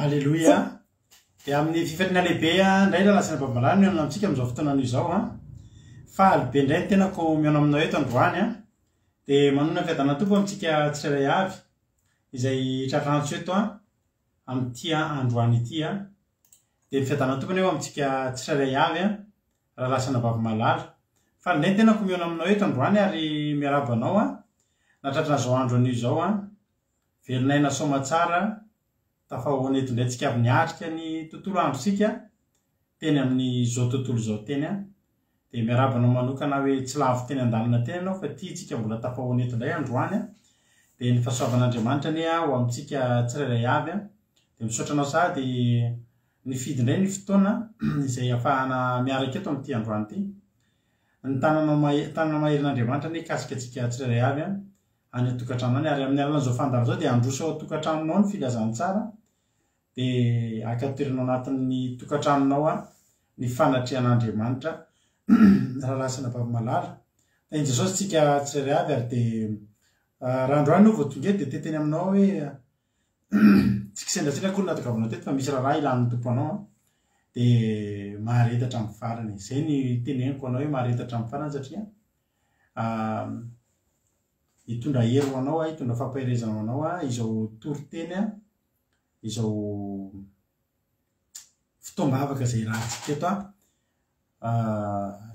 Aleloia! Dia amin'ny fifaliana lehibe indray rahalahy sy anabavy malala mihaona amintsika amin'izao fotoana anio izao an. Faly be indray ny tenako mihaona aminao eto androany an. Dia manonona fiadanana Tompo amintsika tsirairay avy izay tratra antso eto an amin'ity androany ity an. Dia ny fiadanana Tompo anie ho amintsika tsirairay avy an. Rahalahy sy anabavy malala. Faly indray ny tenako mihaona aminao eto androany ary miarahaba anao an. Nahatratra an'izao andro anio izao an. Velon'aina soamatsara, tafahoana eto indray tsika avy niatrika ny tontolo androntsika teny amin'izao tontolo izao teny an. Dia miarahaba anao manokana hoe tsy lavo teny an-dalana teny ianao fa ity tsika mbola tafahoana eto indray androany an. Dia ny fahasoavan'Andriamanitra anie ho amintsika tsirairay avy an. Dia misaotra anao sahady nifidy indray ny fotoana izay afahana miaraka eto amin'ity androany ity. Ny tananao tanana maherin'Andriamanitra anie hikasika antsika tsirairay avy an. any an-tokantrano any ary amin'ny alalan'izao fandaharana izao dia handroso ao an-tokantranonao ny filazantsara dia haka toerana ao anatin'ny tokantranonao an ny fanatrehan'Andriamanitra rahalahy sy anabavy malala. Tahin'i Jesosy tsika tsirairay avy ary dia raha androany ianao vao tonga eto dia te-hiteny aminao hoe tsy kisendrasendra akory ny nahatongavanao teto fa misy raharaha ilan'ny Tompo anao an dia mahareta hatramin'ny farany. Izay ny teneniko anao hoe mahareta hatramin'ny farany satria Hitondra hery ho anao aho, hitondra fampaherezana ho anao aho, izao toriteny, izao fotoam-bavaka izay iarahantsika eto an,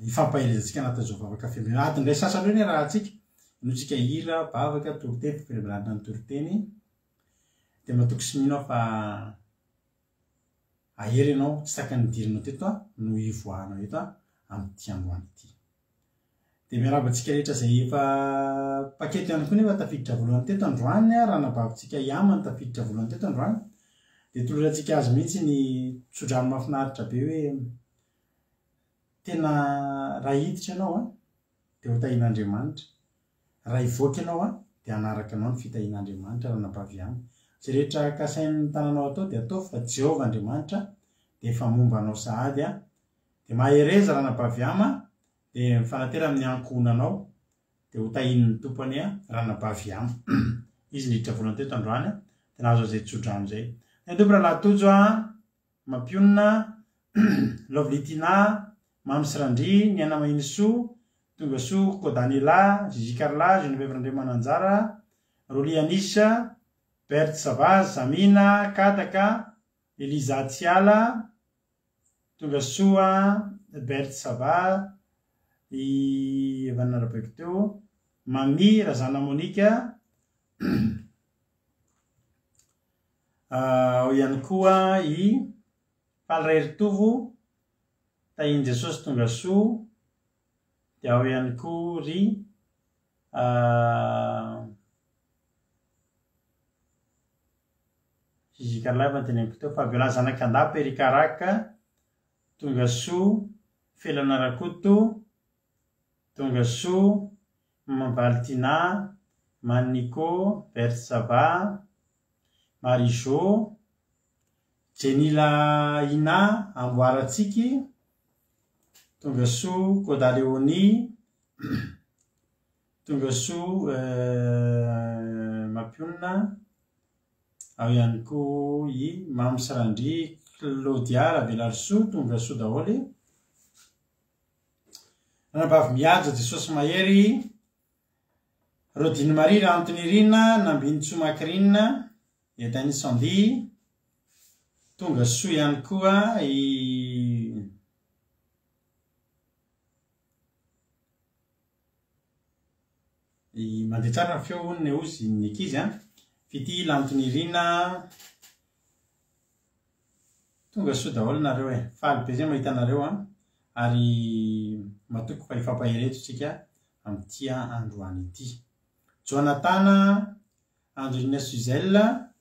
hifampaherezantsika anatin'izao vavaka feno. Adiny iray sasany eo ny iarahantsika, henointsika hira, vavaka, toriteny, fampirebirebena ny toriteny. Dia matoky sy mino aho fa hahery ianao, tsy tahaka ny nidiranao teto an, no hivoahanao eto an, amin'ity androany ity. Dia miarahaba antsika rehetra izay efa mpaketo ihany koa nefa tafiditra voalohany teto androany, ranabavintsika Yama no tafiditra voalohany teto androany. Dia tolorantsika azy mihitsy ny tsodrano mahafinaritra be hoe tena raha hiditra ianao an, dia ho tahian'Andriamanitra. Raha hivoaka ianao an, dia hanaraka anao ny fitahian'Andriamanitra ranabavy Yama. Izay rehetra kasain'ny tananao atao dia ataovy fa Jehovah Andriamanitra dia efa momba anao sahady an. Dia mahereza ranabavy Yama Dia mifanatera amin'ny ankohonanao dia ho tahian'ny Tompo anie ranabavy Yama. Izy niditra voalohany teto androany dia nahazo an'izay tsodrano izay. Ny Tompo rahalahy Tojo a, Mampionona, Lovely Tina, Mamy sy Randria, Niaina Mahinisoa, Tongasoa Kodanela, Gigi Carla, Geneviève Randriamananjara, Rolly Anisha, Berthe Savaz, Zamina, Kadaka, Eliza Tsiala, Tonga soa Berthe ça va i efa narabaiko teo. Mamy Razana Monica, ao ihany koa i Faly Raheritovo, Tahian'i Jesosy Tongasoa, dia ao ihany koa ry Gigi Carla efa noteneniko teo, Fabiola Zanakandapa, Eric Araka, Tongasoa, Felana Rakoto, Tongasoa, Maman Valentina, Mani Nico, Berthe Saba, Marie Jo, Jenila Ina, Amboaratsiky, Tongasoa, Koda Léonie, Tongasoa Mampionona, ao ihany koa i Mamy sy Randria, Claudia Ravelarisoa, tongasoa daholo. Ranabavy Mihaja Jesosy Mahery, Rodine Marie Rahantonirina, Nambinintsoa Macrine, Eden Sandy, tonga soa ihany koa i i mandeha tsara ny feo hono ny hozy ny ankizy an, Fitia Lantonirina, Tonga soa daholo nareo e! Faly be zay mahita anareo an! Ary matoky fa hifampahery eto tsika amin'ity androany ity. Jonathan, Andrine Suzelle,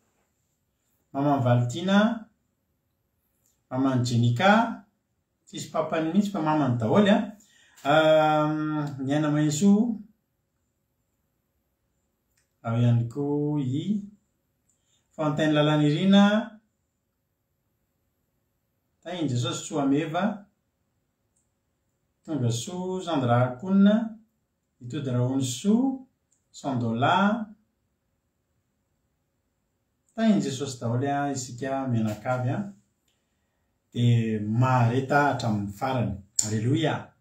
Maman'i Valitiana, Maman'i Jenica, tsisy papany mihitsy fa mamany daholo an! Niaina Mahensoa, ao ihany koa i Fontaine Lalanirina, Tahin'i Jesosy Tsoameva, Tonga soa Sandra Akouna, Itody Rahonisoa, Sandola, Tahin'i Jesosy daholo an isika mianakavy an, dia mahareta hatramin'ny farany. Aleloia!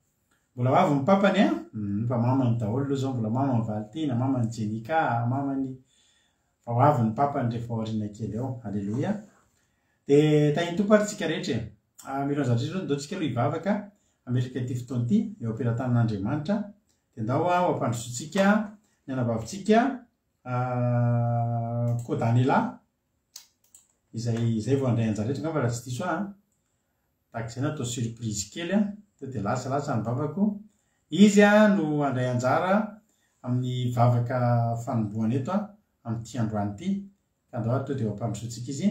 Mbola ho avy ny papany an, fa mamany daholo aloha izao, mbola mamany Valentiana, mamany Jenica, mamany Fa ho avy ny Papany rehefa aoriana kely ao. Aleloia. Dia tahin'ny Tompo ary tsika rehetra e. Ah, mila zavatra izao, ndao tsika aloha hivavaka, hametraka ity fotoana ity eo am-pelatanan'Andriamanitra. Dia ndao ah, ho ampandrosoantsika ny anabavintsika ah, Kodanela, izay izay vao handray anjara eto angamba raha tsy diso aho. Ah. Tahaka izay natao surprise kely an, teo dia lasa lasa ny vavako. Izy no handray anjara amin'ny vavaka fanombohana eto amin'ity androany ity. Ka andao ary tonga dia eo am-pandrosoantsika izy.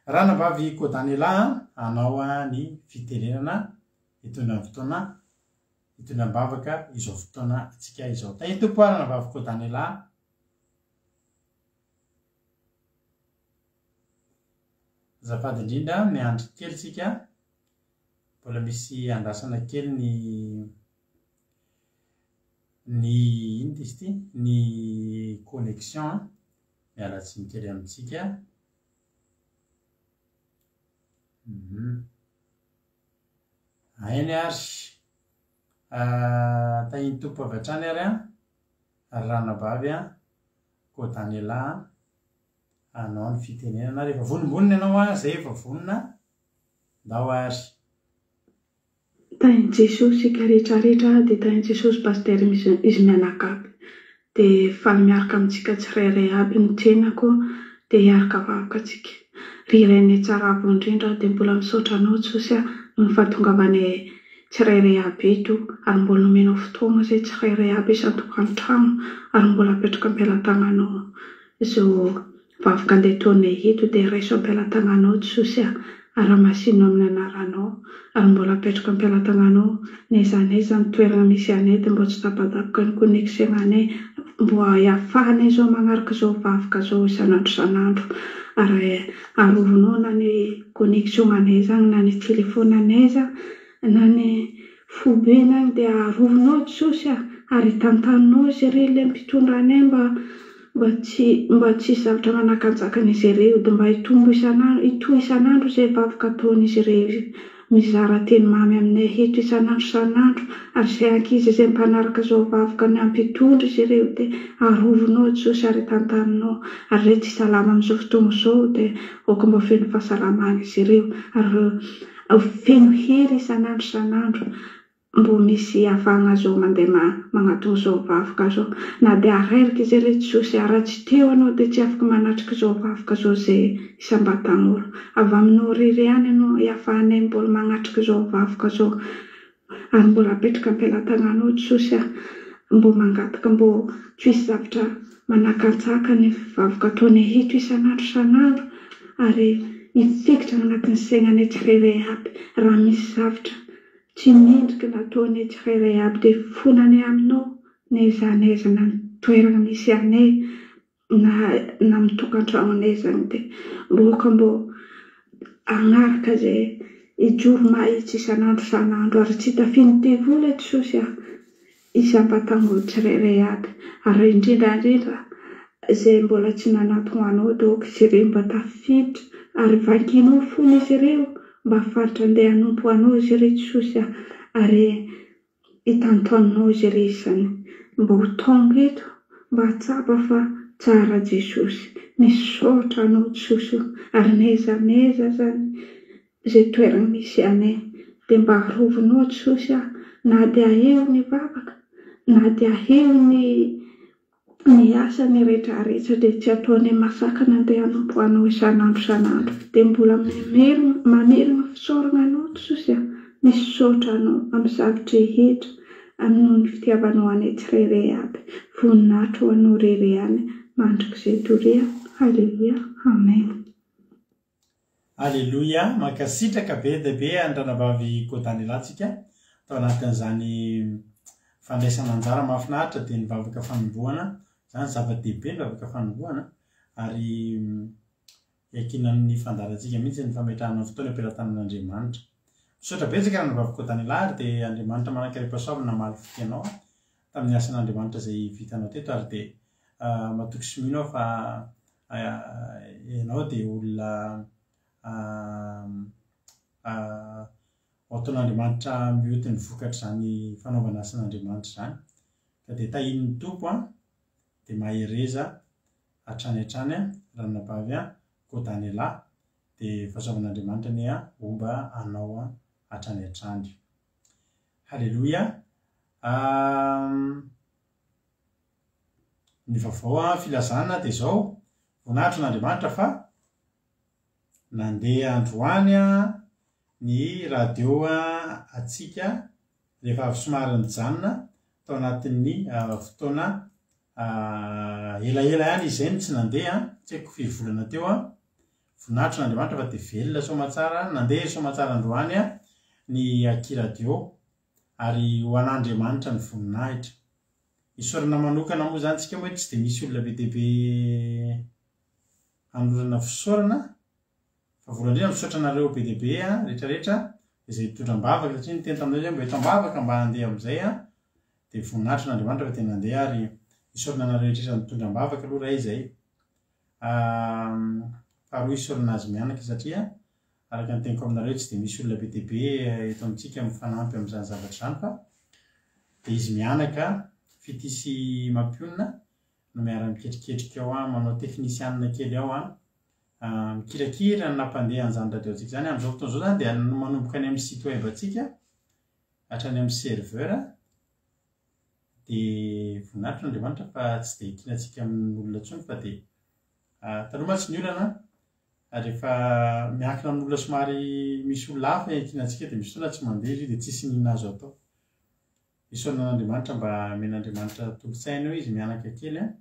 Ranabavy Kodanela hanao ny fitenenana hitondra ny fotoana hitondra am-bavaka izao fotoana antsika izao. Tahin'ny Tompo aho Ranabavy Kodanela. Azafady indrindra, miandry kely tsika, mbola misy andrasana kely ny ny inona izy ity? Ny connexion an, miala tsiny kely amintsika. Hainy ary, tahin'ny Tompo avy hatrany ary an, ry ranabavy an, koa Daniela an. Hanao ny fitenenana rehefa vonombonona ianao an, zay efa vonona, ndao ary. Tahin'i Jesosy isika rehetra rehetra dia tahin'i Jesosy Pasteur izy mianakavy dia faly miaraka amintsika tsirairay aby ny tenako dia hiaraka vavaka tsika. Ry Rainay tsara avo indrindra dia mbola misaotra anao Jesosy a noho ny fahatongavanay tsirairay aby eto ary mbola nomenao fotoagna zay tsirairay aby isan-tokantrano ary mbola apetraka am-pelatananao Izao vavaka andeha ataonay eto dia raiso am-pelatananao Jesosy a, ary hamasino amin'ny anaranao, ary mbola apetrako am-pelatananao n'aiza n'aiza ny toerana misy anay dia mbo tsy tapatapaka ny connexion-anay mbo ahafahanay izao magnaraka izao vavaka izao isan'andro isan'andro, ary arovinao na ny connexion-anay zany na ny telephone-anay zany na ny foibeny agny dia arovinao Jesosy a, ary tantanonao izy ireo ilay mpitondra anay mba Mba tsy mba tsy hisy zavatra manakantsakana izy ireo dia mba hitombo isan'andro hitohy isan'andro izay vavaka ataon'izy ireo mizara teny mamy aminay eto isan'andro isan'andro ary izay ankizy izay mpanaraka izao vavaka ny hampitondra izy ireo dia arovinao Jesosy ary tantaninao ary izay tsy salama amin'izao fotoana izao dia aoka mba ho feno fahasalamana izy ireo ary ho feno hery isan'andro isan'andro. Mbô misy havagna zao mandeha magnatogno zao vavaka zao. Na dia areraka izy ry Jesosy a, raha tsy teo Anao dia tsy afaka manatrika izao vavaka zao ze isam-batan'olo. Avy aminao irery ihany no ihafahanay mbola magnatrika izao vavaka zao. Ary mbola apetraka am-pelatagnanao Jesosy a. Mbô mangataka mbô tsy hisy zavatra manakantsaka ny vavaka ataonay eto isan'andro isan'andro ary hifikitra agnatin'ny saignanay tsirairay aby raha misy zavatra Tsy mendrika nataonay tsirairay aby dia fonanay aminao n'aiza n'aiza na ny toerana misy anay na na amin'ny tokantragnonay zany dia mboka mbô hagnaraka izay hijoro mahitsy isan'andro isan'andro ary tsy tafian'ny devoly e Jesosy a! Isam-batan'olo tsirairay aby ary indrindra indrindra izay mbola tsy nanatogno anao dia aoka izy ireo mba tafiditra ary vakinao fon'izy ireo mba faritra andeha hanompo anao izy ireo Jesosy a ary hitantaninao izy ireo izany mba ho tonga eto mba hahatsapa fa tsara Jesosy misaotra anao Jesosy o ary n'aiza n'aiza zany Izay toerana misy anay dia mba arovinao Jesosy ah na dia eo ny vavaka na dia eo ny ny asa ny retraretra dia tsy ataonay masakana andeha hanompo anao isan'andro isan'andro dia mbola mamerina mamerina fisaorana anao Jesosy ah misaotra anao amin'ny zavdrehetra amin'ny noho ny fitiavanao anay tsirairay aby voninahitra ho anao rery ihany mandrakizay doria Haleloia Amen. Aleloia, mankasitraka be dia be an'i Ranabavy Kodanela tsika tao anatin'izany fandraisana anjara mahafinaritra dia ny vavaka fanombohana, izany zava-dehibe ny vavaka fanombohana ary iankinan'ny fandaharantsika mihitsy ny fametrahana ny fotoana eo am-pelatanan'Andriamanitra. Misaotra betsaka Ranabavy Kodanela ary dia Andriamanitra manan-karem-pahasoavana namaly fitia anao tamin'ny asan'Andriamanitra izay vitanao teto ary dia matoky sy mino aho fa ianao dia olona ataon'Andriamanitra mioty ny vokatr'izany fanaovana asan'Andriamanitra izany. Ka dia tahian'ny Tompo an, dia mahereza hatrany hatrany an, ranabavy an, Kodanela, dia fahasoavan'Andriamanitra anie an, homba anao an, hatrany hatrany. Haleloia. Ny vaovao filazana dia izao, voninahitry an'Andriamanitra fa nandeha androany ny radio antsika rehefa avy somary nijanona tao anatin'ny fotoana elaela ihany izy izay no tsy nandeha, tsy haiko firy volana teo. Voninahitry an'Andriamanitra fa dia velona soamatsara, nandeha soamatsara androany ny Aky Radio ary ho an'Andriamanitra ny voninahitra. Isaorana manokana moa izany tsika moa tsy dia misy olona be dia be hanolorana fisaorana fa voalohany indrindra misaotra anareo be dia be rehetra rehetra izay hitondra am-bavaka satria niteny taminareo izay mba eto am-bavaka mba handeha amin'izay dia voninahitra an'Andriamanitra fa dia nandeha ary isaorana anareo rehetra rehetra nitondra am-bavaka aloha ray izay faharoa isaorana azy mianaka satria Araka ny teniko aminareo tsy dia misy olona be dia be eto amintsika mifanampy amin'izany zavatra izany fa dia izy mianaka, Fitia sy Mampionona no miara-miketriketrika ao an, manao teknisianina kely ao an, mikirakira ny nampandeha an'izany radio-ntsika izany. Amin'izao fotoana izao izany dia manomboka any amin'ny site web antsika hatrany amin'ny serveur dia voninahitra Andriamanitra fa tsy dia iankinantsika amin'olona intsony fa dia taloha mantsy ny olana Ary rehefa miankina amin'olona somary misy olona hafa iankinantsika dia misy fotoana tsy mandeha izy io dia tsisy n'inona azo atao. Isaorana an'Andriamanitra mba omen'Andriamanitra tolo-tsaina eo izy mianaka kely an,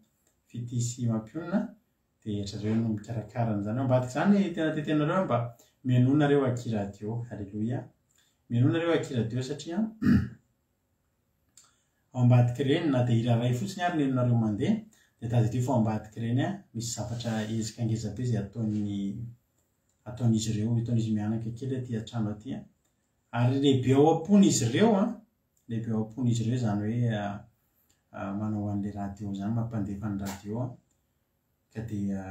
fitia sy mampionona dia ry zareo no mikarakara an'izany. Ao ambadik'izany tena tetenareo aho mba mihainoa nareo aky radio. Aleloia. Mihainoa nareo aky radio satria Ao ambadik'ireny, na dia hira iray fotsiny ary ny henonareo mandeha, dia tadidio fa ao ambadik'ireny misy zavatra ezaka ngeza be izay ataon'ny ataon'izy ireo, ataon'izy mianaka kely aty an-trano aty. Ary lehibe ao am-pon'izy ireo an, lehibe ao am-pon'izy ireo izany hoe manao an'ilay radio izany, mampandefa ny radio an, ka dia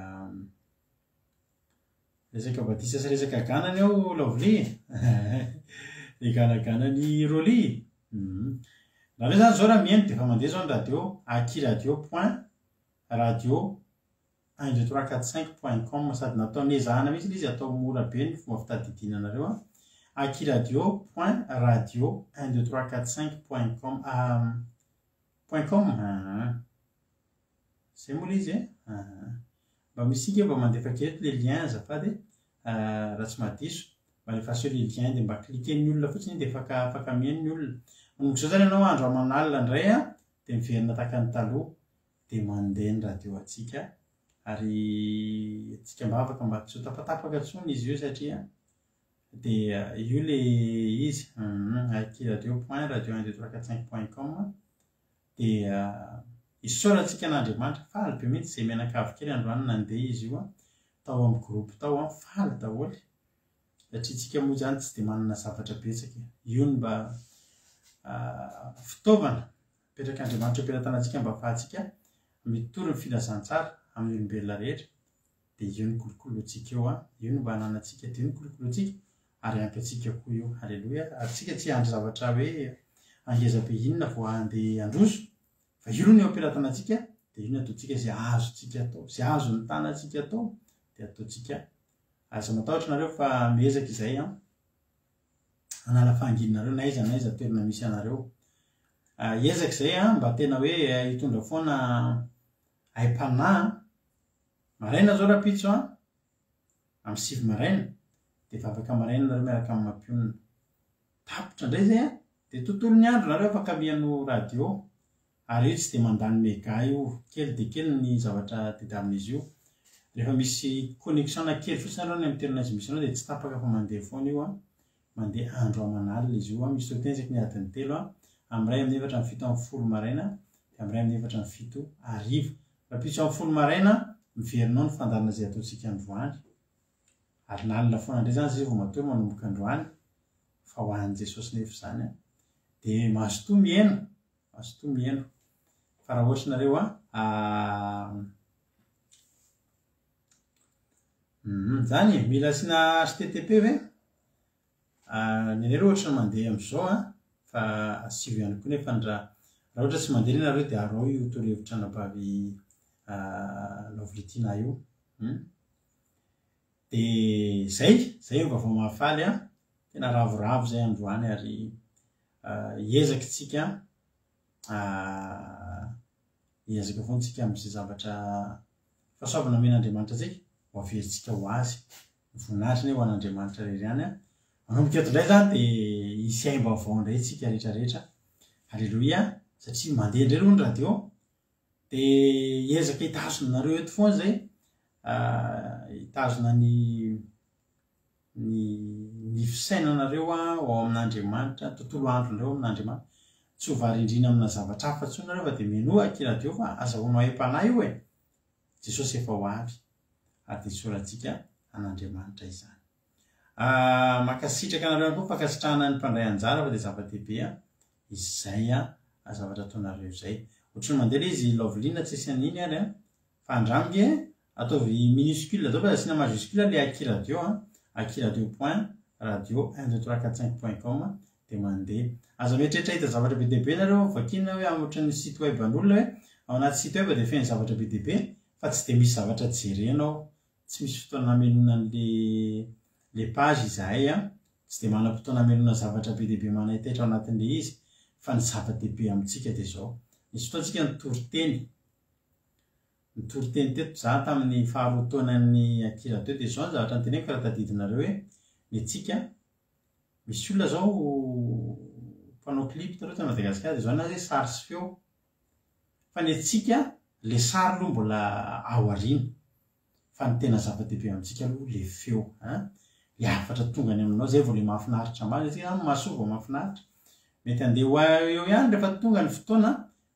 Resaka batisa sy resaka ganany ao Lovely e! Le ganaganan'i Rolly e! Nareo zany zao raha mihaino dia efa mandeha zao ny radio, aky radio point radio un deux trois quatre cinq point com sady natao nezahana mihitsy ilay izy atao mora be ny fomba fitadidiana anareo an! Akiradio point radio un deux trois quatre cinq point com point com aa. Zay moa le izy e aa. Mba misy ange mba mandefa kely eto le lien azafady e, raha tsy mahadiso. Mba alefaso eo le lien dia mba cliquer-n'ny olona fotsiny iny dia afaka afaka mihaino ny olona. Manomboka izao izany ianao andro aman'alina indray an, dia miverina tahaka ny taloha dia mandeha ny radio antsika ary antsika am-bavaka mba tsy ho tapatapaka intsony izy io satria dia io le izy hum akiradio point radio un deux trois quatre cinq point com dia isaorantsika an'Andriamanitra faly be mihitsy izay mianakavy kely androany nandeha izy io tao amin'ny groupe tao an faly daholo satria tsika moa izany tsy dia manana zavatra betsaka e. Io no mba fitaovana apetrak'Andriamanitra eo am-pelatanantsika mba ahafahantsika mitory ny filazantsara amin'ny olombelona rehetra dia io no kolokolointsika eo an, io no mba ananantsika dia io no kolokolointsika ary ampy antsika koa io. Aleloia. Ary tsika tsy hiandry zavatra hoe angeza be inona vao handeha handroso fa io aloha no eo am-pelatanantsika dia io no ataontsika izay azontsika atao, izay azon'ny tanantsika atao dia ataontsika. Aza matahotra nareo fa miezaka izay an hanala fahanginanareo na aiza na aiza toerana misy anareo. Hiezaka izay an mba tena hoe hitondra foana aim-panahy an. Maraina zao rahampitso an, amin'ny sivy maraina dia vavaka maraina nareo miaraka amin'ny mampionona. Tapitra indray izay an, dia tontolon'ny andro nareo afaka mihaino radio Ary io tsy dia mandany mega io, kely dia kely ny zavatra tediavin'izy io. Rehefa misy connexion na kely fotsiny aloha any amin'ny toerana izay misy anao dia tsy tapaka fa mandeha foana io an. Mandeha andro aman'alina izy io an. Misy toriteny isaky ny adiny telo an, amin'ny iray amin'ny efatra amin'ny 17 maraina dia amin'ny iray amin'ny efatra amin'ny fito hariva. Rahampitso amin'ny folo maraina, miverina ao ny fandaharana izay ataontsika androany. Alinalina foana indray izany izay vao matory manomboka androany fa ho an'i Jesosy nefa izany an. Dia mazotoa miheno. Mazotoa mihaino fa raha ohatra nareo a Hum zany e, mila asiana http ve? Ny anay aloha ohatra ny mandeha amin'izao a, fa asio ihany koa nefa ny raha raha ohatra tsy mandeha anie nareo dia araho io torohevitra anabavy Lovely Tina io. Hum. Dia zay, zay ny vaovao mahafaly a, tena ravoravo zay androany ary hiezaka isika hiezaka foana isika amin'izay zavatra fahasoavana omen'Andriamanitra antsika ho averintsika ho azy. Ny voninahitra anie ho an'Andriamanitra irery ihany. Manomboka eto indray izany dia hisy aim-baovao indray isika rehetra rehetra. Aleloia! Satria mandeha indray aloha ny radio. Dia hiezaka hitazona anareo eto foana izay. Hitazona ny ny ny fisainanareo ho ao amin'Andriamanitra, ny tontolo andronareo amin'Andriamanitra. Tsy ho varindrina amina zavatra hafa intsony nareo fa dia minoa aky radio fa azahoanao aim-panahy io e! Jesosy efa ho avy ary dia isaorantsika an'Andriamanitra izany. Ah, mankasitraka anareo ihany koa fankasitrahana ny mpandray anjara fa dia zava-dehibe an, izay an, zavatra ataonareo izay. Ohatran'ny mandeha ilay izy Loveline tsy asiana iny ary an, Fa andramo nge ataovy minuscule daholo fa asiana majuscule le aky radio a, akiradio point radio un deux trois quatre cinq point com dia mandeha. Aza mieritreritra hahita zavatra be dia be nareo vakiana hoe ohatran'ny site web an'olona hoe ao anaty site web dia feno zavatra be dia be fa tsy dia misy zavatra jerena ao. Tsy misy fotoana hamenoana an'le le page izahay a, tsy dia manam-potoana hamenoana zavatra be dia be manaitaitra ao anatin'le izy fa ny zava-dehibe amintsika dia izao, nisy fotoana tsika nitory teny Nitory teny teto za tamin'ny faharoa taonan'ny Akira teo dia izao ny zavatra noteneniko raha tadidinareo hoe ny antsika misy olona zao mpanao clip taloha tany Madagasikara dia izao ny azy hoe sary sy feo fa ny antsika le sary aloha mbola ao aoriana fa ny tena zava-dehibe amintsika aloha le feo an le hafatra tonga any aminao zay vao le mahafinaritra marina tsika zany mahasoa vao mahafinaritra mety handeha ho eo ihany rehefa tonga ny fotoana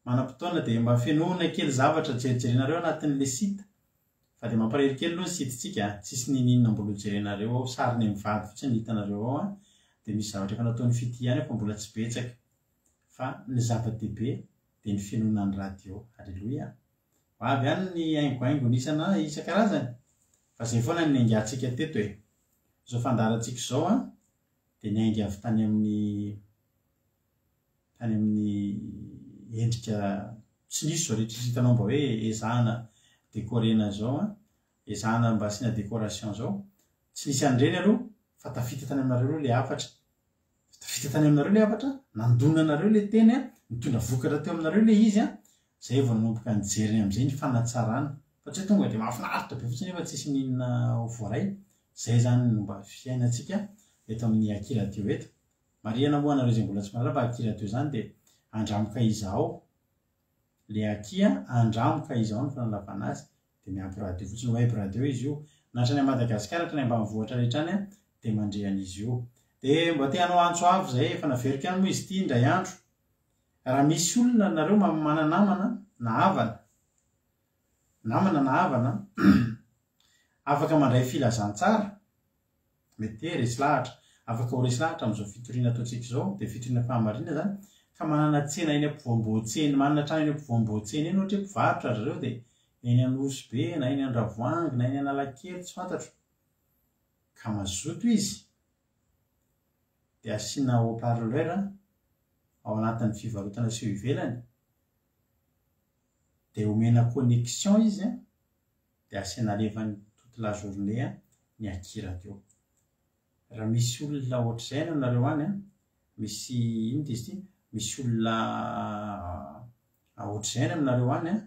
manam-potoana dia mba fenoina kely zavatra jerijerenareo anatin'le site fa dia mampalahelo kely aloha ny site-tsika a, tsisy ninininona mbola ho jerenareo ao, sarinay mivady fotsiny ny hitanareo ao an, dia misy zavatra efa nataon'i Fitia ihany ao fa mbola tsy betsaka fa ny zava-dehibe dia ny finoana ny radio, aleloia, ho avy any ny haingohaingony isana isan-karazany fa zay foana ny niaingantsika teto e, izao fandaharantsika izao an dia niainga avy tany amin'ny tany amin'ny endrika tsy nisy izao rehetra hitanao mba hoe ezahana decorena izao an, ezahana mba asiana décoration izao, tsy nisy an'ireny aloha. Fa tafita tany aminareo aloha ilay hafatra. Tafita tany aminareo ilay hafatra, nandona anareo ilay teny, nitondra vokatra teo aminareo ilay izy, izay vao nanomboka nijery amin'izay ny fanatsarana. Fa tsy hoe tonga dia mahafinaritra be fotsiny nefa tsisy n'inona ho voaray. Izay izany no mba fiainantsika eto amin'ny Aky Radio eto. Marihana moa anareo izay mbola tsy mahalala fa Aky Radio izany dia andramoka izahao. Le akia andramo ka izao no fanalavana azy dia miampy radio fotsiny, web radio izy io, na hatrany Madagasikara hatrany ambanivohitra rehetra any dia mandre an'izy io. Dia mba te hanao antso avo izay, efa naveriko ihany moa izy ity indray andro, raha misy olona nareo mana-namana na havana, namana na havana afaka mandray filazantsara, Mety hoe resy lahatra. Afaka ho resy lahatra amin'izao fitoriana ataontsika izao, dia fitoriana fahamarinana izany, ka manana tsena eny ampovoam-boantsena, manana trano eny ampovoam-boantsena eny ohatra hoe mpivarotra ry zareo dia eny Anosibe na eny Andravoahangy na eny Analakely, tsy fantatro. Ka mazoto izy dia asiana haut parleur ao anatin'ny fivarotana sy eo ivelany, dia omena connexion izy an, dia asiana alevany toute la journée ny aky radio. Raha misy olona ohatr'izay any aminareo any an, misy inona izy ity, misy olona ohatr'izay any aminareo any an,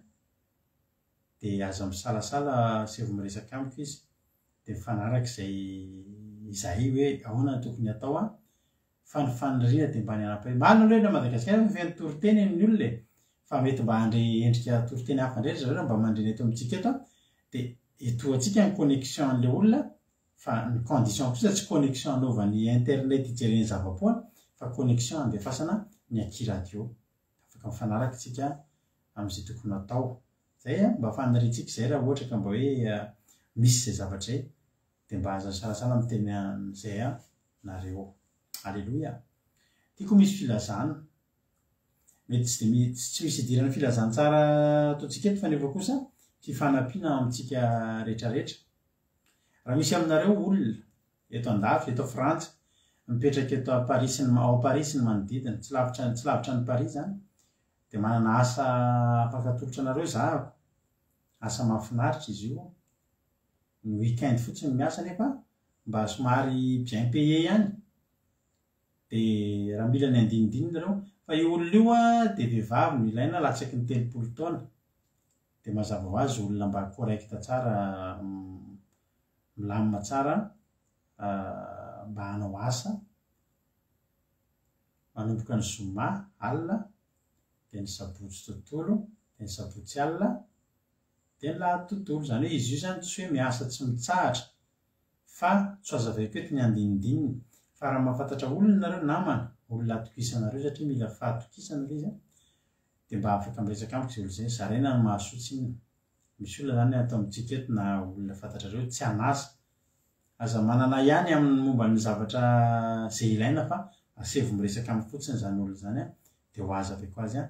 dia aza misalasala asevo miresaka amiko izy, dia mifanaraka izay izahay hoe ahoana no tokony hatao an, Fa ny faniriana dia mba ny hanam-pahefana. Marina aloha eto Madagasikara efa feno toriteny ny olona e! Fa mety mba handre endrika toriteny hafa indray ry zareo raha mba mandre ny eto amintsika eto an! Dia etoantsika ny connexion an'ilay olona fa ny condition kosa tsy connexion anaovany internet hijereny zava-poana fa connexion handefasana ny aky radio. Afaka mifanaraka isika amin'izay tokony hatao. Izay an! Mba faniriantsika izay raha ohatra ka mba hoe misy izay zavatra izay dia mba aza misalasala miteny an'izay an! nareo. Aleloia! Tiako misy filazana. Mety tsy dia misy, tsy misy idiran'ny filazantsara ataontsika eto fa nefa kosa fifanampiana amintsika rehetrarehetra. Raha misy aminareo olona eto andafy, eto Frantsa, mipetraka eto Paris sy ny, ao Paris sy ny manodidina, tsy lavitra, tsy lavitra an'i Paris izany, dia manana asa afaka atolotra anareo zahako. Asa mahafinaritra izy io. Ny week-end fotsiny miasa nefa mba somary bien payé ihany dia raha mila ny andinindininy nareo fa io olona io an dia vehivavy no ilaina latsaky ny 30 taona dia mazava ho azy olona mba correct tsara milamina tsara mba hanao asa manomboka ny zoma alina dia ny sabotsy tontolo dia ny sabotsy alina dia ny lahady tontolo izany hoe izy io izany tsy hoe miasa tsy mitsahatra Fa tsy ho azavaiko eto ny andinindininy, fa raha mahafantatra olona nareo namana, olona atokisanareo satria mila fahatokisana ilay izy an, dia mba afaka miresaka amiko izay olona izay, zaraina ny mahasoa tsinona. Misy olona izany ato amintsika eto na olona fantatrareo tsy an'asa. Aza manana ihany amin'ny momba ny zavatra izay ilaina fa asevo miresaka amiko fotsiny izany olona izany an, dia ho azavaiko azy an.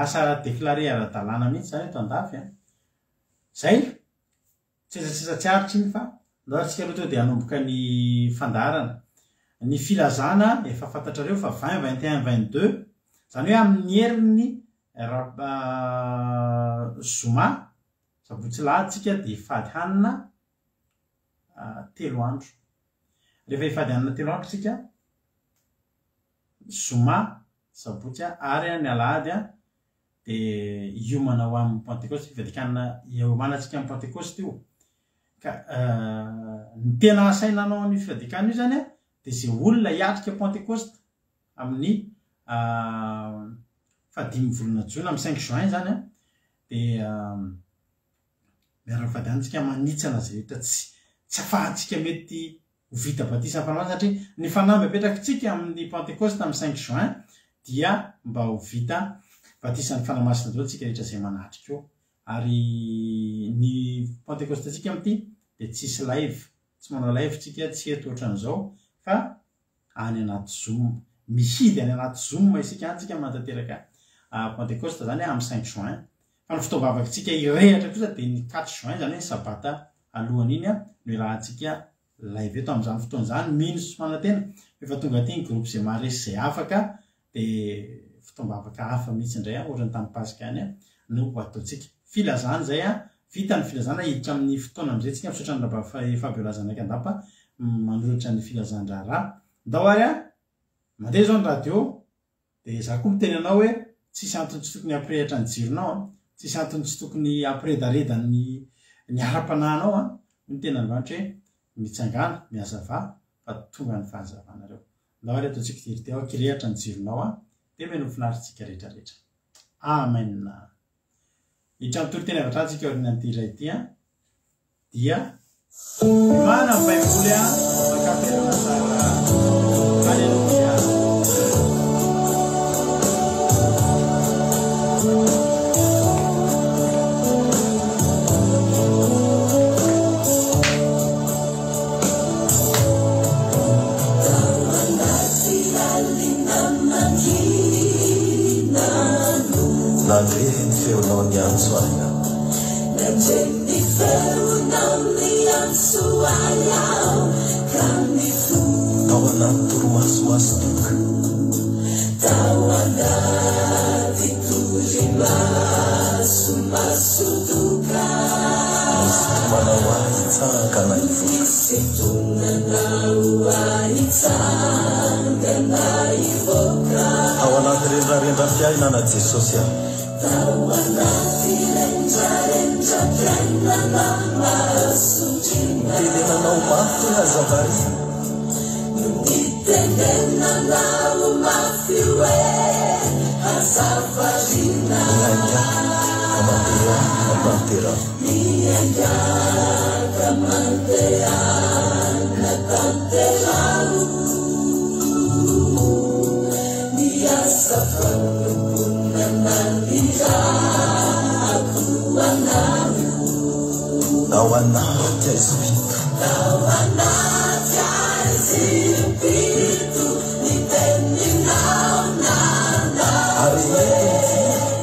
Asa déclaré ara-dalàna mihitsy izany eto andafy an. Zay! Tsetsatsetsa tsy aritra iny fa ndao ary tsika aloha tonga dia hanomboka ny fandaharana. Ny filazana efa fantatrareo fa 20, 21, 22, izany hoe amin'ny herin'ny zoma, sabotsy lahady tsika dia hifady hanina telo andro. Rehefa hifady hanina telo andro tsika, zoma, sabotsy ary ny alahady dia hiomana ho amin'ny Pantekosta, fivadikanana hiomanantsika amin'ny Pantekosta io. Ka ny tena asaina hanao an'io fivadikana io izany dia izay olona hiatrika Pantekosta amin'ny fahadimy volana jona, amin'ny cinq juin izany dia miara-mivady any tsika manitsana izay rehetra tsy tsy afahantsika mety ho vita batisa amin'ny Fanahy satria ny fanamby apetrakitsika amin'ny Pantekosta amin'ny cinq juin dia mba ho vita batisan'ny Fanahy Masina daholo tsika rehetra izay manatrika eo ary ny Pantekostantsika amin'ity dia tsisy live tsy manao live tsika tsy eto ohatran'izao fa any anaty zoom mihidy any anaty zoom isika any tsika manatanteraka Pantekosta zany amin'ny cinq juin Fa ny fotoam-bavakitsika hirehatra kosa dia ny quatre juin, izany hoe ny sabata alohan'iny no iarahantsika live eto amin'izany fotoana izany. Mino sy manantena fa efa tonga aty ny groupe izay maharesy izay afaka dia fotoam-bavaka hafa mihitsy indray ohatran'ny tamin'ny Paska ihany no ho ataontsika. Filazana izay, vita ny filazana, hiditra amin'ny fotoana amin'izay tsika. Misaotra an'i Rabavy Fabiola Zanakandapa. manoratra ny filazan-draharaha. Ndao ary an! Mandeha izao ny radio dia izaho koa miteny anao hoe tsisy antony tsy tokony hampirehitra ny jironao an! Tsisy antony tsy tokony hampiredareda ny ny ara-panahinao an! Hoy ny tenin'Andriamanitra hoe mitsangàna, mihazavà fa tonga ny fahazavanareo. Ndao ary ataontsika firy teo ankirehatra ny jironao an! Dia mino ho finaritra tsika rehetra rehetra. Amen! Hiditra amin'ny toriteny avy hatrany tsika aorianan'ity iray ity an! Dia miomàna amin'ny baiboly an! Makà toerana tsara. Haleloia! Nandre ny feonao niantso ahy aho. Nandre ny feonao niantso ahy aho ka nifoha. Tao anaty torimaso maso-doka. Tao anaty torimaso maso-doka. Nisintomanao ahy hitsangana hivoaka. Nisintonanao ahy hitsangana hivoaka. Tao anaty rendrarendram-piainana Jesosy ah. Tao anaty rendrarendram-piainana mahasondriana. Nitenenanao mafy hoe aza variana. Nitenenanao mafy hoe aza variana. Miaingà ka mandehana tanteraho. Miaingà ka mandehana tanteraho. Ny asa fanompoana nanirahako anareo. Ao anaty aizim-pito. Tao anaty aizim-pito ny teninao nanao. Ary eto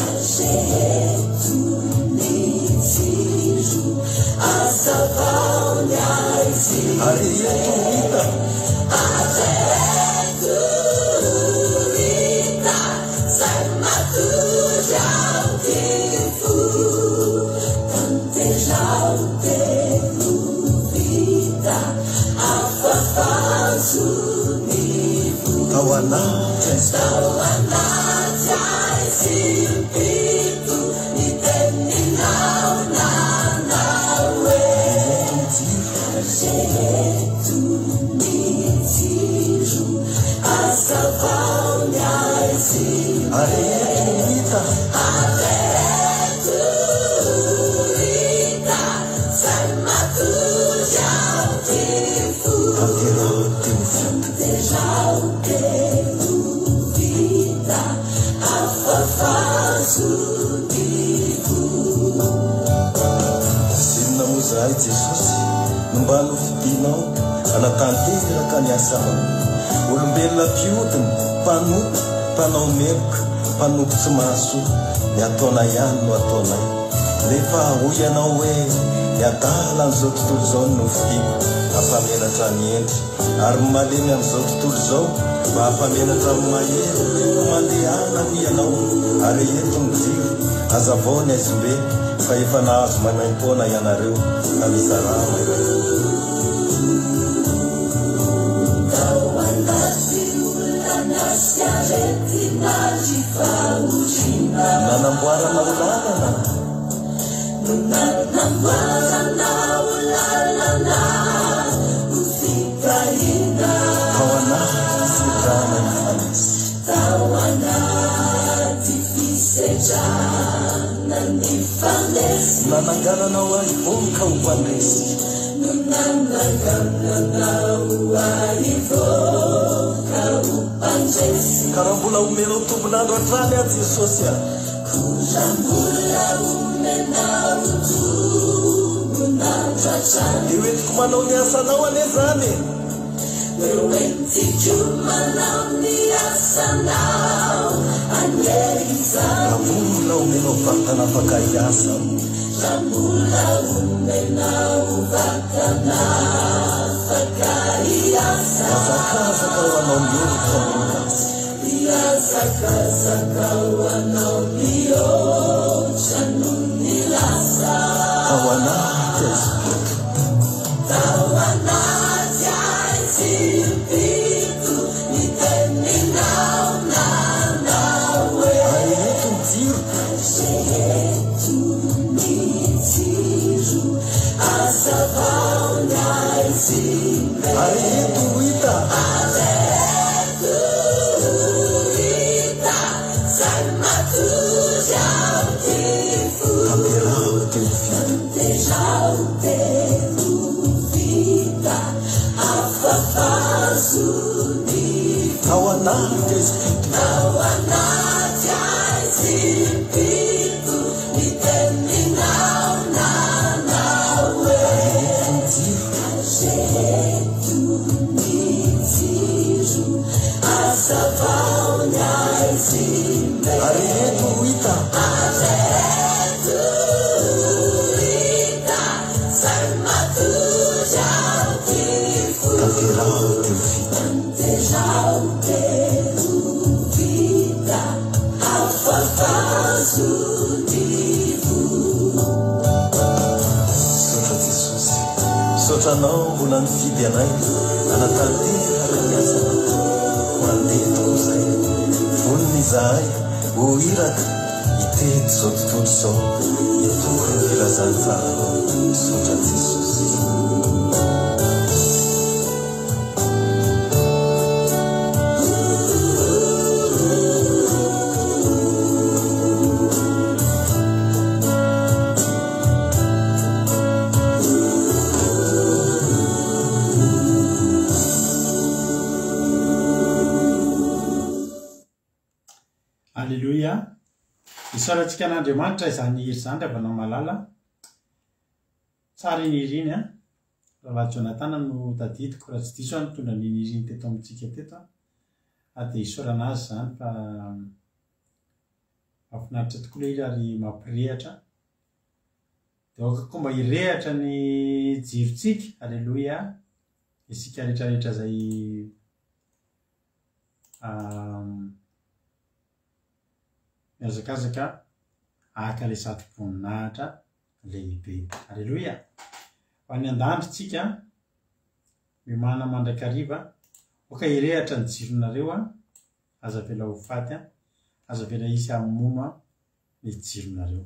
ny jiro. Ary eto ny jiro. Azavao ny aizim-pito. Ary eto hita. Ary eto hita. Zay matory ao ty fo. Tanteraho dia ho vita. Afafazo ny voa. Tao anaty aizim-pito. Tao anaty aizim-pito ny teninao nanao hoe. Areheto ny jiro. Areheto ny jiro. Azavao ny aizim-pito. Areheto ho hita. Areheto ho hita. Zay matory ao ty fo. Tanteraho dia ho vita. Tanteraho dia ho vita. Afafazo ny voa. Zinona moa izahay Jesosy no mba nofidinao hanatanteraka ny asanao. Olombelona mpiodina, mpanota, mpanao meloka, mpanompo tsy mahasoa, ny ataonay ihany no ataonay. Nefa hoy ianao hoe, ny adala an'izao tontolo izao no nofidiko hampamenatra ny hendry, ary ny malemy amin'izao tontolo izao mba hampamenatra ny mahery. Koa mandehana, hoy ianao, ary eto ny jiro, hazavao ny haizim-be, fa efa nahazo maimaimpoana ianareo, ka mizarà maimaimpoana. Tao anaty olana sy aretina ary fahoriana. Nanamboaranao lalana. No nanamboaranao lalana ho fitahiana. Tao anaty fisedrana nifanesy. Tao anaty fisedrana nifanesy. Nanangananao ahy hivoaka ho mpandresy. No nanangananao ahy hivoaka ho mpandresy. Ka raha mbola omenao tombon'andro hatrany aho Jesosy a. Koa raha mbola omenao tombon'andro hatrany. Dia ho entiko manao ny asanao anie izany e. Dia ho entiko manao ny asanao anie izany. Raha mbola omenao vatana afaka hiasa aho. Raha mbola omenao vatana afaka hiasa. Hazakazaka ho anao mihoatra noho ny lasa. Hihazakazaka ho anao mihoatra noho ny lasa. Tao anaty aizim-pito. Tao anaty. Areheto ho hita. Tanteraho te ho vita. Ao anaty aizim-pito. Areheto ny jiro. Areheto ho hita. Tanteraho te ho vita. Misaotra Jesosy. Misaotra Anao mbola nifidy anay hanatanteraka ny asanao. Mandeha tokoa izahay. Vonona izahay ho iraka hitety izao tontolo izao hitory ny filazantsaranao. Misaotra Jesosy. Aleloia! Isaorantsika an'Andriamanitra izany hira izany ry havana malala. Tsara iny hira iny an! Rahalahy Jonathan no tadidiko raha tsy diso aho nitondra an'iny hira iny teto amintsika teto an! Ary dia isaorana azy izany fa mahafinaritra tokoa ilay hira ary mampirehatra. Dia aoka koa mba hirehatra ny jirontsika, Aleloia, isika rehetra rehetra izay mihazakazaka haka ilay satroboninahitra lehibe. Aleloia! Ho any an-danitra isika, miomàna mandrakariva, aoka hirehatra ny jironareo, aza avela ho faty, aza avela hisy hamono ny jironareo.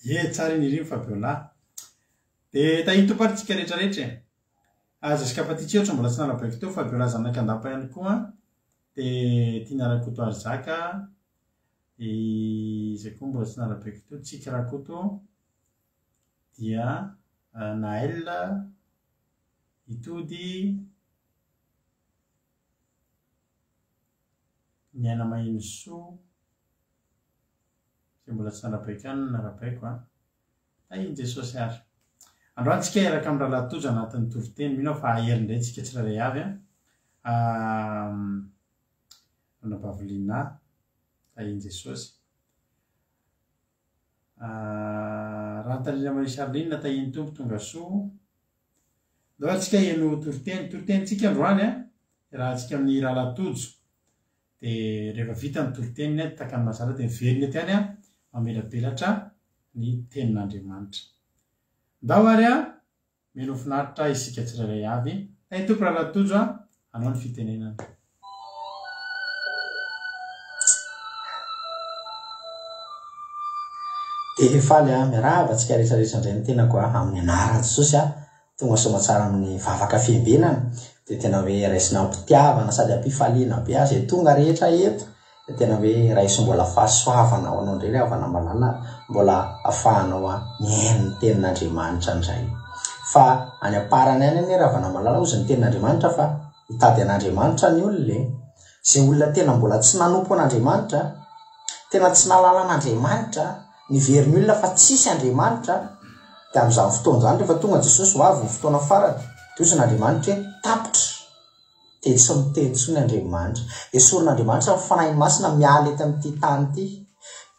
Ye, tsara iny ry Fabiola. Dia tahin'ny Tompo ary tsika rehetra rehetra e. Ah, Jessica Patitsy ohatra mbola tsy narabaiko teo, Fabiola zanak'Andapa ihany koa, dia Tiana Rakotoarizaka, iza koa mbola tsy narabaiko teo, Tsiky Rakoto, dia Naël, Itody, Niaina Mahinisoa, izay mbola tsy narabaiko ihany no narabaiko an. Tahin'i Jesosy ary. Androany tsika hiaraka amin'ny Rahalahy Tojo anatin'ny toriteny. Mino aho fa hahery indray tsika tsirairay avy an. Ranabavy Lina, tahin'i Jesosy. Rantalina Marie Charline, tahin'ny Tompo tonga soa. Ndao ary tsika heno toriteny. Toritenintsika androany an, iarahantsika amin'ny Rahalahy Tojo. Dia rehefa vita ny toriteniny an, tahaka ny mahazatra dia miverina eto ihany an, mamelabelatra ny tenin'Andriamanitra. Ndao ary an, mino ho finaritra isika tsirairay avy. Tahin'ny Tompo Rahalahy Tojo an, anao ny fitenenana. Dia faly aho miarahaba antsika rehetra rehetra indray ny tenako a, amin'ny anaran'i Jesosy a, tonga soamatsara amin'ny vavaka fiambenana, dia tena hoe raisina am-pitiavana sady am-pifaliana be aho izay tonga rehetra eto, dia tena hoe raiso mbola fahasoavana ho anao indray ry havana malala mbola afahanao mihaino ny tenin'Andriamanitra indray. Fa any am-parany any anie ry havana malala hozy ny tenin'Andriamanitra fa hitady an'Andriamanitra ny olona e! Izay olona tena mbola tsy nanompo an'Andriamanitra, tena tsy nahalala an'Andriamanitra, niveriny olona fa tsisy Andriamanitra, dia amin'izany fotoana izany rehefa tonga Jesosy ho avy ny fotoana farany, dia hozy n'Andriamanitra hoe tapitra, dia tsy miteny intsony Andriamanitra. Esorin'Andriamanitra ny Fanahy Masina miala eto amin'ity tany ity.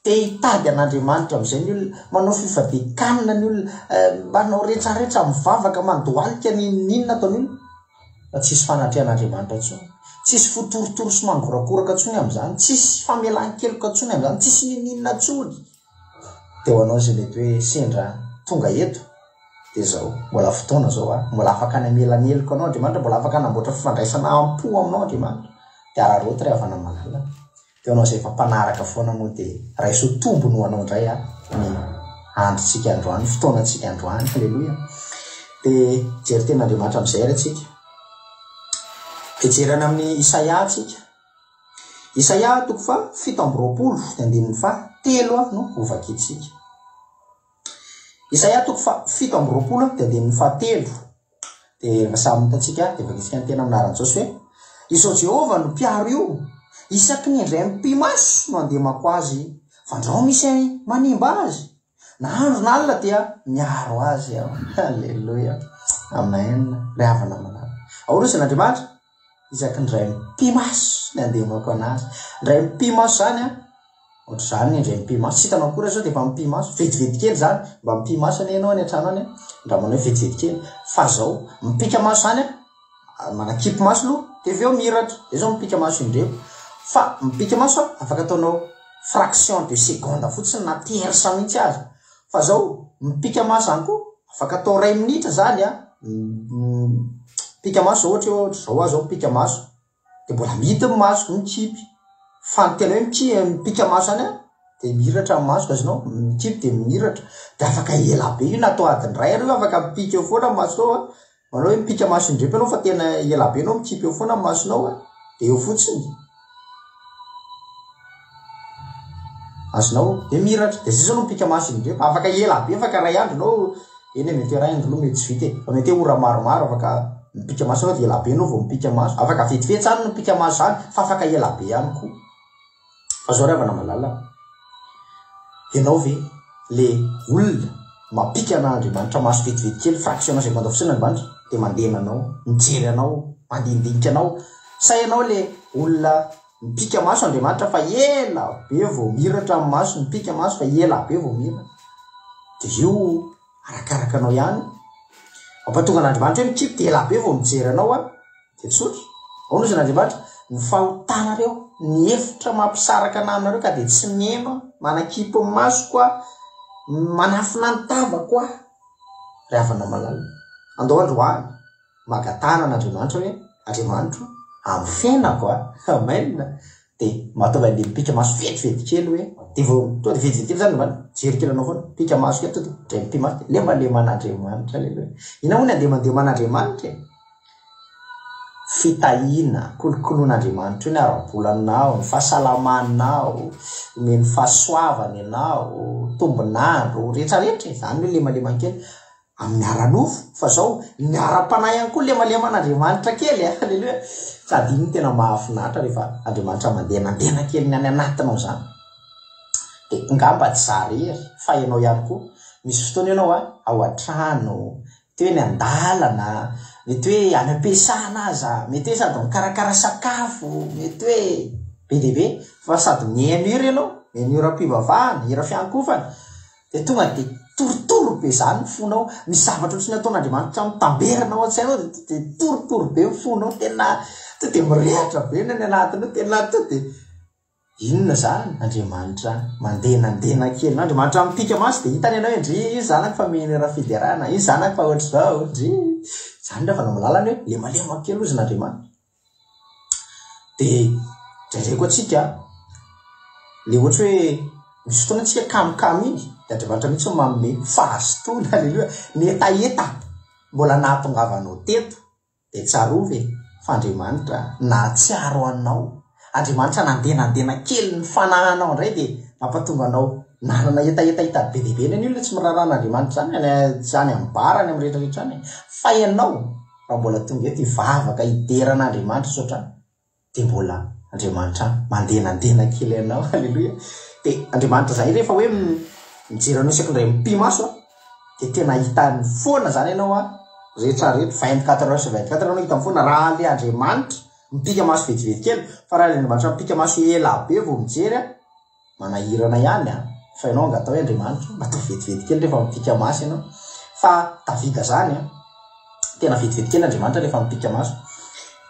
Te hitady an'Andriamanitra amin'izay ny olona, manao fifadian-kanina ny olona, manao retraretra, mivavaka, mandohalika, n'inon'inona ataon'ny olona. Fa tsisy fanatrehan'Andriamanitra intsony. Tsisy fo torotoro sy mangorakoraka intsony amin'izany. Tsisy famelan-keloka intsony amin'izany. Tsisy n'inon'inona intsony. Dia ho anao izay mety hoe sendra tonga eto, dia izao, mbola fotoana izao an, mbola afaka ny hamela ny heloka anao Andriamanitra, mbola afaka hanamboatra fifandraisana am-po aminao Andriamanitra. Dia araraoty ry havana malala. Dia ho anao izay efa mpanaraka foana moa dia raiso ho tombony ho anao indray an ny. androntsika androany, fotoanantsika androany. Haleloia. Dia hijery tenin'Andriamanitra amin'izay ary antsika. Hijery any amin'ny Isaia antsika. Isaia toko faha 27 dia andininy faha telo no hovakintsika. Isaia toko faha 27 dia andininy faha telo. Dia rehefa samy hitantsika dia vakintsika ny teny amin'ny anaran'i Jesosy hoe, Izao Jehovah no mpiaro io, isaky ny indray mipi-maso no andemako azy, fandrao misy manimba azy. Na andro na alina dia miaro azy aho. Alléluia. Amen. Ry havana malala. Ahoana hozy an'Andriamanitra? Isaky ny indray mipi-maso ny andemako anazy. Indray mipi-maso izany an, ohatr'izany ny indray mipi-maso. Tsy hitanao akory izao dia efa mipi-maso. Vetivety kely izany. Mba mipi-maso anie ianao any an-trano any an. Mba manao hoe vetivety kely. Fa izao, mipika maso izany an, manakipy maso aloha dia avy eo mihiratra. Dia izao mipika maso indreo. Fa mipika maso an, afaka ataonao fraction de seconde fotsiny na tierce mihitsy aza. Fa izao, mipika maso izany koa, afaka atao iray minitra izany an, mipika maso izao ohatra hoe ohatr'izao aho izao mipika maso, dia mbola mihidy ny masoko, mikipy. Fa ny tena hoe mikihy, mipika maso izany an, dia mihiratra ny masoko, azonao? Mikipy dia mihiratra. Dia afaka ela be io na atao adiny iray ary io afaka mipika eo foana ny masonao an. Manao hoe mipika maso indrepy ianao fa tena ela be ianao mikipy eo foana ny masonao an, dia eo fotsiny. Azonao? Dia mihiratra. Dia zay zao no mipika maso indrepy. Afaka ela be, afaka iray andro ianao, eny e, mety hoe iray andro aloha mety tsy vita e, fa mety hoe ora maromaro afaka mipika maso ianao dia ela be ianao vao mipika maso. Afaka vetivety izany no mipika maso izany fa afaka ela be ihany koa. Fa zao ry havana malala a! Ianao ve le olona mapika ana Andriamanitra maso vetivety kely fraction ana seconde fotsiny Andriamanitra de mandena anao, mijery anao, mandinidinika anao, sa ianao le olona mipika maso Andriamanitra fa ela be vao miratra ny maso, mipika maso fa ela be vao miratra, de io arakaraka anao ihany, mampatonga an'Andriamanitra hoe mikipy de ela be vao mijery anao an! Dia tsotra. Ahoana hozy an'Andriamanitra? Ny fahotanareo, ny efitra mampisaraka ana aminareo ka dia tsy mihaino aho, manakipy ny masoko aho, manafina ny tavako aho. Ry havana malala, andao androany magatahana an'Andriamanitra hoe, Andriamanitro, amin'ny fiainako a, amen, Dia mahatonga an'ilay mipika maso vetivety kely hoe, dia vao tonga dia vetivety kely izany mba mijery kely anao foana, mipika maso kely tonga dia indray mipi-maso dia lemaleman'Andriamanitra aleloia. Inona moa ny andemandeman'Andriamanitra e? Fitahiana, kolokoloin'Andriamanitra io ny ara-bolanao, ny fahasalamanao, omeny fahasoavana ianao, tombon'andro, rehetrarehetra e, izany hoe lemaleman kely. Amin'ny ara-nofo, fa zao ny ara-panahy ihany koa lemaleman'Andriamanitra kely a, aleloia, sady iny no tena mahafinaritra rehefa Andriamanitra mandenandena kely ny any anatinao zany, de ngamba tsy za rery fa ianao ihany koa, misy fotoana ianao a ao an-trano, mety hoe eny an-dalana, mety hoe any am-piasana aza, mety hoe sady mikarakara sakafo, mety hoe be dia be, fa sady mihaino hira ianao, mihaino hiram-pivavahana, hira fiankohofana, Dia tonga dia torotoro be izany ny fonao, misy zavatra ohatran'ny ataon'Andriamanitra mitamberina ao an-tsainao dia tonga dia torotoro be ny fonao, tena tonga dia mirehatra be ny any anatinao, tena tonga dia inona izany? Andriamanitra mandenandena kely, Andriamanitra mipika maso dia hitany ianao hoe ndry io zanako fa miheno hira fiderana, io zanako fa ohatr'izao, ndry izany rehefa mahalala ny hoe lemalema kely hozy n'Andriamanitra. Dia indraindray koa tsika le ohatra hoe misy fotoana tsika kamokamo iny dia Andriamanitra mihitsy no manome fahazotoana, aleloia, ny hetaheta mbola nahatongavanao teto dia tsarovy e fa Andriamanitra nahatsiaro anao, Andriamanitra nandenandena kely ny fanahinao indray dia nampatonga anao nanana hetaheta hitady be dia be, ny olona tsy miraharaha an'Andriamanitra izany any any amin'ny bar any amin'ny rehetra rehetra any e, fa ianao Raha mbola tonga eto hivavaka hidera an'Andriamanitra misaotra dia mbola Andriamanitra mandenandena kely anao aleloia dia Andriamanitra zay rehefa hoe mijery anao isaky ny ray mipi-maso a dia tena hitany foana zany ianao a rehetra rehetra 24 heures sur 24 ianao hitany foana raha le Andriamanitra mipika maso vetivety kely fa raha le Andriamanitra mipika maso ela be vao mijery a Manahirana ihany an! Fa ianao angatao hoe Andriamanitra mba atao vetivety kely rehefa mipika maso ianao. Fa Davida zany an! Tena vetivety kely Andriamanitra rehefa mipika maso.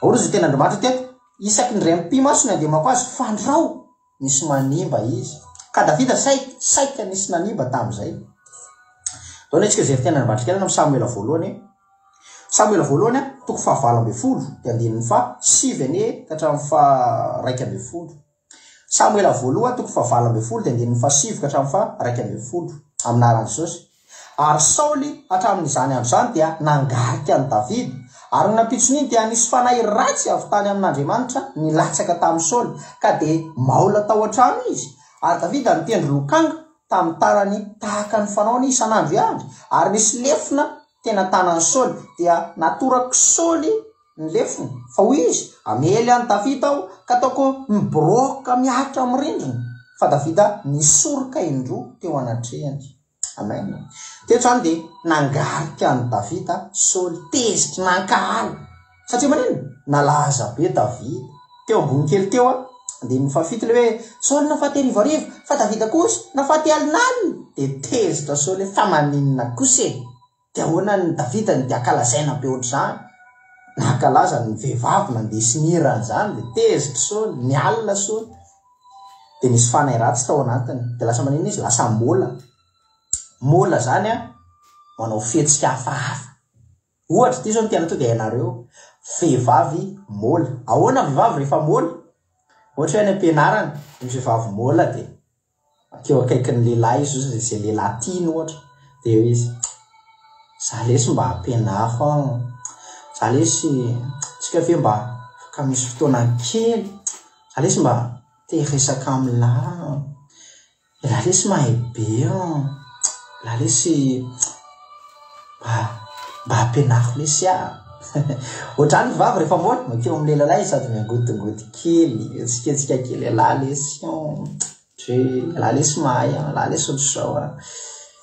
Ahoana izao tena Andriamanitra teto? Isaky ny iray mipi-maso ny andemako azy, fandrao misy manimba izy. Ka Davida saika, saika nisy nanimba tamin'izay. Ndao anie tsika hijery tena Andriamanitra kely any amin'ny Samoela voalohany e. Samoela voalohany an, toko fahavalo ambinifolo, dia andininy faha sivy anie ka hatramin'ny faha 11. Samoela voalohany toko fahavalo ambinifolo dia andininy fahasivy ka hatramin'ny faha 11. Amin'ny anaran'i Jesosy. Ary Saoly hatramin'izany andro izany dia nangarika an'i Davida. Ary ny nampitson'iny dia nisy fanahy ratsy avy tany amin'Andriamanitra nilatsaka tamin'i Saoly, ka dia maola tao an-trano izy. Ary Davida nitendry lokanga tamin'ny tanany tahaka ny fanaony isan'andro ihany, ary nisy lefona tena tanan'i Saoly, dia natorak'i Saoly ny lefona, fa hoy izy, Hamely an'i Davida aho, ka ataoko miboroaka mihatra amin'ny rindrina. Fa Davida nisoroka indroa teo anatrehany. Amen. Teto izany dia nangarika an'i Davida Saoly, tezitra, nankahala. Satria maninona? Nalaza be Davida. Teo ambony kely teo, andininy fahafito ilay hoe, Saoly nafaty arivoarivo, fa Davida kosa nafaty alinalina. Dia tezitra Saoly hoe, fa maninona kosa e? Dia ahoana ny Davida no dia ankalazaina be ohatr'izany? Nankalaza ny vehivavy nandeha sy nihira an'izany, dia tezitra Saoly, nialona Saoly. Dia nisy fanahy ratsy tao anatiny. Dia lasa maninona izy? Lasa môla. Môla izany an, manao fihetsika hafahafa. Ohatra, ity izao no tena tonga dia hainareo, vehivavy môla. Ahoana ny vehivavy rehefa môla? Ohatra hoe any am-pianarana, misy vehivavy môla dia Akeo akaikin'ny lehilahy izy ozy izay lehilahy tiany ohatra dia hoy izy, za lesy mba ampianaro an, za lesy tsika ve mba afaka misy fotoana kely, za lesy mba te hiresaka amin'lah an, elah lesy mahay be an, elah lesy Mba mba ampianaro lesy ah! Ohatrany ny vavy rehefa moana, mankeo amin'ny lehilahy sady miangodingoty kely, mihetsiketsika kely, elah lesy an! Dre, elah lesy mahay an, elah lesy ohatr'izao an!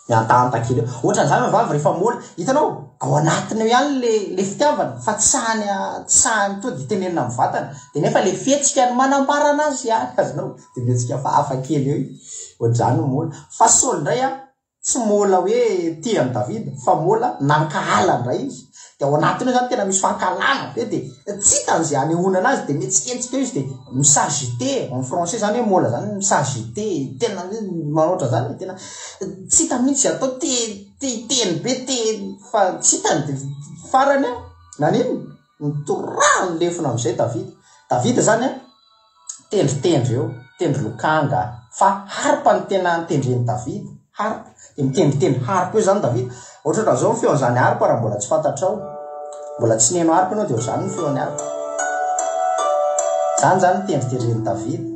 Mihantahanta kely eo. Ohatran'izany ny vavy rehefa moana, hitanao, ao anatiny ao ihany le le fitiavana fa tsy sahiny tsy sahiny tonga de tenenina amin'ny vatana, de nefa le fihetsika no manambara anazy ihany, azonao? De mihetsika hafahafa kely eo izy, ohatr'izany ny moana. Fa Saoly indray an, Tsy môla hoe tia an'i Davida fa môla nankahala indray izy. Dia ao anatiny ao izany tena misy fankahalana be dia tsy hitany izay hanehoana anazy dia mihetsiketsika eo izy dia mi-s'agiter, en français izany hoe môla izany mi-s'agiter, tena hoe manao ohatran'izany e, tena tsy hitany mihitsy izay atao, te te hiteny be, te fa tsy hitany dia farany an, naninona? Nitorahany lefona amin'izay Davida. Davida izany an, tendritendry eo, tendry lokanga, fa harpa no tena tendren'i Davida, harpa. Dia mitendritendry harpa eo izany Davida. Ohatrohatran'izao ny feon'izany harpa raha mbola tsy fantatrao. Mbola tsy niheno harpa ianao dia ohatr'izany ny feon'ny harpa. Izany izany ny tendritendren'i Davida.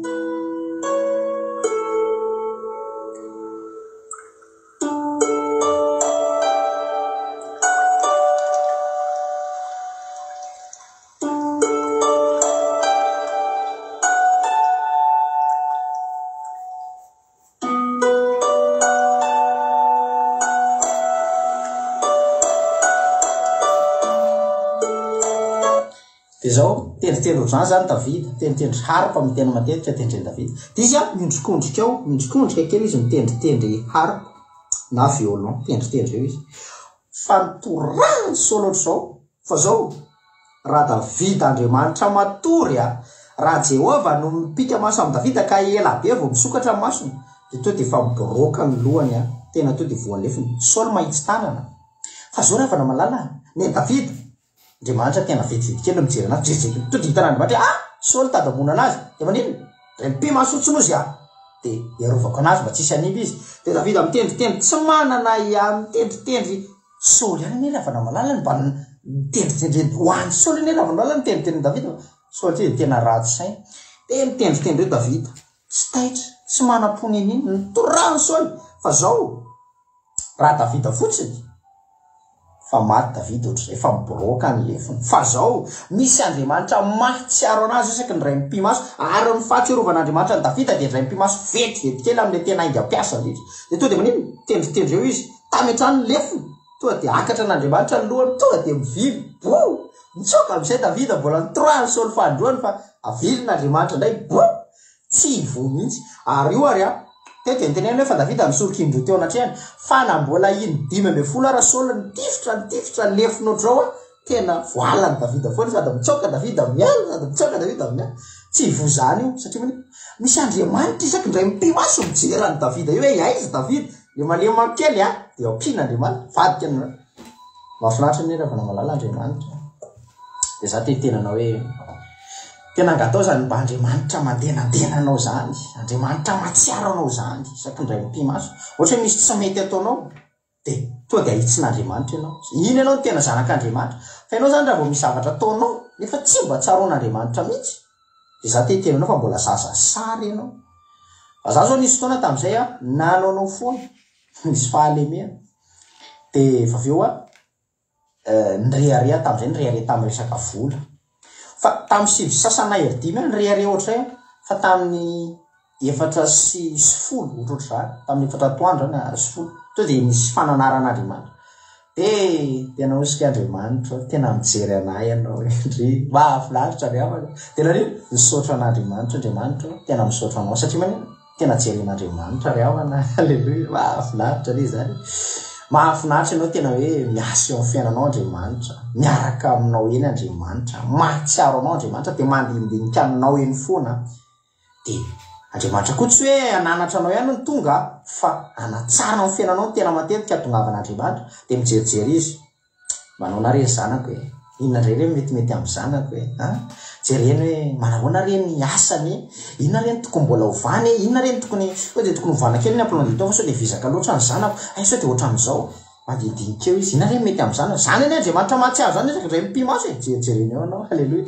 Dia izao, tendritendry ohatr'izany izany Davida, tendritendry harpe no tena matetika tendren'i Davida. Dia izy an, miondrikondrika ao, miondrikondrika kely izy mitendritendry harpe na violon, mitendritendry eo izy. Fa nitorahany Saoly ohatr'izao, fa izao, raha Davida Andriamanitra matory a, raha Jehovah no mipika maso amin'i Davida ka ela be vao misokatra ny masony, dia tonga dia efa miboroaka ny lohany an, tena tonga dia voalefiny. Saoly mahitsy tanana. Fa izao ry havana malala a, ny an'i Davida, Andriamanitra tena vetivety kely no mijery anazy, jerijeriko tonga dia hitan'Andriamanitra hoe ah! Saoly tady hamono anazy, dia maninona? Ray mipi-maso fotsiny hozy aho, dia hiarovako anazy mba tsy hisy hanimba izy. Dia Davida mitendritendry, tsy manana ahiahy, mitendritendry Saoly ihany anie ry havana malala no mba nitendritendreny, ho an'i Saoly anie ry havana malala no nitendritendren'i Davida fa Saoly ity dia tena ratsy saina. Dia mitendritendry eo Davida, tsy taitra, tsy manam-po n'inon'inona, nitorahany Saoly, fa zao, Raha Davida fotsiny, fa maty Davida ohatr'izay, efa miboroaka ny lefony. Fa zao, misy Andriamanitra mahatsiaro anazy isaky ny raim-pimaso, ary ny fahatsiarovan'Andriamanitra an'i Davida dia raim-pimaso vetivety kely amin'ilay tena haingam-piasa indrindra. Dia tonga dia maninona? Tendritendry eo izy, tamy hatrany ny lefony, tonga dia akatra an'Andriamanitra ny lohany, tonga dia mivily, boo! Nitsoaka amin'izay Davida, mbola nitorahany Saoly fanindroany fa avilin'Andriamanitra indray, boo! Tsy voa mihitsy. Ary io ary an, teo dia niteneniny hoe fa Davida nisoroka indroa teo anatrehany, fa na mbola iny 15 ara Saoly nitifitra, nitifitra, lefona ohatr'izao an, tena voalan'i Davida foana sady mitsoaka Davida miala, sady mitsoaka Davida miala. Tsy voa izany io, satria maninona? Misy Andriamanitra isaky indray mipi-maso mijery an'i Davida io hoe aiza Davida? Lemalema kely an, dia ampian'Andriamanitra, vadika ny. Mahafinaritra anie ry havana malala Andriamanitra. Dia za te hiteny anao hoe. Tena angatao izany mba Andriamanitra mandenandena anao izany, Andriamanitra mahatsiaro anao izany isaky ny indray mipi-maso. Ohatra hoe misy tsy mety ataonao dia tonga dia ahitsin'Andriamanitra ianao. Iny ianao no tena zanak'Andriamanitra. Fa ianao izany raha vao misy zavatra ataonao nefa tsy mba tsaroan'Andriamanitra mihitsy dia za te hiteny anao fa mbola zaza sary ianao. Fa za zao nisy fotoana tamin'izay aho nanaonao foana, nisy fahalemena. Dia efa avy eo aho nirehareha tamin'izay, nirehareha tamin'ny resaka vola. Fa tamin'ny sivy sy sasany na hery dimy aho nirehareha ohatr'izay aho, fa tamin'ny efatra sy sy folo ohatrohatr'izany, tamin'ny efatra atoandro na sy folo, tonga dia nisy fananaran'Andriamanitra. Dia tena hoy isika Andriamanitra ô, tena mijery anay ianao e, ndry, mahafinaritra ry havana. Dia nareo misaotra an'Andriamanitra, Andriamanitra ô, tena misaotra anao satria maninona? Tena jeren'Andriamanitra ry havana a! Aleloia! Mahafinaritra anie izany e! Mahafinaritra ianao tena hoe miasa eo amin'ny fiainanao Andriamanitra, miaraka aminao eny Andriamanitra, mahatsiaro anao Andriamanitra dia mandinidinika anao eny foana. Dia Andriamanitra koa tsy hoe hananatra anao ihany no tonga fa hanatsara ny fiainanao no tena matetika hahatongavan'Andriamanitra. Dia mijerijery Izy. Manaona re ny zanako e? Inona indray re no metimety amin'ny zanako e? An? Jereny hoe manahoana re ny asany e? Inona re no tokony mbola hovana e? Inona re no tokony, sao dia tokony hovana kely ny emploi du temps fa sao dia vizaka loatra ny zanako, hay sao dia ohatran'izao. Mandinidinika eo izy, inona re no mety amin'ny zanako? Izany anie Andriamanitra mahatsiaro izany rehefa indray mipi-maso e! Jerijereny eo ianao, haleloia.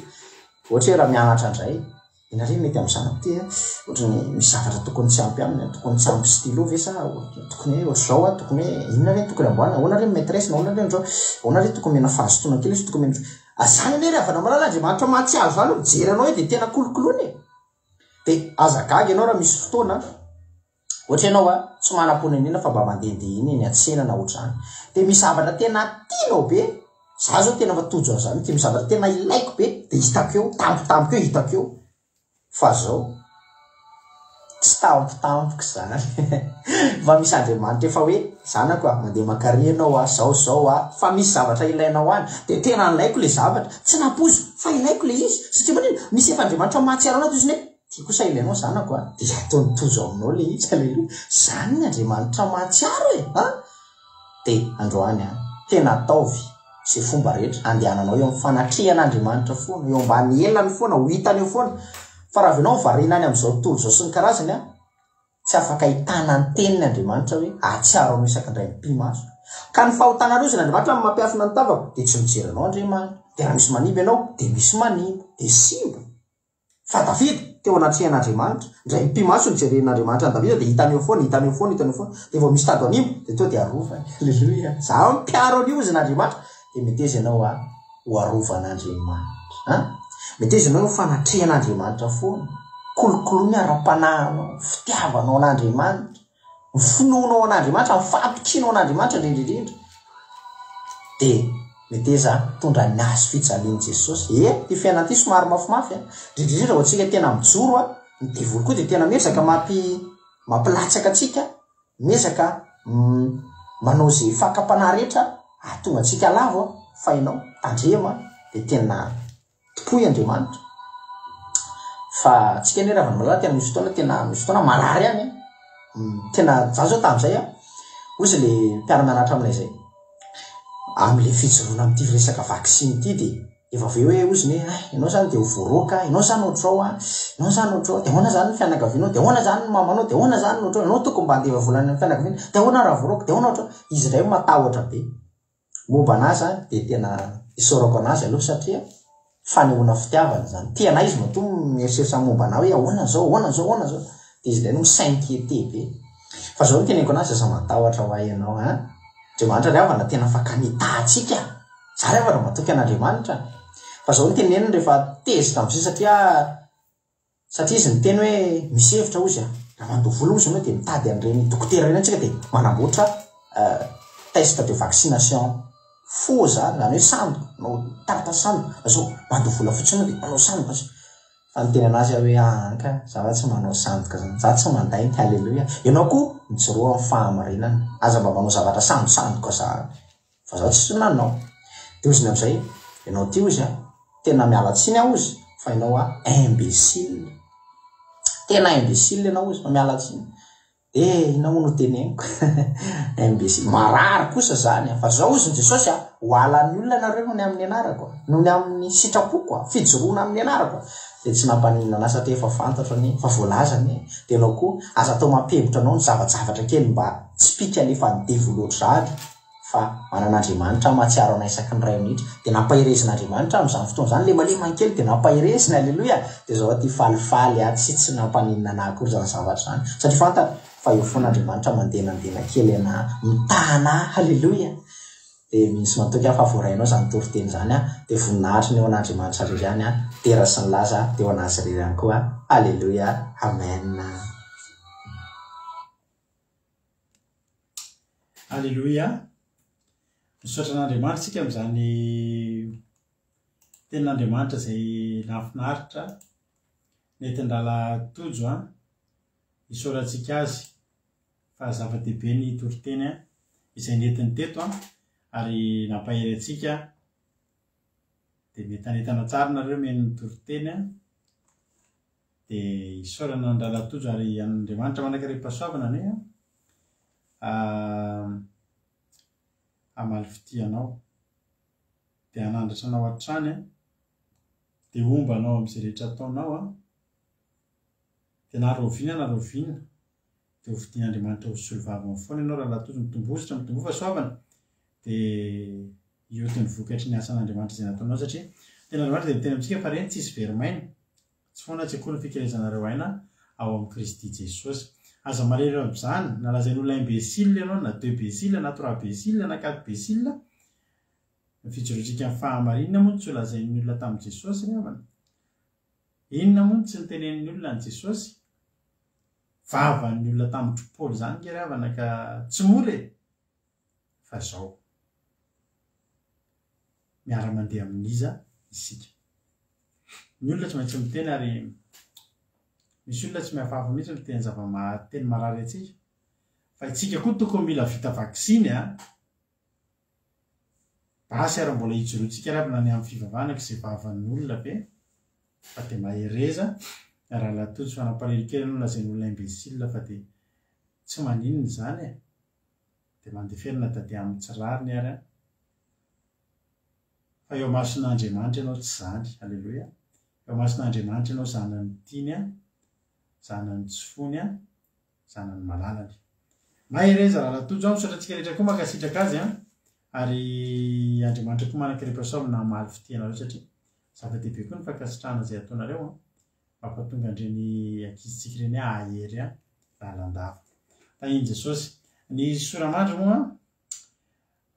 Ohatra hoe raha mianatra indray. Inona re mety amin'ny zanako ity a? Ohatran'ny misy zavatra tokony tsy ampy aminy a, tokony tsy ampy stylo ve sa tokony hoe ohatr'izao a, tokony hoe inona re no tokony amboarina, ahoana re ny maîtresse na ahoana re ny ohatr'izao, ahoana re tokony omena fahazotoana kely izy, tokony omena, zany anie ry havana malala Andriamanitra mahatsiaro zany mijery anao hoe dia tena kolokoloina e! Dia aza gaga ianao raha misy fotoana Ohatra ianao a, tsy manam-ponenena fa mba mandehandeha eny eny an-tsena na ohatr'izany. Dia misy zavatra tena tianao be, za zao tena efa tojo an'izany mihitsy, misy zavatra tena ilaiko be dia hitako eo, tampotampoka eo hitako eo. Fa zao, tsy tampotampoka izany. Fa misy Andriamanitra efa hoe, zanako a, mandeha mankaria ianao a, zao zao a, fa misy zavatra ilainao any. Dia tena nilaiko ilay zavatra, tsy nampoiziko fa ilaiko ilay izy. Satria maninona? Misy efa Andriamanitra mahatsiaro anao dia ohatran'ny hoe, Ty kosa ilainao zanako a, dia ataony tojo aminao le izy, aleloia, zany ny Andriamanitra mahatsiaro e, an! Dia androany an, tena ataovy ze fomba rehetra andehananao eo amin'ny fanatrehan'Andriamanitra foana, eo ambany elany foana, ho hitany eo foana, fa raha avy ianao variana any amin'izao tontolo izao sy ny karazany an, tsy afaka hitana ny teniny Andriamanitra hoe hahatsiaro anao isaky indray mipi-maso. Ka ny fahotanareo izany Andriamanitra no mampiafina ny tavako, dia tsy mijery anao Andriamanitra, dia raha misy manimba ianao, dia misy manimba, dia simba. Fa Davida, teo anatrehan'Andriamanitra, indray mipi-maso nijeren'Andriamanitra an'i Davida, dia hitany eo foana, hitany eo foana, hitany eo foana. Dia vao misy tady hanimba, dia tonga dia arovany. Aleloia! Izaho no mpiaro an'io, hozy n'Andriamanitra. Dia meteza ianao a, ho arovan'Andriamanitra. An? Meteza ianao ho fanatrehan'Andriamanitra foana. Kolokoloy ny ara-panahinao, fitiavanao an'Andriamanitra. Ny finoanao an'Andriamanitra, ny fahatokianao an'Andriamanitra indrindra indrindra, dia meteza mitondra ny hazo fijalian'i Jesosy. E, ity fiainana ity somary mafimafy an, indrindra indrindra ho antsika tena mijoro an, ny devoly koa dia tena miezaka mampi, mampilatsaka antsika, miezaka manao izay fakam-panahy rehetra hahatonga antsika lavo an, fa ianao tandremo an, dia tena Tompoy Andriamanitra. Fa tsika anie ravana malala tena misy fotoana tena misy fotoana marary ihany e. Tena za zao tamin'izay a, hoy izy le mpiara-mianatra aminay zay, amin'le fijoroana amin'ity resaka vaksiny ity dia efa avy eo hoe hozy ny hoe hay ianao zany dia ho voaroaka, ianao zany ohatr'izao a, ianao zany ohatr'izao, dia ahoana zany ny fianakavianao, dia ahoana zany ny mamanao, dia ahoana zany ny ohatr'izao, ianao tokony mba handefa vola any amin'ny fianakaviana, dia ahoana raha voaroaka, dia ahoana ohatr'izao, izy indray matahotra be. Momba an'ahy zany dia tena isaorako an'azy aloha satria fanehoana fitiavana izany. Tia an'ahy izy matoa mieritreritra momba an'ahy hoe ahoana izao, ahoana izao, ahoana izao. Dia izy indray no mi-s'inquiéter be. Fa izao no teneniko an'azy, aza matahotra ho ahy ianao an. Andriamanitra ry havana tena afaka mitaha antsika. Za ry havana matoky an'Andriamanitra. Fa izao no teneniny rehefa tezitra amin'izay satria Satria izy niteny hoe misy hevitra hozy a, raha mandoa vola hozy ianao dia mitady an'ireny dokotera ireny tsika dia manamboatra test de vaccination faux zany, zany hoe sandoka, manao taratasy sandoka, fa zao mandoa vola fotsiny ianao dia manao sandoka zay. Fa niteny anazy aho hoe aa ka, za tsy manao sandoka zany, za tsy mandainga, haleloia. Ianao koa mijoroa amin'ny fahamarinana, aza mba manao zavatra sandosandoka zany. Fa zaho tsy nanao. Dia hoziny amin'izay, ianao ity hozy a, tena miala tsiny aho hozy fa ianao a imbécile. Tena imbécile ianao hozy fa miala tsiny. Eh, inona moa no teneniko? Imbécile. Marary kosa zany a. Fa zao hozy ny Jesosy a, ho halan'ny olona ianareo noho ny amin'ny anarako a, noho ny amin'ny sitrapoko a, fijoroana amin'ny anarako a. Dia tsy nampaninona anah satria efa fantatro anie fa voalaza anie. Dia ianao koa aza atao mampihemotra anao ny zavajavatra kely mba tsipìka alefan'ny devoly ohatr'izany fa manana Andriamanitra aho mahatsiaro anah isaky ny iray minitra. Dia nampaherezin'Andriamanitra aho amin'izany fotoana izany, lemalema kely dia nampahereziny, aleloia! Dia izao aty falifaly aho, tsy tsy nampaninona anah akory izany zavatra izany satria fantatro fa eo foana Andriamanitra mandenandena kely anah, mitaha anah, aleloia! Dia mino sy matoky aho fa voarainao izany toriteny izany an, dia voninahitry ny ho an'Andriamanitra irery ihany an, dera sy ny laza dia ho an'Azy irery ihany koa, Aleloia, Amen. Aleloia, misaotra an'Andriamanitra isika amin'izany tenin'Andriamanitra izay nahafinaritra nentin-drahalahy Tojo an, isaorantsika azy. fa zava-dehibe ny toriteny izay nentiny teto ary nampahery antsika dia mientanentana tsara nareo mihaino ny toriteny dia isaorana ny Rahalahy Tojo ary Andriamanitra manankarem-pahasoavana anie hamaly fitia anao dia hanandratra anao hatrany dia homba anao amin'izay rehetra ataonao dia na rahoviana na rahoviana dia ho fidin'Andriamanitra ho solovavany foana ianao rahalahy Tojo, mitomboa sitra, mitomboa fahasoavana, dia hioty ny vokatry ny asan'Andriamanitra izay nataonao satria tena Andriamanitra dia miteny amintsika fa reny tsisy very maina, tsy foana tsy akory ny fikelezanareo aina ao amin'i Kristy Jesosy. Aza malahelo amin'izany, na lazain'olona imbécile ianao, na deux bécile, na trois bécile, na quatre bécile, ny fijoroantsika amin'ny fahamarinana moa no tsy ho lazain'ny olona tamin'i Jesosy ry havana. Inona moa no tsy nitenenin'ny olona an'i Jesosy? Vavan'ny olona tamin-dry Paoly izany nge ry havana ka tsy mora e! Fa izao. Miara-mandeha amin'iza isika? Ny olona tsy maintsy miteny ary misy olona tsy mihafahafa mihitsy miteny zava-maha teny marary antsika. Fa isika koa tokony mila vita vaksiny a! Basy ary mbola hijoroantsika ary avy na ny amin'ny fivavahana ka izay vavan'ny olona ve fa dia mahereza rahalahy Tojo fa nampalahelo kely ianao lazain'olona imbécile fa dia tsy maninona izany e! dia mandeferana da dia amin'ny tsy rariny ary an! fa eo amason'Andriamanitra ianao tsy zany, aleloia, eo amason'Andriamanitra ianao zanany tiany an, zanany tsy fony an, zanany malalany. Mahereza Rahalahy Tojo a, misaotra antsika rehetra koa mankasitraka azy a, ary Andriamanitra koa manan-karem-pahasoavana hamaly fitia anareo satria zava-dehibe koa ny fankasitrahana izay ataonareo a, mampatonga an'ireny ankizintsika ireny hahery lalandava. Tahin'i Jesosy. Ny sora-mandry moa,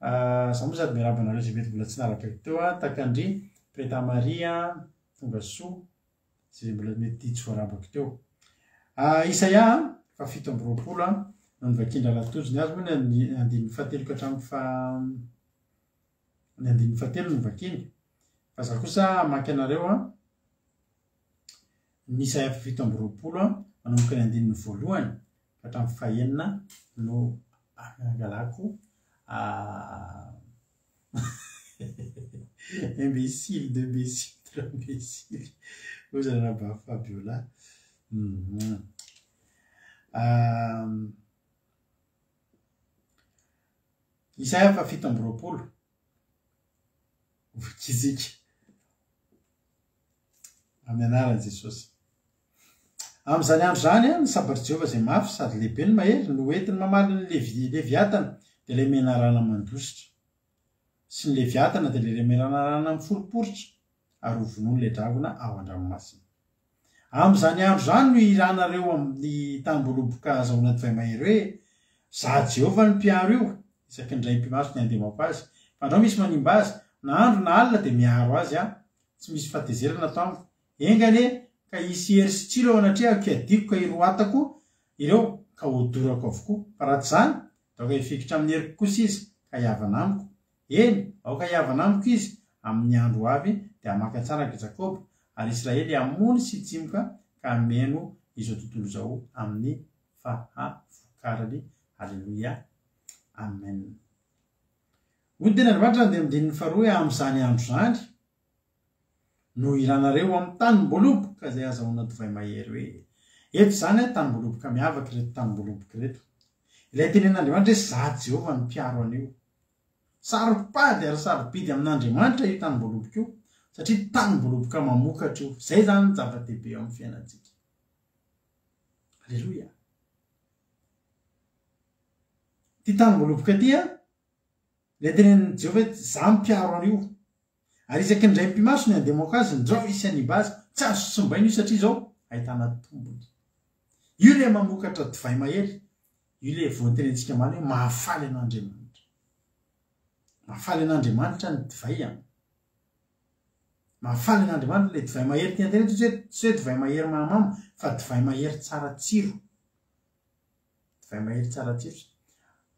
za moa sady miarahaba anareo izay mety mbola tsy nara-baiko teo a, Takandry, Preta Maria, tonga soa. Izay mbola mety tsy voarabako teo. Isaia faha 27 no novakian-dRalatojo. Ny azy moa ny andininy fahatelo ka hatramin'ny faha ny andininy fahatelo no novakiny. Fa za kosa hamaky anareo ny Isaia faha 27 manomboka ny andininy voalohany ka hatramin'ny fahenina no angalako Imbécile, deux imbécile, trois imbécile. Hoy izy ranabavy Fabiola. Mhm. Um, Isaia fa 27. Voakizika. Amin'ny anaran'i Jesosy. Amin'izany andro izany, ny sabatr'i Jehovah izay mafy sady lehibe no mahery no hoentiny mamaly ny Levi, Leviatana, dia ilay menarana mandositra, sy ny Leviatana, dia ilay menarana miforiporitra, ary hovonoiny ilay dragona ao an-dranomasina. Amin'izany andro izany no hihiranareo amin'ny tanimboaloboka ahazahoana divay mahery hoe, Izaho Jehovah no mpiaro io, isaky ny raim-pimaso ny andemako azy. Fandrao misy manimba azy, na andro na alina dia miaro azy aho. Tsy misy fahatezerana ato amiko. Enga anie ka hisy hery sy tsilo eo anatrehako hiadiako ka hiroatako ireo ka hodorako avokoa. Fa raha tsy izany, dia aoka hifikitra amin'ny heriko kosa izy ka hihavana amiko. Eny, aoka hihavana amiko izy amin'ny andro ho avy dia hamaka tsara an'i Jakoba, ary Israely hamony sy hitsimoka ka hameno izao tontolo izao amin'ny fahavokarany. Haleloia. Amen. Hoy ny tenin'Andriamanitra andiany andininy faharoa hoe amin'izany andro izany no hiranareo amin'ny tanim-boaloboka izay azahoana divay mahery hoe eto izany an tanim-boaloboka miavaka ireto tanim-boaloboka ireto. Ilay tenenin'Andriamanitra hoe izaho Jehovah no mpiaro an'io. Saro-pady ary sarobidy amin'Andriamanitra io tanim-boaloboka io. Satria tanim-boaloboka mamokatra io. Izay izany no zava-dehibe eo amin'ny fiainantsika. Aleloia. Ity tanim-boaloboka ity an, ilay tenenin'i Jehovah hoe izaho mpiaro an'io. Ary isaky ny indray mipi-maso ny handemoka azy, ndrao hisy hanimba azy. Tsy azo simbaina io satria izao ahitana tombony. Io ilay mamokatra divay mahery. Io ilay voantenentsika omaly hoe mahafaly an'Andriamanitra. Mahafaly an'Andriamanitra ny divay an. Mahafaly an'Andriamanitra ilay divay mahery tian tenenina tsy hoe tsy hoe divay mahery mahamamo fa divay mahery tsara tsiro. Divay mahery tsara tsiro.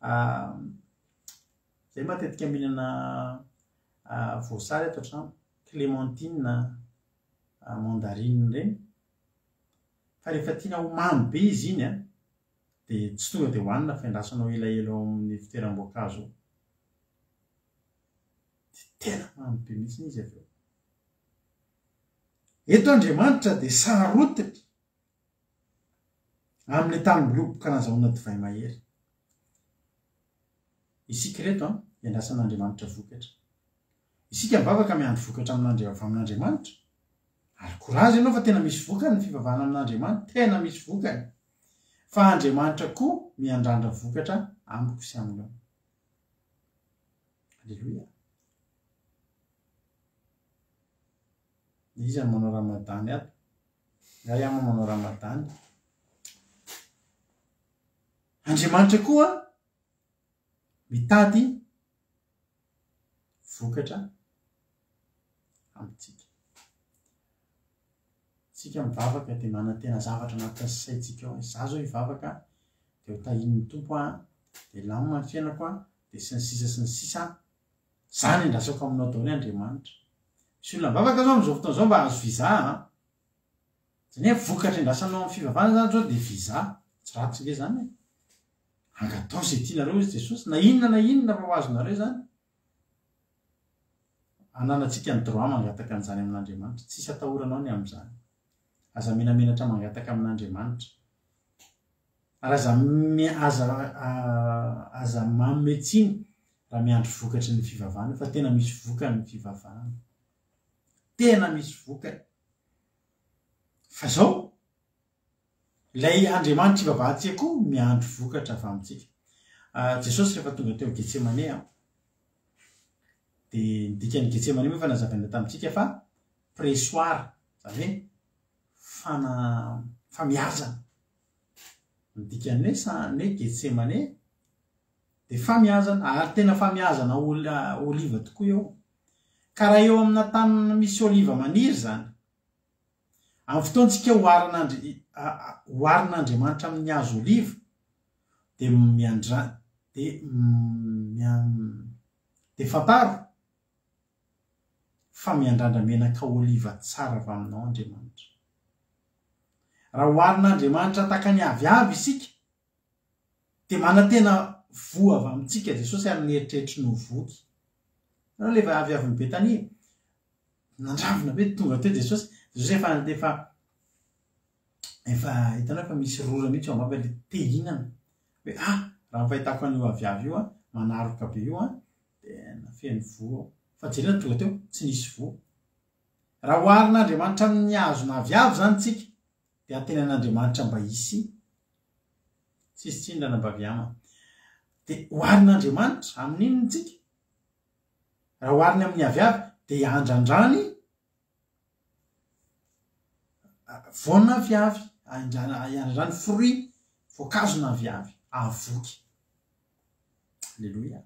Ah, zay matetika mihinana voasary ato an-trano, clémentine, mandarine ireny. Fa rehefa tiana ho mamy be izy iny an, dia tsy tonga dia hohanina fa endrasanao elaela ao amin'ny fitoeram-boankazo ao. Dia tena mamy be mihitsy izy avy eo. Eto Andriamanitra dia sarotiny amin'ilay tanim-boloboka nazahoana divay mahery. Isika ireto an, iandrasan'Andriamanitra vokatra. Isika mivavaka miandry vokatra amin'Andri avy amin'Andriamanitra. Ary courage ianao fa tena misy vokany ny fivavahana amin'Andriamanitra, tena misy vokany. Fa Andriamanitra koa miandrandra vokatra amiko sy aminao. Aleloia. Iza no manao ramadany ato? Nga iaho moa manao ramadany? Andriamanitra koa mitady vokatra amintsika. Tsika mivavaka dia manantena zavatra anatin'ny saintsika ao. Izaho izao hivavaka dia ho tahian'ny Tompo aho, dia hilamina ny fiainako aho, dia sy ny sisa sy ny sisa. Izany andrasako aminao daholo Andriamanitra. Misy olona mivavaka izao amin'izao fotoana izao mba hahazo visa an. Izany hoe vokatra andrasanao amin'ny fivavahana izany izao dia visa. Tsy ratsy nge izany e. Angataho izay tianareo hoy Jesosy, na inona na inona fa ho azonareo izany. Ananantsika ny droit mangataka an'izany amin'Andriamanitra. Tsisy atahoranao ny amin'izany. Aza menamenatra mangataka amin'Andriamanitra. Ary aza aza aza manome tsiny raha miandry vokatry ny fivavahana fa tena misy vokany ny fivavahana. Tena misy vokany. Fa zao, ilay Andriamanitra ivavahantsika koa miandry vokatra avy amintsika. Jesosy rehefa tonga teo Getsemane, dia ny dikan'ny Getsemane moa efa nazavaina tamintsika fa pressoir, izany hoe fana famiazana. Ny dikan'ny hoe sa ny hoe Getsemane dia famiazana, ary tena famiazana oliva tokoa eo. Ka raha eo amina tany misy oliva maniry izany, amin'ny fotoantsika oharin'Andriamanitra amin'ny hazo oliva, dia miandra dia dia fantaro fa miandrandra menaka oliva tsara avy aminao Andriamanitra. Raha oharin'Andriamanitra tahaka ny aviavy isika, Dia manantena voa avy amintsika Jesosy ary ny eritreritry ny ho voky. Hitanao ilay aviavin'i Betania? Nandravona be tonga teo Jesosy. Jesosy efa efa efa hitanao efa misy rora mihitsy ao am-bava ilay te hihinana. Hoe ah, raha ny fahitako an'io aviavy io an, manaroka be io an, dia feno voa ao. Fa jerena tonga teo, tsy nisy voa. Raha oharin'Andriamanitra amin'ny hazona aviavy izany tsika, Dia antenain'Andriamanitra mba hisy Tsisy tsiny ranabavy Ama. Dia oharin'Andriamanitra amin'inona tsika? Raha ohariny amin'ny aviavy dia andrandrany voana aviavy, andrandrany fruit, voankazona aviavy, avoky. Aleloia.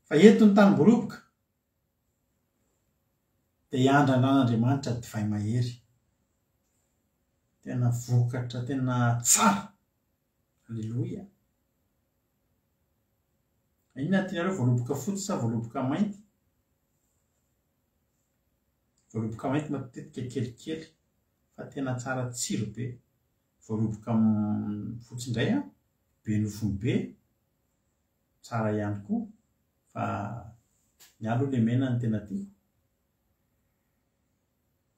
Fa eto ny tanim-boaloboka Dia hiandrandran'Andriamanitra divay mahery. Tena vokatra tena tsara. Aleloia. Inona no tianareo, voaloboka fotsy sa voaloboka mainty? Voaloboka mainty matetika kelikely fa tena tsara tsiro be. Voaloboka fotsy indray an, be nofony be. Tsara ihany koa fa ny ahy aloha le mena no tena tiako.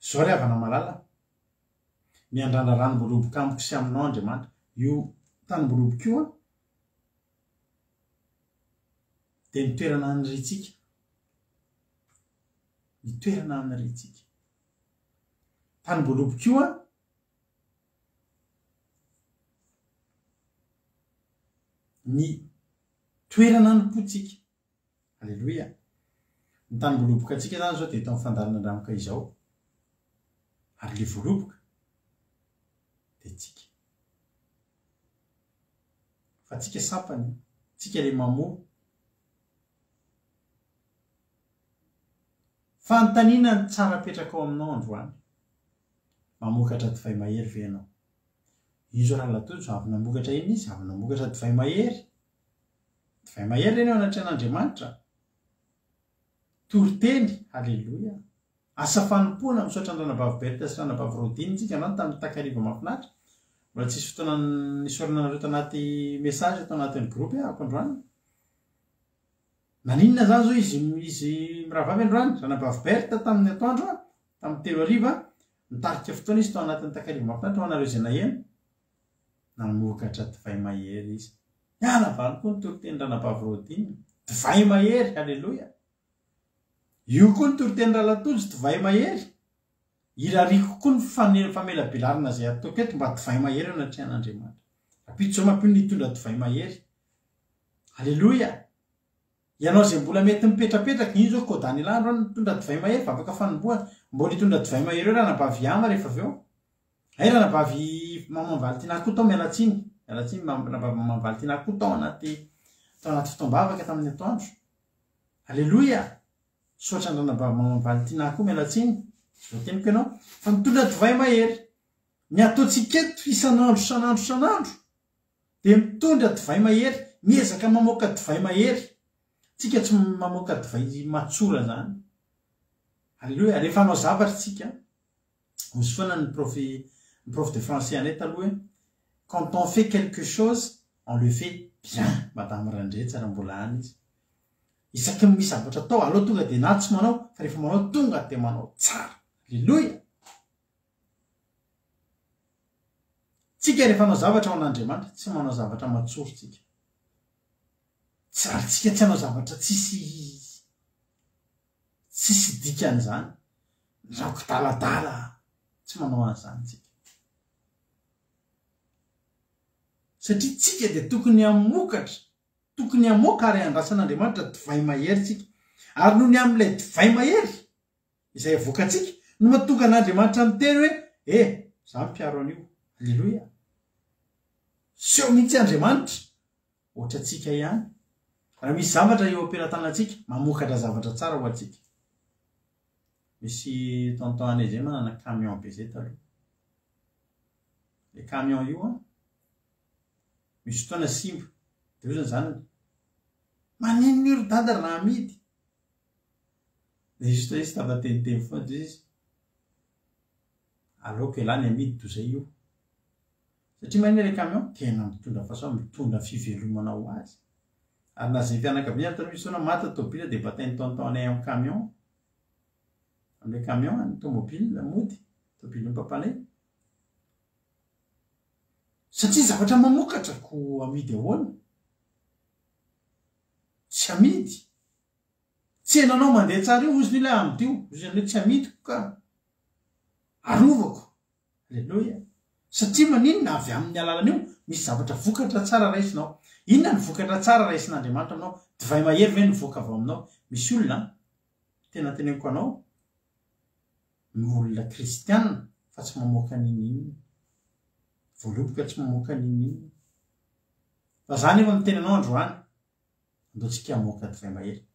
Zao ry havana malala, miandrandra ranom-boaloboka amiko sy aminao Andriamanitra. Io tanim-boaloboka io an, dia ny toerana aniriantsika. Ny toerana aniriantsika. Tanim-boaloboka io an, ny toerana anompoantsika. Aleloia! Ny tanim-boaloboka antsika izany izao dia eto amin'ny fandalin'ny Andranoka izao. Ary ilay voaloboka dia tsika. Fa tsika sampany, tsika ilay mamoa. Fanontaniana ny tsara apetraka ao aminao androany. Mamokatra divay mahery ve ianao? Io izao Rahalahy Tojo, avy namokatra inona izy? Avy namokatra divay mahery. Divay mahery ireny eo anatrehan'Andriamanitra. Toriteny, Haleloia. Asa fanompoana, misaotra an-dRanabavy Berthe sy Ranabavy Rodine tsika androany tamin'ny takariva mahafinaritra. Mbola tsisy fotoana nisaorana anareo tanaty message tao anatin'ny groupe ahako androany. Naninona zany zao izy izy mirahavavy androany? Ranabavy Berthe tamin'ny atoandro, tamin'ny 3 hariva, nitarika fotoana izy tao anatin'ny takariva mahafinaritra ho anareo izay naheno. Namokatra divay mahery izy. Niala valo koa ny toriteny Ranabavy Rodine. Divay mahery, haleloia. Io koa ny toriteny Ralatojo, divay mahery. Irariako koa ny fane- famelabelarana izay ataoko eto mba divay mahery eo anatrehan'Andriamanitra. Rahampitso izao mampino ny hitondra divay mahery. Aleloia! Ianao izay mbola mety mipetrapetraka, iny izao Kodanila androany nitondra divay mahery, vavaka fanombohana. Mbola hitondra divay mahery eo Ranabavy Yama rehefa avy eo. Hay Ranabavy Maman Valentina koa tao, miala tsiny, miala tsiny, Ranabavy Maman Valentina koa tao anaty tao anaty fotoam-bavaka tamin'ny atoandro. Aleloia! Misaotra an-dRanabavy Maman Valentina koa, miala tsiny, tsy voateniko ianao, fa nitondra divay mahery. Ny ataontsika eto isan'andro isan'andro isan'andro dia mitondra divay mahery, miezaka mamoaka divay mahery. Tsika tsy mamoaka divay matsora zany. Aleloia! Rehefa hanao zavatra tsika, hozy foana ny prof ny prof de français anay taloha hoe quand on fait quelque chose, on le fait bien, Madame Randrietsy raha mbola any izy. Isaky ny misy zavatra atao, aleo tonga dia na tsy manao, fa rehefa manao tonga dia manao tsara. Aleloia! Tsika rehefa hanao zavatra ho an'Andriamanitra, tsy manao zavatra matsoro tsika. Tsy ary tsika tsy hanao zavatra tsisy tsisy dikany izany. Ndrao kidaladala, tsy manao an'izany tsika. Satria tsika dia tokony hamokatra, tokony hamoaka ary handrasan'Andriamanitra divay mahery tsika. Ary noho ny amin'ilay divay mahery, Izay avoakantsika no mahatonga an'Andriamanitra miteny hoe, E, izaho mpiaro an'io. Aleloia! Seho mihitsy Andriamanitra, ohatrantsika ihany. Raha misy zavatra eo am-pelatanantsika, mamokatra zavatra tsara ho antsika. Misy tonton anay izay manana camion be izay taloha. Ilay camion io an, misy fotoana simba, dia hoy ny zanany, maninona io ry dada raha amidy? Dia juste izy tafateniteny foana dia izy aleoko ialahy ny amidy toy izay io. Satria maninona ilay camion? Tena mitondra fahasoavana, mitondra fivelomana ho azy. Ary na izay fianakaviana ary taloha misy fotoana maty ny tôbila dia batain'ny tonton-nay amin'ny camion. Amin'ilay camion, ny tômôbile mody, tôbilin'ny papanay. Satria zavatra mamokatra ko amidy ahoana? Tsy amidy. Tsenanao mandeha tsara io ozy ilay amidio, ozy ianao tsy amidiko ka. Arovako. Aleloia. Satria maninona avy amin'ny alalan'io misy zavatra vokatra tsara raisinao. Inona ny vokatra tsara raisin'Andriamanitra aminao? Divay mahery ve no mivoaka avy ao aminao? Misy olona an, tena teneniko anao, ny olona kristiana fa tsy mamoaka n'inon'inona. Voaloboka tsy mamoaka n'inon'inona. Fa za nefa miteny anao androany, Andao tsika hamoaka divay mahery.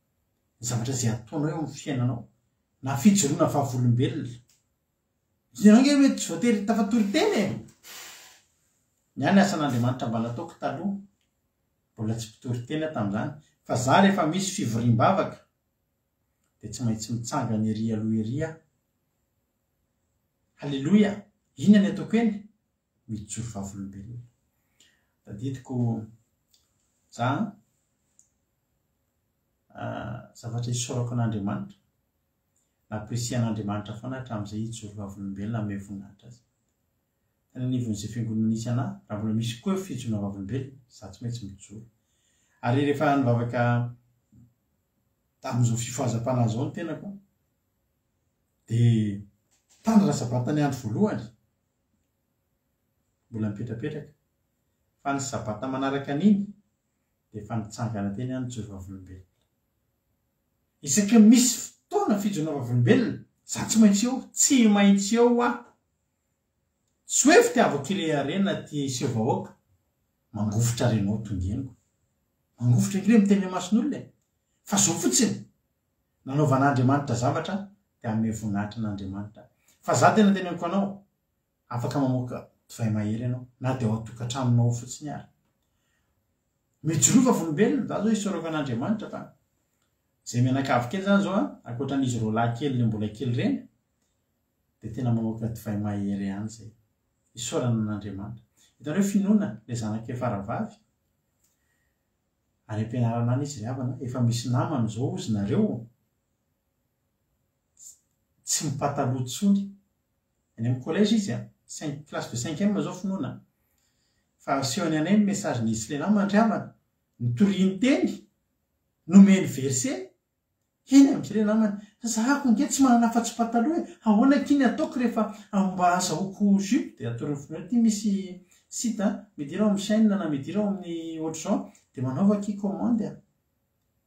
Ny zavatra izay ataonao eo amin'ny fiainanao, na fijoroana vavolombelona. Ianao ange mety tsy voatery tafatory tena e! Ny ahy ny asan'Andriamanitra mba nataoko taloha, mbola tsy mpitory tena tamin'izany, fa za rehefa misy fivoriam-bavaka dia tsy maintsy mitsangana ery aloha ery aho. Haleloia! Inona ny ataoko eny? Mijoro vavolombelona. Tadidiko za an, zavatra isaorako an'Andriamanitra, nampirisihana Andriamanitra foana hatramin'izay hijoro vavolombelona hanome voninahitra azy. Tany anivon'izay fiangonana nisy anah, raha mbola misy koa fijoroana vavolombelona, za tsy maintsy mijoro. Ary rehefa nivavaka tamin'izao fifohazam-panahy izao ny tenako an. Dia tandrina sabata ny andro voalohany, mbola mipetrapetraka, fa ny sabata manaraka an'iny dia efa nitsangana teny aho nijoro vavolombelona. Isaky ny misy fotoana fijoroana vavolombelona, za tsy maintsy eo, tsy maintsy eo aho. Tsy hoe fitiavako hireharena aty hiseho vahoaka, mangovitra renao tongeniko. Mangovitra ange le miteny eo imason'olona e! Fa zao fotsiny, nanaovan'Andriamanitra zavatra dia hanome voninahitra an'Andriamanitra. Fa za tena teneniko anao, afaka mamoaka divay mahery ianao, na dia ao an-tokantranonao ao fotsiny ary. Mijoroa vavolombelona, za zao isaorako an'Andriamanitra fa zay mianakavy kely zany zao an, ankoatran'izy roalahy kely le mbola kely ireny, dia tena mamoaka divay mahery ihany izay. Isaorana an'Andriamanitra. Hitanareo finoana ilay zanakay faravavy? Any am-pianarana any izy ry havana, efa misy namany izao hozy nareo tsy mipataloha intsony. Any amin'ny collège izy an, cinq, classe de cinquième izao finoana. Fa asehony anay ny message-n'izy sy ilay namany ry havana, nitoriany teny, nomeny verset, Eny amin'izay ilay namany, za ko nge tsy manana afa-tsy pataloha e, ahoana akia ny ataoko rehefa mba azahoako jupe, dia atoron'ny filoha ity misy site a, midira ao amin'ny chaine na midira ao amin'ny ohatr'izao dia manaova akia commande a,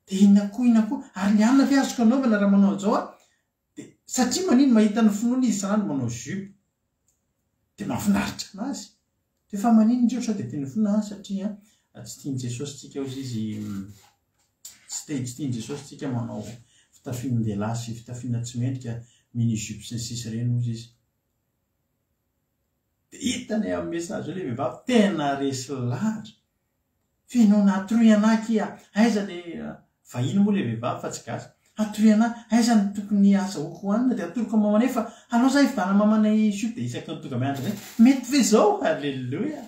dia inona koa inona koa, ary ny alina ve azoko anaovana raha manao an'izao aho, dia satria manino mahita ny finoana izy isan'andro manao jupe, dia mahafinaritra anazy. Dia fa maninona ndry sao dia tian'ny finoana an satria tsy tian'i Jesosy tsika ozy izy tsy te tsy tian'i Jesosy tsika manao fitafian-dehilahy sy fitafiana tsy mendrika mini jupe sy ny sisa ireny ozy izy. Dia hitany amin'ny message io ilay vehivavy tena resy lahatra. Fenoina atoroy anah akia aiza le vahiny moa le vehivavy fa tsy gasy atoroy anah aiza no tokony azahoako hohanina de atoroko am mamanay fa alao za hividana mamanay jupe de isaky ny tonga mianatra zay mety ve zao alleluia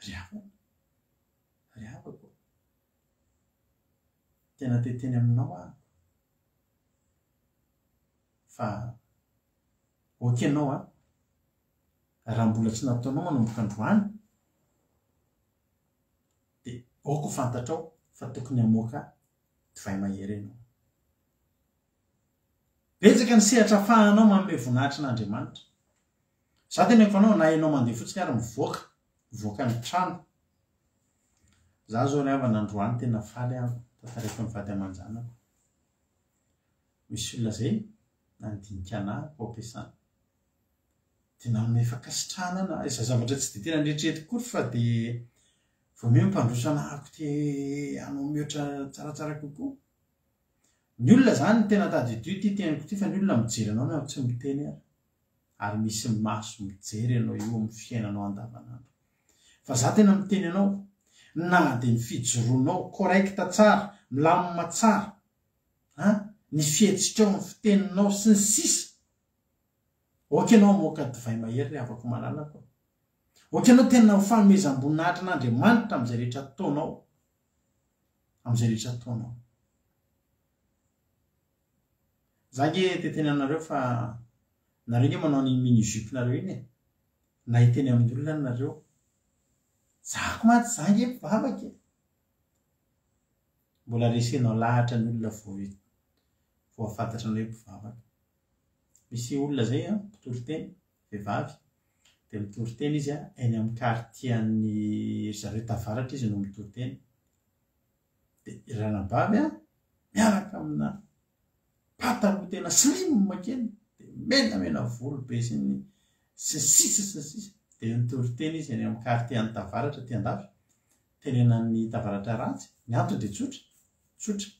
ry havana ry havako tena te hiteny aminao aho fa ok ianao an Raha mbola tsy nataonao manomboka androany dia aoka ho fantatrao fa tokony hamoaka divay mahery ianao. Betsaka ny sehatra afahanao manome voninahitra an'Andriamanitra. Za teneniko anao na ianao mandeha fotsiny ary mivoaka, mivoaka ny trano. Za zao ry havana androany tena faly aho tantaraiko ny vady aman-janako. Misy olona zay nandinika anah tao am-piasana. Dia nanome fankasitrahana ana, izay zavatra tsy dia tena neritreretiko akory fa dia vao miha mampandroso anahako te hanao mihoatra tsaratsara kokoa. Ny olona izany tena tadidio ity teniko ity fa ny olona mijery anao na tsy miteny ary. Ary misy maso mijery anao io amin'ny fiainanao andavanandro. Fa za tena miteny anao, na dia ny fijoroanao correct tsara, milamina tsara, an, ny fihetsikao, ny fiteninao sy ny sisa Ok ianao hamoaka divay mahery ry havako malalako a. Ok ianao tena ho fanomezam-boninahitra an'Andriamanitra amin'izay rehetra ataonao. Amin'izay rehetra ataonao. Za nge te teny anareo fa nareo nge manao an'iny mini jupe nareo iny e. Na hiteny amin'ny olona any nareo. Za ko mantsy za nge mpivavaka e. Mbola resenao lahatra ny olona vao voafantatra anao hoe mpivavaka. Misy olona zay an, mpitory teny, vehivavy, dia mitory teny izy an, eny amin'ny quartier an'ny ry zareo tavaratra izy no mitory teny. Dia ranabavy an, miaraka amina pataloha tena slim kely, dia menamena volo be sy ny sy ny sisa sy ny sisa. Dia nitory teny izy eny amin'ny quartier an'ny tavaratra aty andafy, tenenan'ny tavaratra ratsy, ny antony dia tsotra, tsotra,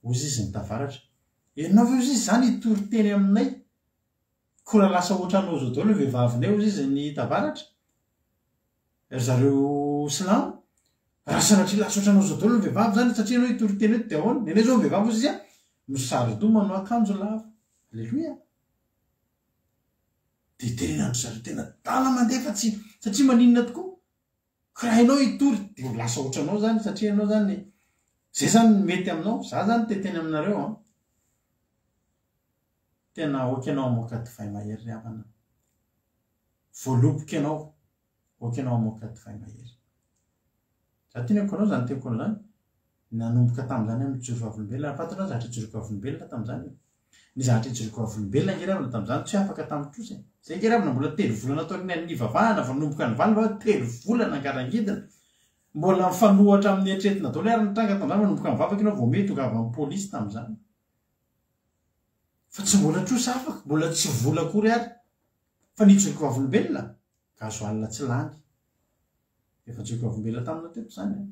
hozy izy ny tavaratra. Enao ve ozy izy zany hitory teny aminay? Koa raha lasa ohatranao zao daholo ny vehivavinay ozy izy ny tavaratra? Ry zareo silamo? Raha sanatria lasa ohatranao zao daholo ny vehivavy zany satria enao hitory teny eto de ahoana? Nenay zao ny vehivavy ozy izy a misaridoha manao akanjo lava. Aleloia! De tenenan-dry zareo tena adala mandeha fa tsy satria maninona tokoa? Ka raha ianao hitory dia ho lasa otranao zany satria ianao zany zay zany ny mety aminao, za zany te teny aminareo an, tena aoka ianao hamoaka divay mahery ry havana, voaloboka ianao, aoka ianao hamoaka divay mahery. Za teneniko anao zany teniko anao zany. Nanomboka tamin'izany aho nijoro vavolombelona. Fantatrao ny zavatra ijoroako vavolombelona tamin'izany e? Ny zavatra ijoroako vavolombelona ange ravina tamin'izany tsy afaka tamin'ny trosa e. Izay ange ravina mbola telo volana taorian'ny nivavahana vao nanomboka nivalona aho, telo volana ngarangidina. Mbola mifanohatra amin'ny eritreretina daholo ary ny tranga tamin'izany, manomboka mivavaka ianao vao mety tonga avy amin'ny polisy tamin'izany. Fa tsy mbola trosa afaka, mbola tsy vola akory ary. Fa ny ijoroako vavolombelona, gasoil tsy lany. Efa joko vavolombelona taminao teto izany an!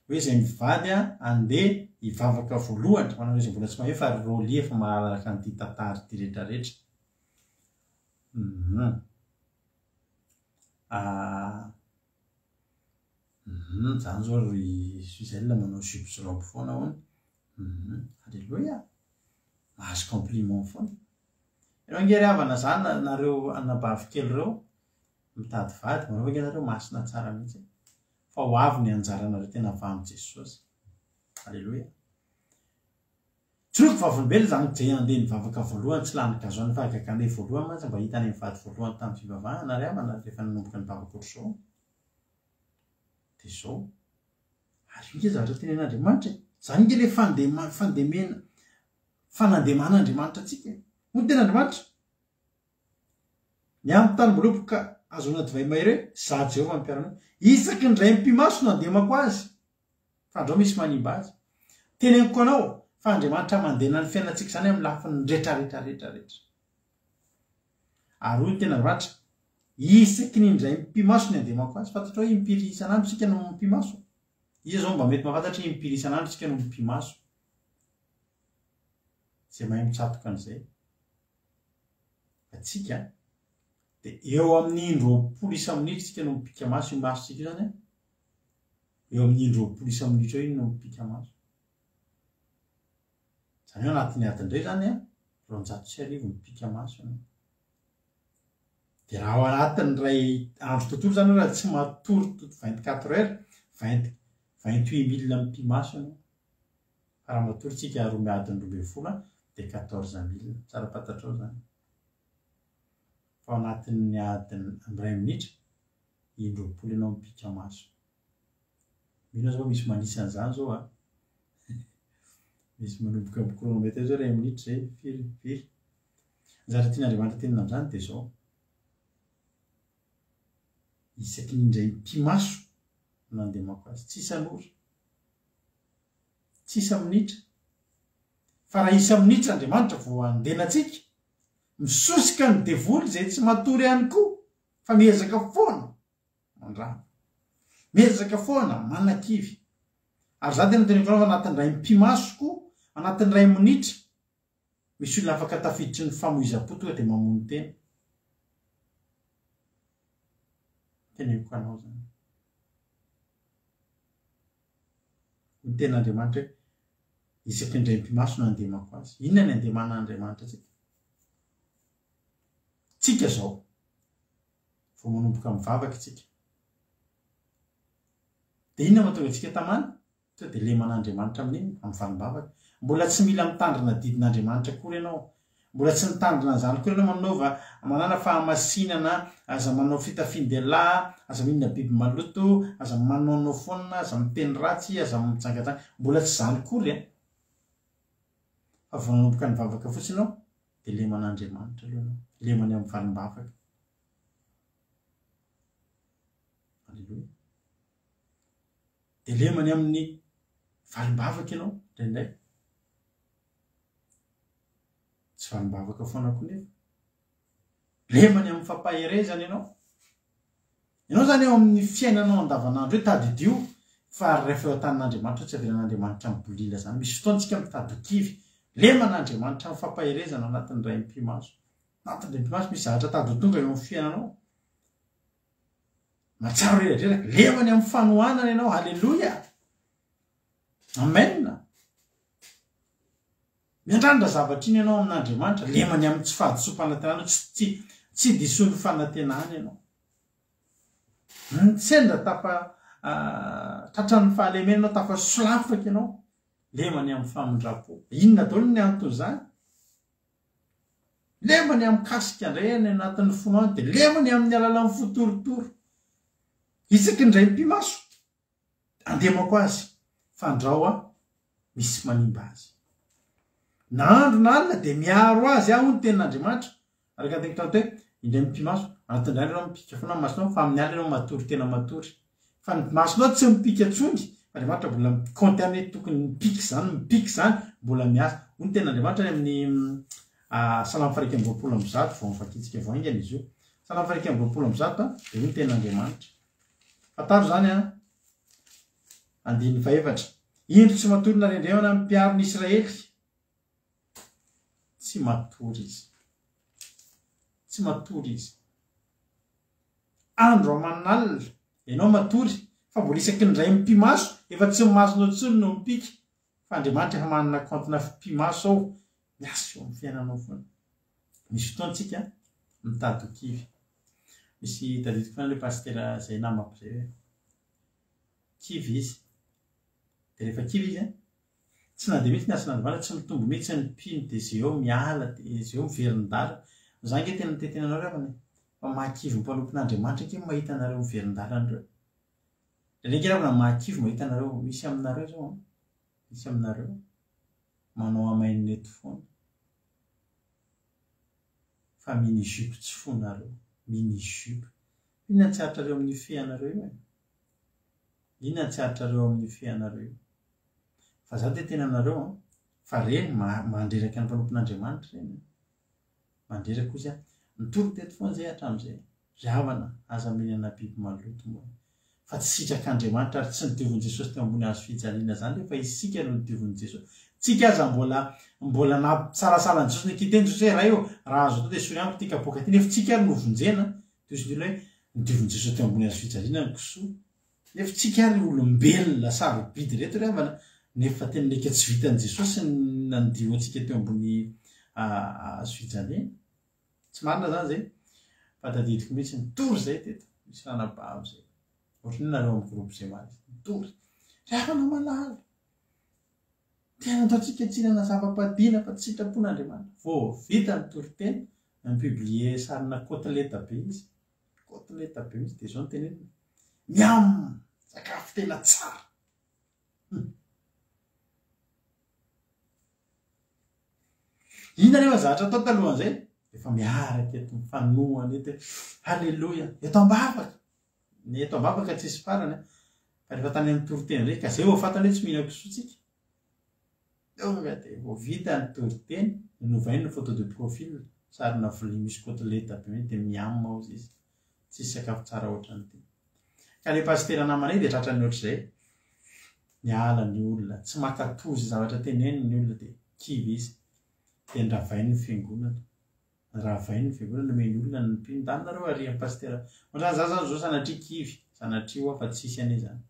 Hoe izay mivady an andeha hivavaka voalohany, ho anareo izay mbola tsy mahay fa ry Rolly efa mahalalaka an'ity tantara ity retraretra. Hum. Ah. Hum, zany zao ry Suzelle manao jupe sy robe foana hono. Hum, alléluia. Mahazo compliment foana. Ianao ange ry havana zany nareo anabavy kely ireo Mitady vady, manao ange nareo masina tsara mihitsy e. Fa ho avy ny anjaranareo tena avy amin'i Jesosy. Aleloia. Tsoriko vavolombelona izany Jay andeha nivavaka voalohany tsy lany gasoil ny fahagaganay voalohany mantsy mba hitanay mivady voalohany tamin'ny fivavahana ry havana rehefa nanomboka nivavaka ohatr'izao dia izao ary io nge zavatra tenen'Andriamanitra e izany nge le fandema fandemena fanandeman'Andriamanitra antsika e hoy ny ten'Andriamanitra Ny amin'ny tanim-boaloboka ahazoana divay mahery hoe, Izaho Jehovah no mpiara-monina. Isaky ny indray mipi-maso no andemako azy, fandrao misy manimba azy. Teneniko anao fa Andriamanitra mandena ny fiainantsika izany amin'ny lafiny rehetra rehetra rehetra rehetra. Ary hoy ny tenin'Andriamanitra, Isaky ny indray mipi-maso ny andemako azy. Fantatrao hoe impiry isan'andro isika no mipi-maso? Iza izao mba mety mahafantatra hoe impiry isan'andro isika no mipi-maso? Izay mahay mitsatoka an'izay. Antsika dia eo amin'ny indroapolo isa-minitra isika no mipika maso, io masontsika io izany an, eo amin'ny indroapolo isa-minitra eo iny no mipika maso. Izany hoe anatin'ny adiny iray izany an, 1200 mipika maso ianao. Dia raha ao anatin'ny iray andro tontolo izany raha tsy matory 24 heures, 20, 28 mille mipi-maso ianao. Fa raha matory tsika roa adiny 12 dia 14 mille. Tsara fantatrao izany. Fa ao anatin'ny adiny iray minitra, indroapolo ianao mipika maso. Mino aho zao fa misy manisa an'izany zao a. Misy manomboka amin'ny chronomètre zao iray minitra izay, firy, firy. Ny zavatra tian'Andriamanitra tenenina amin'izany dia izao. Isaky ny indray mipi-maso no andemako azy. Tsy isan'ora. Tsy isa-minitra. Fa raha isa-minitra Andriamanitra vao handena antsika, misosoka ny devoly izay tsy matory ihany koa fa miezaka foana mandrava. Miezaka foana manakivy. Ary za tena teneniko anao fa anatin'ny iray mipi-maso koa, anatin'ny iray minitra, misy olona afaka tafiditry ny famoizam-po tonga dia mamono tena. Teneniko anao zany. Hoy ny tenin'Andriamanitra hoe, Isaky ny indray mipi-maso no andemako azy. Inona ny andeman'Andriamanitra antsika? Tsika izao, vao manomboka mivavaka isika. Dia inona mahatonga antsika tamana? Tonga dia leman'Andriamanitra amin'inona? Amin'ny valim-bavaka. Mbola tsy mila mitandrina didin'Andriamanitra akory ianao. Mbola tsy nitandrina an'izany koa ianao manaova manana fahamasinana, aza manao fitafian-dehilahy, aza mihinana biby maloto, aza manaonao foana, aza miteny ratsy, aza mijangajanga. Mbola tsy izany akory an! Fa vao nanomboka nivavaka fotsiny ianao dia leman'Andriamanitra aloha ianao. Lemany amin'ny valim-bavaka. Aleloia. Dia lemany amin'ny valim-bavaka ianao indraindray. Tsy valim-bavaka foana koa nefa. Lemany amin'ny fampaherezana ianao. Ianao izany eo amin'ny fiainanao andavanandro eo tadidio fa rehefa eo an-tanin'Andriamanitra tsy avelan'Andriamanitra mibolila izany. Misy fotoana isika mitady ho kivy. Leman'Andriamanitra amin'ny fampaherezana anatin'ny ray mipi-maso. Anatin'ny ray mipi-maso misy zavatra tady ho tonga eo amin'ny fiainanao. Mahatsiaro reradreraka. Lemany amin'ny fanohanana ianao. Haleloia! Amen! Miandrandra zavatra iny ianao amin'Andriamanitra, lemany amin'ny tsy fahadisoam-panantenana, tsy tsy tsy disoin'ny fanantenana ianao. Sendra tafa tratran'ny fahalemena ianao, tafa solafaka ianao, lemany amin'ny famindram-po. Inona daholo ny anton'izany? Lemany amin'ny kasika indray any anatin'ny fonao any, dia lemany amin'ny alalan'ny fo torotoro. Isaky ny indray mipi-maso, andemako azy, fandrao aho. Misy manimba azy. Na andro na alina dia miaro azy aho hoy ny tenin'Andriamanitra. Araka ny teniko tany hoe indray mipi-maso, anatin'ny andro ianao mipika foana ny masonao fa amin'ny alina ianao matory tena matory. Fa ny masonao tsy mipika intsony fa Andriamanitra mbola mi-compte ihany hoe tokony mipika izany, mipika izany, mbola miasa. Hoy ny tenin'Andriamanitra any amin'ny Salamo faha 121 vao novakintsika vao haingana izy io. Salamo faha 121 dia hoy ny tenin'Andriamanitra. Fantaro izany an, andininy fahefatra. Indro tsy matory narendremana ny mpiaro ny Israely. Tsy matory izy. Tsy matory izy. Andro aman'alina, ianao matory, fa mbola isaky ny indray mipi-maso, efa tsy ny masonao intsony no mipika, fa Andriamanitra efa manana kaontina fipi-maso ao, miasa eo amin'ny fiainanao foana. Misy fotoana tsika mitady ho kivy. Misy tadidiko foana ilay pasitera izay namako izay hoe kivy izy. Dia rehefa kivy izy an, tsy nandeha mihitsy ny asan'Andriamanitra, tsy mitombo mihitsy ny mpino dia izay eo miala, dia izay eo miverin-dalana. Za ange tena miteny anareo ry havana e, fa mahakivy ny mpanompon'Andriamanitra ange ny mahita anareo miverin-dalana ireo. Indraindray ange ry havana mahakivy mahita anareo, misy aminareo izao an, misy aminareo manao amen eto foana fa mini jupe tsy fonareo, mini jupe. Inona no tsy aritrareo amin'io feanareo io e? Inona no tsy aritrareo amin'io feanareo io? Fa za te teny aminareo an, fa reny mandreraka ny mpanompon'Andriamanitra reny an. Mandreraka ozy aho. Nitory teto foana zay hatramin'izay. Ry havana, aza mihinana biby maloto moa. Fa tsy sitrak'Andriamanitra ary tsy nodiovin'i Jesosy teo ambony hazo fijaliana zany re fa isika no nodiovin'i Jesosy. Tsika aza mbola mbola nampisalasala an'i Jesosy nikiteny Jesosy hoe Ray ô, raha azo atao dia esory amiko ity kapoaka ity nefa tsika ary novonjena. Toy ny olona hoe nodiovin'i Jesosy teo ambony hazo fijaliana ny kisoa. Nefa tsika ary olombelona sarobidy ireto ry havana, nefa tena neka tsy vitan'i Jesosy ny nandio antsika teo ambony hazo fijaliana. Tsy marina zany zay, fa tadidiko mihitsy nitory zay teto, misy ranabavy zay, ohatran'ny hoe nareo amin'ny groupe zay omaly, nitory. Ry havana malala, tena ataontsika tsy hinana zava-padiana fa tsy sitrapon'Andriamanitra. Vao vita ny toriteny, ni-publier sarina côtelette be izy. Côtelette be mihitsy dia izao no teneniny, miam! Sakafo tena tsara. Hum. Inona anefa ny zavatra atao talohan'izay? Efa miaraka eto, mifanohana eto hoe Haleloia! Eto am-bavaka! Ny eto am-bavaka tsisy farany an! Fa rehefa tany amin'ny toriteny indray, ka izay vao fantany hoe tsy mihinan-kisoa tsika. Tonga dia vao vita ny toriteny, novainy ny photo de profil, sarina vilia misy côtelette be mihitsy dia miam hozy izy. Tsisy sakafo tsara ohatran'ity. Ka le pasitera namanay dia tratran'ny ohatr'izay. Miala ny olona, tsy mankatò izay zavatra teneniny ny olona dia kivy izy. Dia ndravainy ny fiangonana. Ravainy ny fiangonana, nomeny olona ny mpino. Ndany nareo ary an'i pasitera. Ohatran'ny za zany zao sanatria kivy, sanatria hoa fa tsisy anie zany.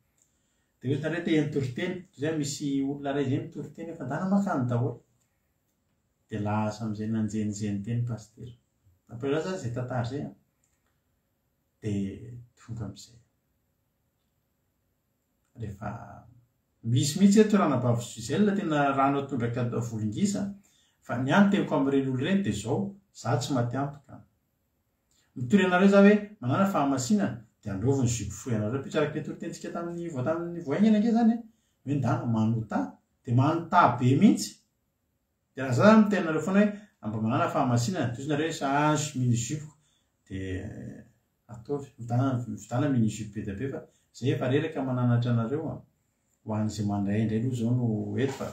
Dia hoy nareo te hitory teny, toy izay misy olona iray izay mitory teny efa ndana mankany daholo. Dia lasa amin'izay nanjenizeny teny pasitera. Nampalahelo ahy zany izay tantara izay an. Dia tonga amin'izay. Rehefa misy mihitsy eto ranabavy Gisèle tena rano atondraka volongisa fa ny ahy ny teniko amin'ireny olona ireny dia izao, za tsy maty antoka. Mitory anareo za hoe manàna fahamasinana dia androvy ny jupe fohy anareo rahampitso araka ilay toritentsika tamin'ny vao tamin'ny vao haingana ange zany e, hoe ndana manotà dia manotà be mihitsy. Dia raha za zany miteny anareo foana hoe mba manàna fahamasinana dia hozy nareo hoe za mini jupe-ko dia Ataovy, mividana mini jupe be dia be fa zay efa reraka mananatra anareo an! Ho an'izay mandray indray aloha izao no eto fa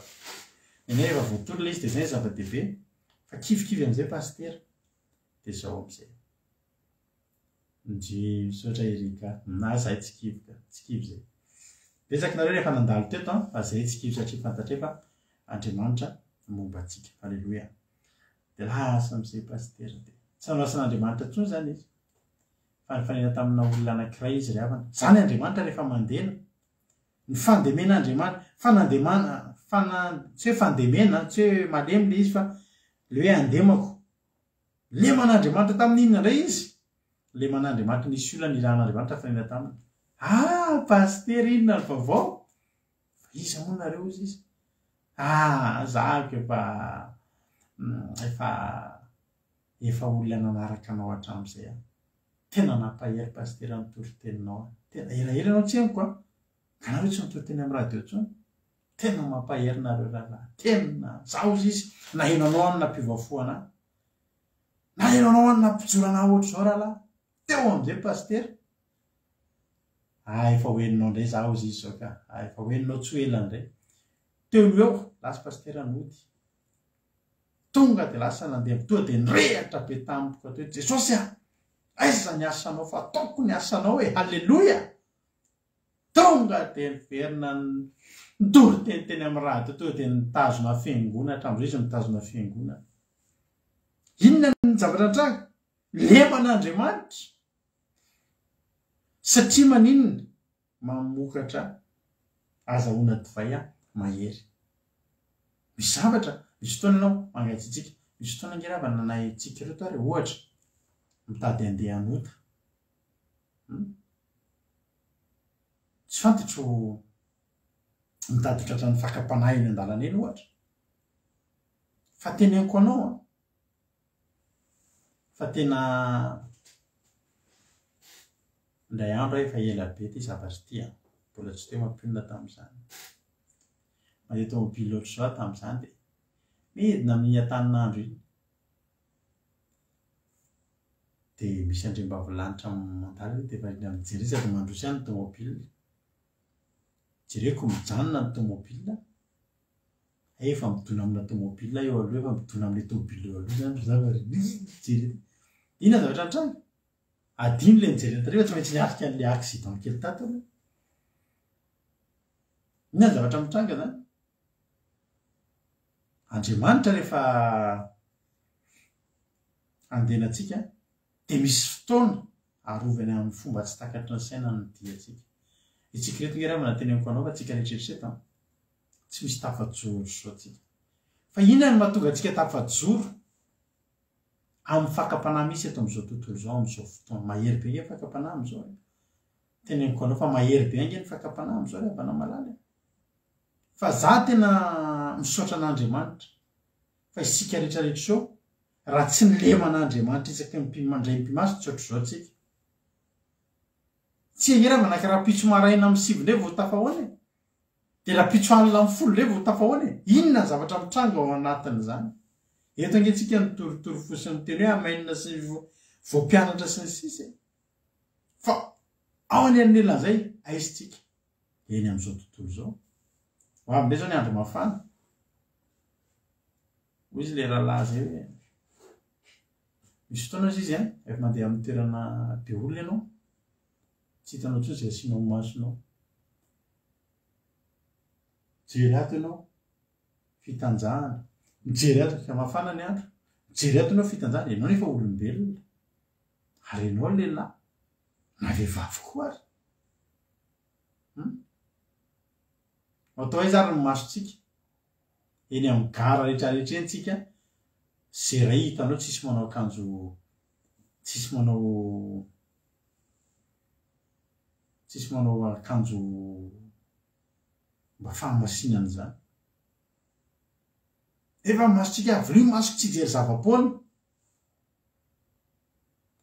nenay efa voatory ilay izy dia izay ny zava-dehibe fa kivikivy amin'izay pasitera dia izao amin'izay. Ndry misaotra Erika na zahay tsy kivy ka, tsy kivy zay. Betsaka nareo rehefa nandalo teto an, fa zay tsy kivy satria fantatray fa Andriamanitra momba antsika. Aleloia. Dia lasa amin'izay pasitera dia tsy nanao asan'Andriamanitra intsony izany izy. Fa nifanena tamina olona anankiray izy ry havana. Izany Andriamanitra rehefa mandena. Ny fandemen'Andriamanitra, fanandemana, fana, tsy hoe fandemena, tsy hoe malemy ilay izy fa ilay hoe andemako. Leman'Andriamanitra tamin'ny inona indray izy? Leman'Andriamanitra, nisy olona nirahan'Andriamanitra nifanena taminy. Ah, pasitera inona ny vaovao? Fa iza moa nareo hozy izy? Ah, zahako efa efa efa olona nanaraka anao hatramin'izay aho. Tena nampahery pasitera ny toriteninao aho. Tena elaela ianao tsy henoko an. Ka nareo tsy mitory teny amin'ny radio intsony. Tena mampahery nareo rahalahy. Tena za ozy izy naheno anao aho no nampiova fo anah. Naheno anao aho no nampijoro anah ohatr'izao rahalahy. Teo amizay pasitera. Ah efa ho henonao indray za ozy izy zao ka. Ah efa ho henonao tsy ho ela indray. Teo no eo, lasa pasitera nody. Tonga dia lasa nandeha tonga dia nirehatra be tampoka teo Jesosy ah! Aiza ny asanao fa ataoko ny asanao e! Haleloia! Tonga dia niverina nitory teny teny amin'ny radio tonga dia nitazona fiangonana hatramin'izao izy mitazona fiangonana. Inona ny zavatra nitranga? Leman'Andriamanitra. Satria maninona? Mamokatra azahoana divay mahery. Misy zavatra, misy fotoana ianao mangatsiatsiaka, misy fotoana ange ravana na itsika ireto ary ohatra mitady handeha hanota. Hum. Tsy fantatro mitady ho tratran'ny fakam-panahy eny an-dalana eny ohatra. Fa teneniko anao an, fa tena indray andro aho efa ela be ity zavatra ity an, mbola tsy teo mampionona tamin'izany. Mandeha tomobile ohatr'izao aho tamin'izany dia midina amin'iny Antaninandro iny. Dia misy andriambavilanitra mandalo eo dia variana mijery sady mandroso ihany ny tomobile. Jereko mijanona ny tomobile, hay efa midona amina tomobile eo aloha, efa midona amin'ilay tomobile eo aloha izany ry za variana mijery. Inona ny zavatra nitranga? Adino ilay nijery ny tarehy fa tsy maintsy niatrika an'ilay accident kely tato aloha. Inona ny zavatra mitranga izany? Andriamanitra rehefa handena antsika dia misy fotoana arovany amin'ny fomba tsy takatry ny saina ny diantsika. Itsika ireto nge ravana teneniko anao fa tsika rehetra eto an, tsy misy tafajoro ohatr'izao tsika. Fa inona no mahatonga antsika tafajoro amin'ny fakam-panahy misy eto amin'izao tontolo izao amin'izao fotoana? Mahery be nge ny fakam-panahy amin'izao e. Teneniko anao fa mahery be ange ny fakam-panahy amin'izao ry havana malala e. Fa za tena misaotra an'Andriamanitra fa isika rehetra rehetra izao raha tsy nileman'Andriamanitra isaky ny mpimandray mpimaso tsy ohatr'izao tsika. Tsy anie raha manaka rahampitso maraina amin'ny sivy indray vao tafahoana e. Dia rahampitso alina amin'ny folo indray vao tafahoana e. Inona ny zavatra mitranga ao anatin'izany? Eto ange tsika mitorotoro fo sy miteny hoe amen sy voampianatra sy ny sisa e. Fa ao anelanelan'izay aiza tsika? eny amin'izao tontolo izao. Ho avy indray izao ny andro mafana. Hoy izy ilay rahalahy izay hoe, misy fotoana hozy izy an, rehefa mandeha amin'ny toerana be olona ianao, tsy hitanao intsony izay asianao ny masonao. Mijery ato ianao, fitanjahana. Mijery ato, efa mafana ny andro. Mijery ato ianao, fitanjahana. Ianao nefa olombelona. Ary ianao lehilahy, na vehivavy koa ary. Hum? Atao aiza ary ny masontsika? Eny amin'ny gara rehetra rehetra eny tsika, ze ray hitanao tsisy manao akanjo, tsisy manao, tsisy manao akanjo mba fahamasinana izany. Nefa ny masontsika avilio masoko tsy hijery zava-poana.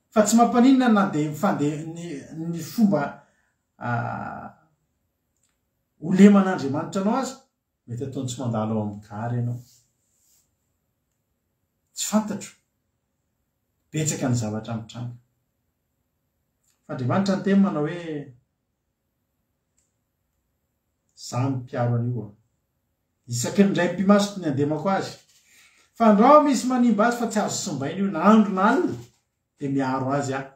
Fa tsy mampaninona na dia mifande ny ny fomba holeman'Andriamanitra anao aza, mety ataony tsy mandalo ao amin'ny gara ianao. Tsy fantatro. Betsaka ny zavatra mitranga. Fa Andriamanitra niteny manao hoe Za no mpiaro an'io a. Isaky ny indray mipimaso ny andemako azy. Fa andrao misy manimba azy fa tsy azo simbaina io na andro na alina dia miaro azy aho.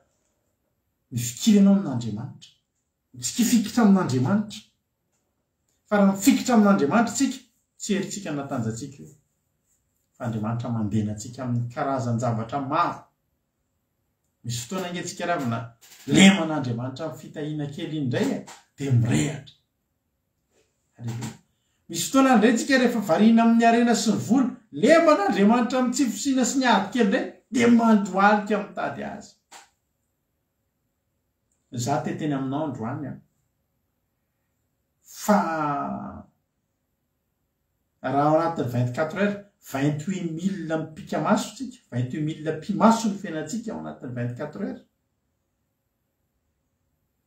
Mifikira ianao amin'Andriamanitra. Mitsikifikitra amin'Andriamanitra. Fa raha mifikitra amin'Andriamanitra isika, tsy herintsika na tanjantsika io. Fa Andriamanitra mandena antsika amin'ny karazan-javatra maro. Misy fotoana ange tsika ravina leman'Andriamanitra amin'ny fitahiana kely iny indray e, dia mirehatra. Aleloia. Misy fotoana indray tsika rehefa variana amin'ny harena sy ny vola, leman'Andriamanitra amin'ny tsy fisiana sy ny ady kely indray, dia mandohalika mitady azy. Za te teny aminao androany an. Fa Raha ao anatin'ny 24 heures, 28000 mipika maso tsika, 28000 pimaso ny fiainantsika ao anatin'ny 24 heures.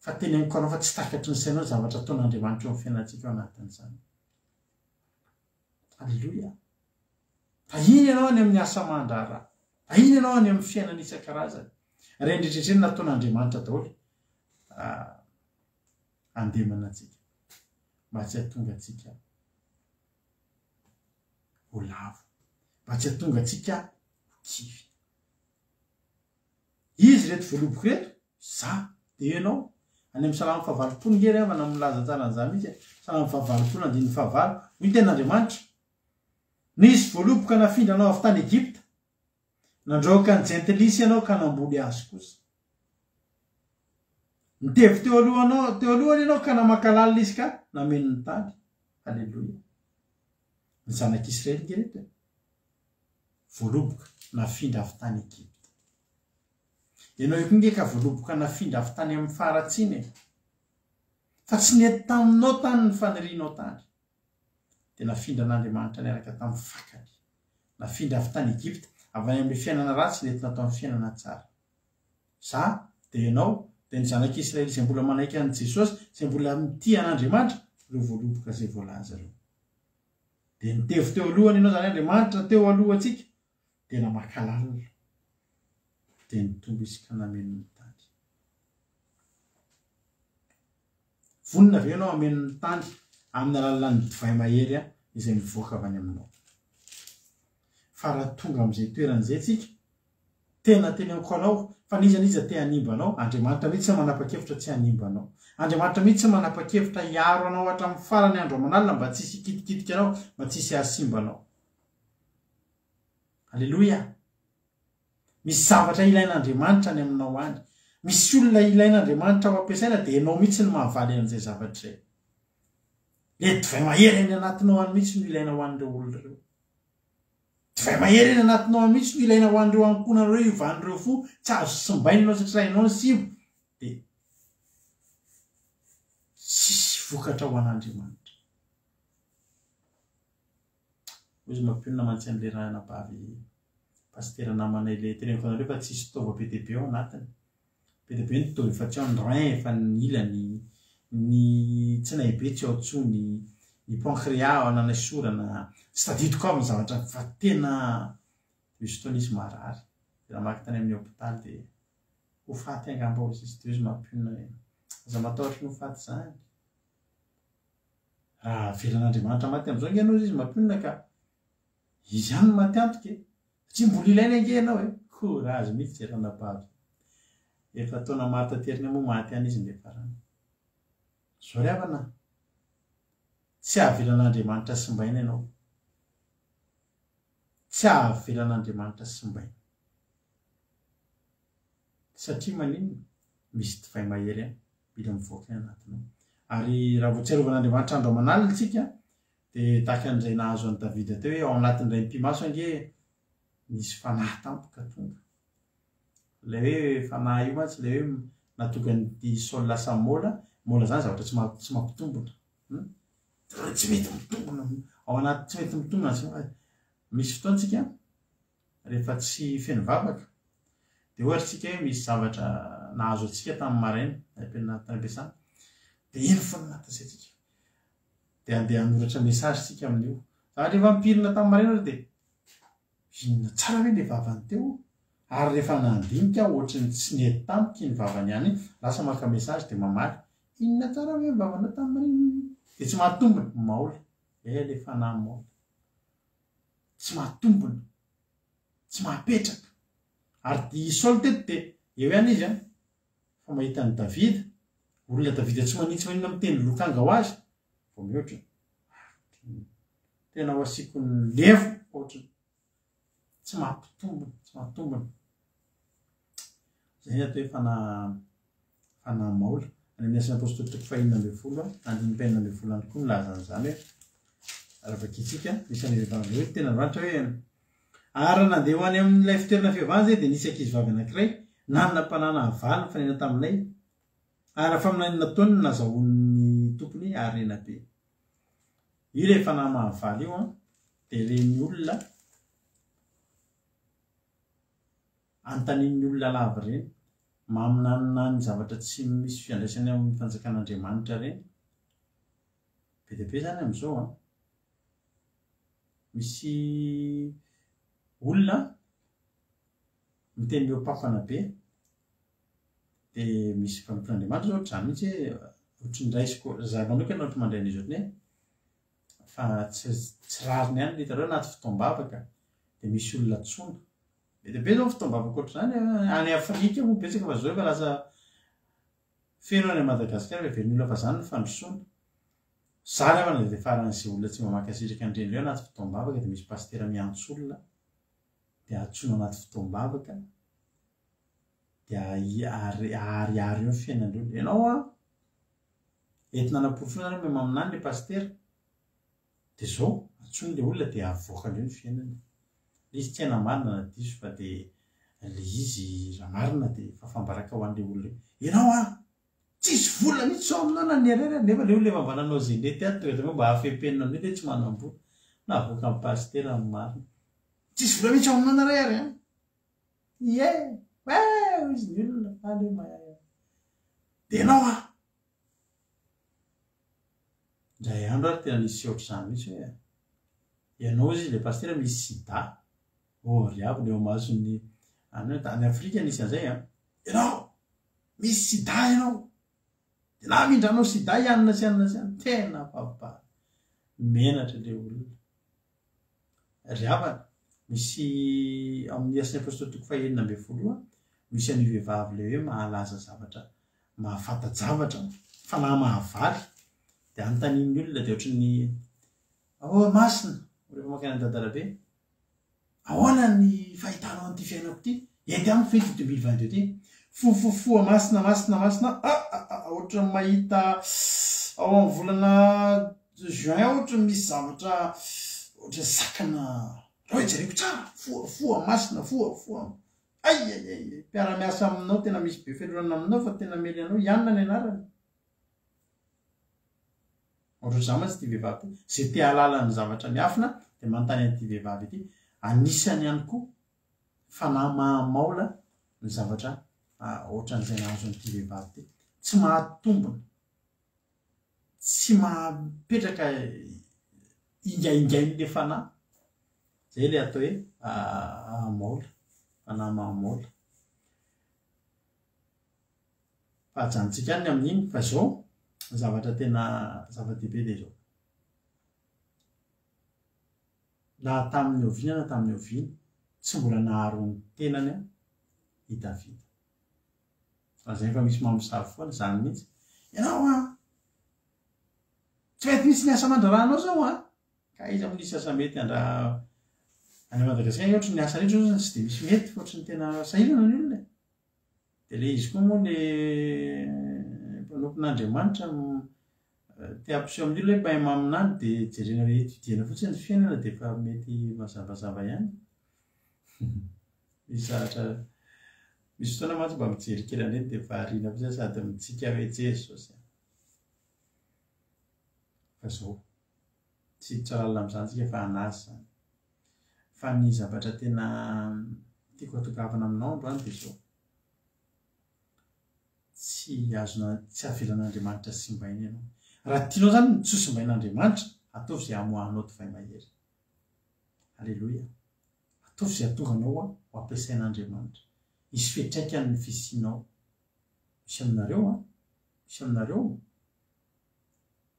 Fa teneniko anao fa tsy takatry ny sainao ny zavatra ataon'Andriamanitra eo amin'ny fiainantsika ao anatin'izany. Aleloia. Tahiny ianao any amin'ny asa aman-draharaha. Tahiny ianao any amin'ny fiainana isan-karazany. Ireny rehetra ireny nataon'Andriamanitra daholo handemana antsika mba tsy hahatonga antsika ho lavo, mba tsy hahatonga antsika ho kivy. Izy ireto voaloboko ireto, izaho, dia ianao. Any amin'ny Salamo fahavalopolo nge ry havana milaza tsara an'izany mihitsy e. Salamo fahavalopolo andininy fahavalo. Hoy ny tenin'Andriamanitra, Nisy voaloboka nafindranao avy tany Egypta, nandroaka ny jentilisa ianao ka namboly azy kosa. Nitevy teo alohanao, teo alohany ianao ka namaka lalina izy ka nameno ny tany. Aleloia. Ny zanak'Israely nge ireto e. Voaloboka nafindra avy tany Egypta. Ianao io koa nge ka voaloboka nafindra avy tany amin'ny faharatsiana e. Fa tsy nety taminao tany ny fanirianao tany. Dia nafindran'Andriamanitra niaraka tamin'ny fakany. Nafindra avy tany Egypta, avy any amin'ilay fiainana ratsy nentina tao amin'ny fiainana tsara. Za, dia ianao, dia ny zanak'Israely izay mbola manaiky an'i Jesosy, izay mbola mitia an'Andriamanitra, ireo voaloboka izay voalaza ireo. Dia nitevo teo alohany ianao, izany hoe Andriamanitra teo alohantsika, dia namaka lalina. Dia nitombo izy ka nameno ny tany. Vonona ve ianao hameno ny tany amin'ny alalan'ny divay mahery izay mivoaka avy any aminao? Fa raha tonga amin'izay toerana izay tsika, Tena teneniko anao fa n'iza n'iza te hanimba anao, Andriamanitra mihitsy no manapa-kevitra tsy hanimba anao. Andriamanitra mihitsy no manapa-kevitra hiaro anao hatramin'ny farany andro aman'alina mba tsy hisy hikitikitika anao, mba tsy hisy hahasimba anao. Aleloia! Misy zavatra ilain'Andriamanitra any aminao any. Misy olona ilain'Andriamanitra ho ampiasaina dia ianao mihitsy no mahavaly an'izay zavatra izay. Ilay divay mahery any anatinao any mihitsy no ilaina ho an'ireo olona ireo. Divay mahery any anatinao any mihitsy no ilaina ho an'ireo ankohonana ireo hiovan'ireo fo tsy azo simbaina ianao satria raha ianao no simba dia tsisy vokatra ho an'Andriamanitra. Hoy izy mampionona mantsy an'ilay ranabavy pasitera namanay ilay teneniko anareo fa tsisy taova be dia be ao anatiny. Be dia be ny taova efa tsy ao, ny rein efa nilany, ny tsinay be tsy ao intsony, ny pancréas nanaisorana, tsy tadidiko aby ny zavatra fa tena misy fotoana izy marary, dia namaky tany amin'ny hopitaly dia ho faty angamba hozy izy, dia hoy izy mampionona hoe aza matahotra ny ho faty izany, raha avelan'Andriamanitra maty amin'izao ange ianao hozy izy mampionona ka izy ihany no maty antoka e! Satria mbola ilaina ange ianao e! Courage mihitsy ry ranabavy. Efa taona maro taty aoriana moa maty ihany izy niafarany. Zao ry havana a! Tsy hahavelan'Andriamanitra simbaina ianao. Tsy hahavelan'Andriamanitra simbaina. Satria maninona? Misy divay mahery any, mila mivoaka any anatinao. Ary raha vao tsiarovan'Andriamanitra andro aman'alina isika, Dia tahaka an'izay nahazo an'i Davida teo hoe ao anatin'ny indray mipi-maso ange nisy fanahy tampoka tonga. Ilay hoe fanahy io mantsy ilay hoe nahatonga an'i Saoly lasa mola, mola izany zavatra tsy tsy mampitombina. Hmm? Tsy mety mitombina, ao anaty tsy mety mitombina. Misy fotoana tsika rehefa tsy feno vavaka dia ohatra tsika hoe misy zavatra nahazo antsika tamin'ny maraina, tany am-piasana, dia iny foana anatin'ny saintsika. Dia andeha hanoratra message tsika amin'io. Za rehefa nipirina tamin'ny maraina aloha dia inona tsara ve ilay vavany teo? Ary rehefa nandinika aho ohatry ny tsy nety tamiko iny vavany ihany iny, lasa maka message dia mamaly, inona tsara ve ny vavanao tamin'ny maraina? Dia tsy mahatombina, maola. Eh ilay fanahy maola. Tsy mahatombina. Tsy mahapetraka. Ary i Saoly teto dia eo ihany izy an. Fa mahita an'i Davida, olona Davida tsy manintsy maninona mitendry lokanga ho azy, vao mihoatra. Tena ho asiako ny lefo ohatrany. Tsy mampitombina, tsy mahatombina. Izay ny atao hoe fanahy fanahy maola. Any amin'ny Asan'ny Apôstôly toko fahenina ambin'ny folo, andininy fahenina ambin'ny folo ihany koa milaza an'izany hoe raha vakintsika, misy an'ilay vehivavy hoe tena Andriamanitra hoe Ary raha nandeha ho any amin'ilay fitoerana fivavahana izahay dia nisy ankizivavy anankiray nanana mpanahy nahavaly nifanena taminay, ary raha faminaniana nataony no nazahoan'ny tompony harena be. Io ilay fanahy mahavaly io an, dia ireny olona anontanian'ny olona lava ireny, maminaninany zavatra tsy misy fiandraisany amin'ny fanjakan'Andriamanitra ireny. Be dia be izany amin'izao an. Misy olona miteny mihoa-pampana be, dia misy mpanompon'Andriamanitra zao ohatr'izany mihitsy hoe ohatry ny raisiko, za manokana ohatry mandray an'izy ohatry ny hoe fa tsy tsy rariny ihany ny hitanareo anaty fotoam-bavaka dia misy olona antsoina. Be dia be zao ny fotoam-bavaka ohatr'izany any Afrika moa betsaka fa zao efa lasa feno any Madagasikara fa heverin'ny olona fa zany ny fandrosoana. Za angamba na dia faran'izay olona tsy mba mankasitraka an'ireny ireo anaty fotoam-bavaka dia misy pasitera miantso olona dia antsoina anaty fotoam-bavaka dia aharihary eo ny fiainan'ireo. Ianao an, entina hanaporofoana nareo mahay maminany le pasitera dia zao antsoiny le olona dia avoakany eo ny fiainany. Le izy tsy hay na marina na diso fa dia le izy raha marina dia fafam-baraka ho an'le olona io. Ianao an! Tsisy vola mihitsy zao aminao na ny ariary ary nefa le olona efa mba nanao ze nety ato tonga de mba hafempenina amin'io le tsy manambola. Navoakan'i pasitera ny marina. Tsisy vola mihitsy ao aminao na iray ary an! Ie! Wee! Hoy izy ny olona faly hoe mahay. Dia ianao an! Indray andro ary tena nisy ohatr'izany mihitsy hoe ianao hoy izy le pasitera misy sida. Oh ry havana eo imason'ny any hoe any Afrika nisy an'izay an! Ianao! Misy sida ianao! Dia namindranao sida i anona sy anona sy anona. Tena papa! Menatra ilay olona. Ry havana, misy ao amin'ny Asan'ny Apostoly toko fahenina ambin'ny folo io, misy an'io vehivavy ilay hoe mahalaza zavatra, mahafanta-javatra, fanahy mahavaly. Dia anontanian'ny olona dia ohatran'ny, oh masina, rehefa mankany an'i Dadarabe, Ahoana ny fahitanao an'ity fiainako ity? Ety amiko ve ity 2022 ity? Fofofoa masina masina masina ah ah ah ohatran'ny mahita ao amin'ny volana juin ao ohatran'ny misy zavatra ohatran'ny sakana reo jereko tsara foa foa masina foa foa ay ay ay mpiara-miasa aminao tena misy be fialonana aminao fa tena mely anao i Anna ny anarany. Ohatrohatr'izany mantsy ity vehivavy ity. Izay te hahalala ny zavatra miafina dia manontany an'ity vehivavy ity. Anisany ihany koa fanahy mahamaola ny zavatra ohatran'izay nahazo an'ity vehivavy ity. Tsy mahatombina, tsy mahapetraka ingaingain'ilay fanahy. Izay ilay atao hoe maola, fanahy mahamaola. Fa ajanontsika any ny amin'iny fa izao ny zavatra tena zava-dehibe dia izao. Na tamin'ny oviana na tamin'ny oviana, tsy mbola naharo ny tenany i Davida. Lazainy fa misy mamosavy foana, izany mihitsy. Ianao an! Tsy mety mihitsy ny asa aman-draharahanao izao an! Ka aiza moa nisy asa mety andra any Madagasikara ohatry ny asa rehetra izao tsy dia misy mety fa ohatry ny tena sahirana ny olona e. Dia ilay izy koa moa le mpanompon'Andriamanitra te hampiseho amin'ny olona hoe mpahay maminany dia jerena hoe étudier-na fotsiny ny fiainana dia efa mety mazavazava ihany. Misy zavatra misy fotoana mantsy mba mijery kely an'ireny dia variana fotsiny sady mitsiky hoe Jesosy a. Fa zao, tsy hiditra lalina amin'izany tsika fa an'azy izany. Fa ny zavatra tena tiako hatongavana aminao androany dia izao, tsy azona, tsy avelan'Andriamanitra simbaina ianao. Raha tianao izany ny tsy ho simbain'Andriamanitra, ataovy izay hamoahanao divay mahery. Aleloia. Ataovy izay hahatonga anao ho ampiasain'Andriamanitra. Hisy fiantraikany ny fisianao. Misy aminareo an, misy aminareo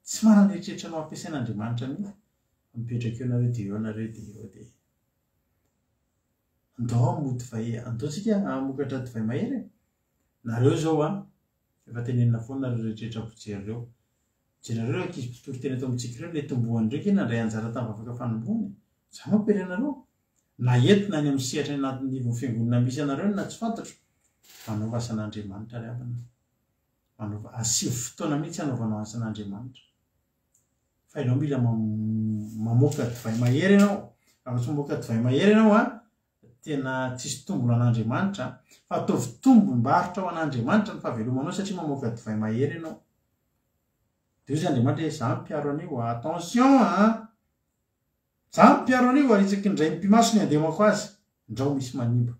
tsy manana eritreritra anao ampiasain'Andriamanitra mihitsy. Mipetraka eo nareo dia eo nareo dia eo dia andao hamoa divay, andao tsika hamokatra divay mahery e. Nareo izao an, efa tenenina foana nareo rehetrarehetra mpijery ireo. Jereo ireo ankizy mpitory teny eto amintsika ireo, ilay tombohan'ireo ange nandray anjara tamin'ny vavaka fanombohana e. Izany mampiely anareo. Na eto na any amin'ny sehatra any anatin'ny ivon'ny fiangonana misy anareo na tsy fantatro. Manaova asan'Andriamanitra ry havana. Manaova, asio fotoana mihitsy hanaovanao asan'Andriamanitra. Fa ianao mila mamoaka divay mahery ianao. Raha vao tsy mamoaka divay mahery ianao an, tena tsisy tombony ho an'Andriamanitra. Fa ataovy tombom-barotra ho an'Andriamanitra ny fahavelomanao satria mamoaka divay mahery ianao. Dia hoy izy Andriamanitra hoe, za mpiaro an'io, attention an! Za mpiaro an'io ary isaky ny indray mipimaso ny andemako azy, ndrao misy manimba.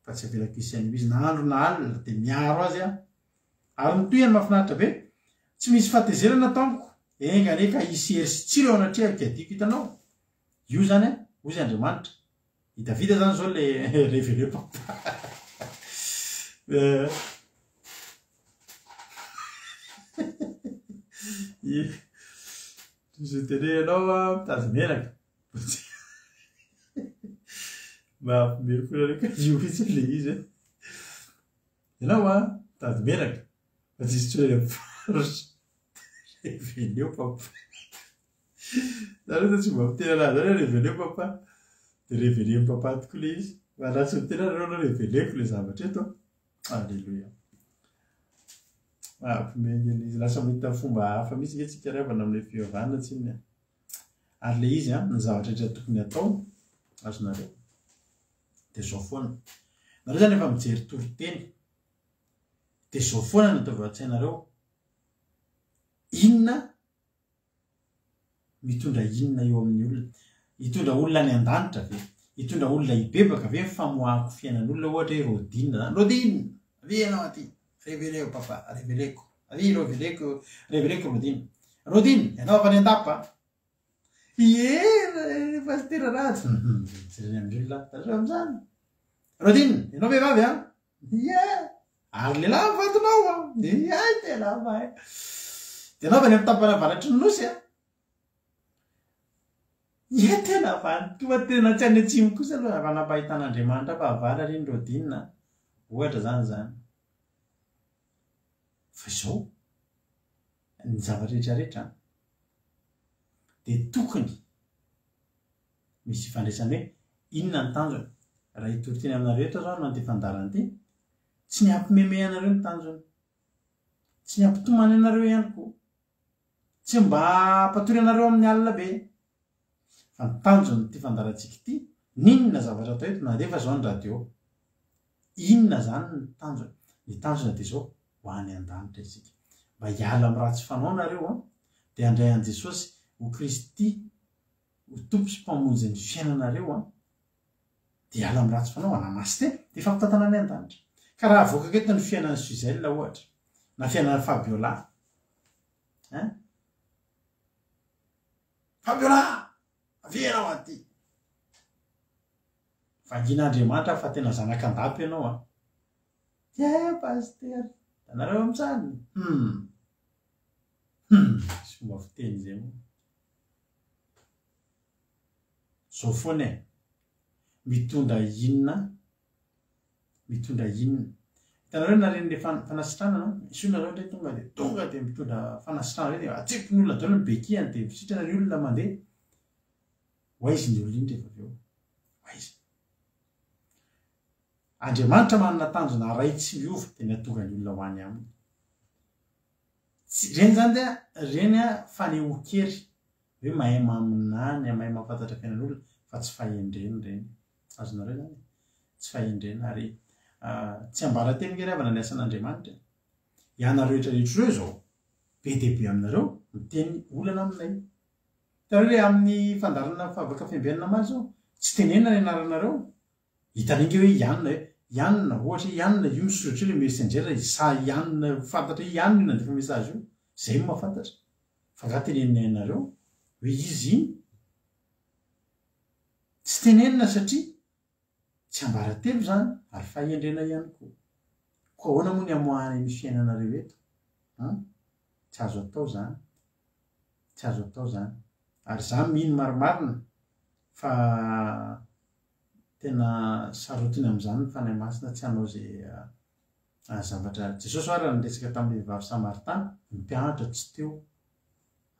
Fa tsy avelako hisy an'io izy na andro na alina dia miaro azy aho. Ary ny tohiny mahafinaritra be, tsy misy fahatezerana ato amiko, enga anie ka hisy hery sy tsiro eo anatrehako hiadiako hitanao? Io izany an, hozy Andriamanitra. I Davida izany izao le révélé papa. Izy tele ianao a, mitady menaka. Mampiomehy foana re ka io mihitsy le izy e. Ianao a, mitady menaka fa tsisy intsony any amin'ny faritra. Revenez papa. Za aloha tsy mba miteny anazy zany hoe revenez papa. De revenez papa tokoa le izy. Fa raha tsy miteny aho nareo aloha reveneko le zavatra eto. Alléluia. Mampiomehy ange le izy. Lasa mahita fomba hafa mihitsy nge tsika ry havana amin'ilay fivavahana tsinona e. Ary le izy an, ny zavatra rehetra tokony atao, azonareo, dia zao foana. Nareo zany efa mijery toriteny, dia zao foana no ataovy ao an-tsainareo, inona mitondra inona eo amin'ny olona? Hitondra olona any an-danitra ve? Hitondra olona hibebaka ve ny famoahako fiainan'olona ohatra hoe Rodine zany? Rodine! Avia ianao aty! Reveleo papa, reveleko. Avia reveleko, reveleko Rodine. Rodine, ianao avy any an-dapa a! Ie, pasitera Rajo. Jereny amin'ny olona, tandremo amin'izany. Rodine, ianao vehivavy a! Ie! Ary lehilahy ny vadinao a! Ie, tena mahay. Dia ianao avy any amin'ny tapany avaratry ny nosy a! Ie, tena avy any toa tena tsy any atsimo kosa aloha raha nampahitan'Andriamanitra fa avaratra iny Rodine a! Ohatra izany izany. Fa izao, ny zavatra rehetra rehetra dia tokony misy ifandraisany hoe inona ny tanjona. Raha hitory teny aminareo eto aho izao hanao an'ity fandaharana ity, tsy ny hampimeme anareo ny tanjona. Tsy ny hampitomany anareo ihany koa. Tsy mba hampatory anareo amin'ny alina be. Fa ny tanjon'ity fandaharantsika ity, n'inona zavatra atao eto, na alefa izao ny radio. Inona izany ny tanjona? Ny tanjona dia izao, ho any an-danitra isika. Mba hiala amin'ny ratsy fanao nareo an, dia handray an'i Jesosy ho Kristy, ho Tompo sy Mpamonjy ny fiainanareo an, dia hiala amin'ny ratsy fanao, hanamasin-tena, dia hifampitantana any an-danitra. Ka raha avoakako eto ny fiainan'i Suzelle ohatra, na fiainan'i Fabiola, hein? Fabiola! Avia ianao aty! Vangin'Andriamanitra fa tena zanak'andapa ianao an! Tiens Pasitera! Hitanareo amin'izany? Hum! Hum! Misy fomba fiteny izay moa. Zao foana e! Mitondra inona? Mitondra inona? Hitanareo na reny le fanasitranana, misy olona zao ndray tonga de tonga de mitondra fanasitranana reny, atsipiny olona daholo ny bekihany de misitrana ny olona mandeha. Ho aiza iny olona iny rehefa avy eo? Ho aiza? Andriamanitra manana tanjona iray tsy miova dia ny hahatonga ny olona ho any aminy. Tsy, ireny izany dia, ireny fanehoan-kery hoe mahay maminany, mahay mahafantatra fiainan'olona fa tsy fahendrena ireny. Azonareo izany e? Tsy fahendrena ary tsy ambarateny nge ry havana ny asan'Andriamanitra e. Ianareo rehetra rehetra ireo izao, be dia be aminareo miteny olana aminay. Hitanareo le amin'ny fandaharana vavaka fiambenana omaly izao, tsy tenenina ny anaranareo. Hitanay nge hoe i anona hoe i anona, ohatra hoe i anona io misoratra io le messenger, sa i anona fantatra hoe i anona io nandefa message io, zay no mahafantatra. Fa nga teneninay anareo hoe iza iny? Tsy tenenina satria Tsiambaratelo izany ary fahendrena ihany koa. Koa ahoana moa ny hamoahana ny fiainanareo eto? An? Tsy azo atao izany. Tsy azo atao izany. Ary izaho mino marimarina fa tena sarotiny amin'izany ny Fanahy Masina tsy hanao izay zavatra. Jesosy ho'a raha niresaka tamin'ilay vehivavy samaritana, ny mpianatra tsy teo.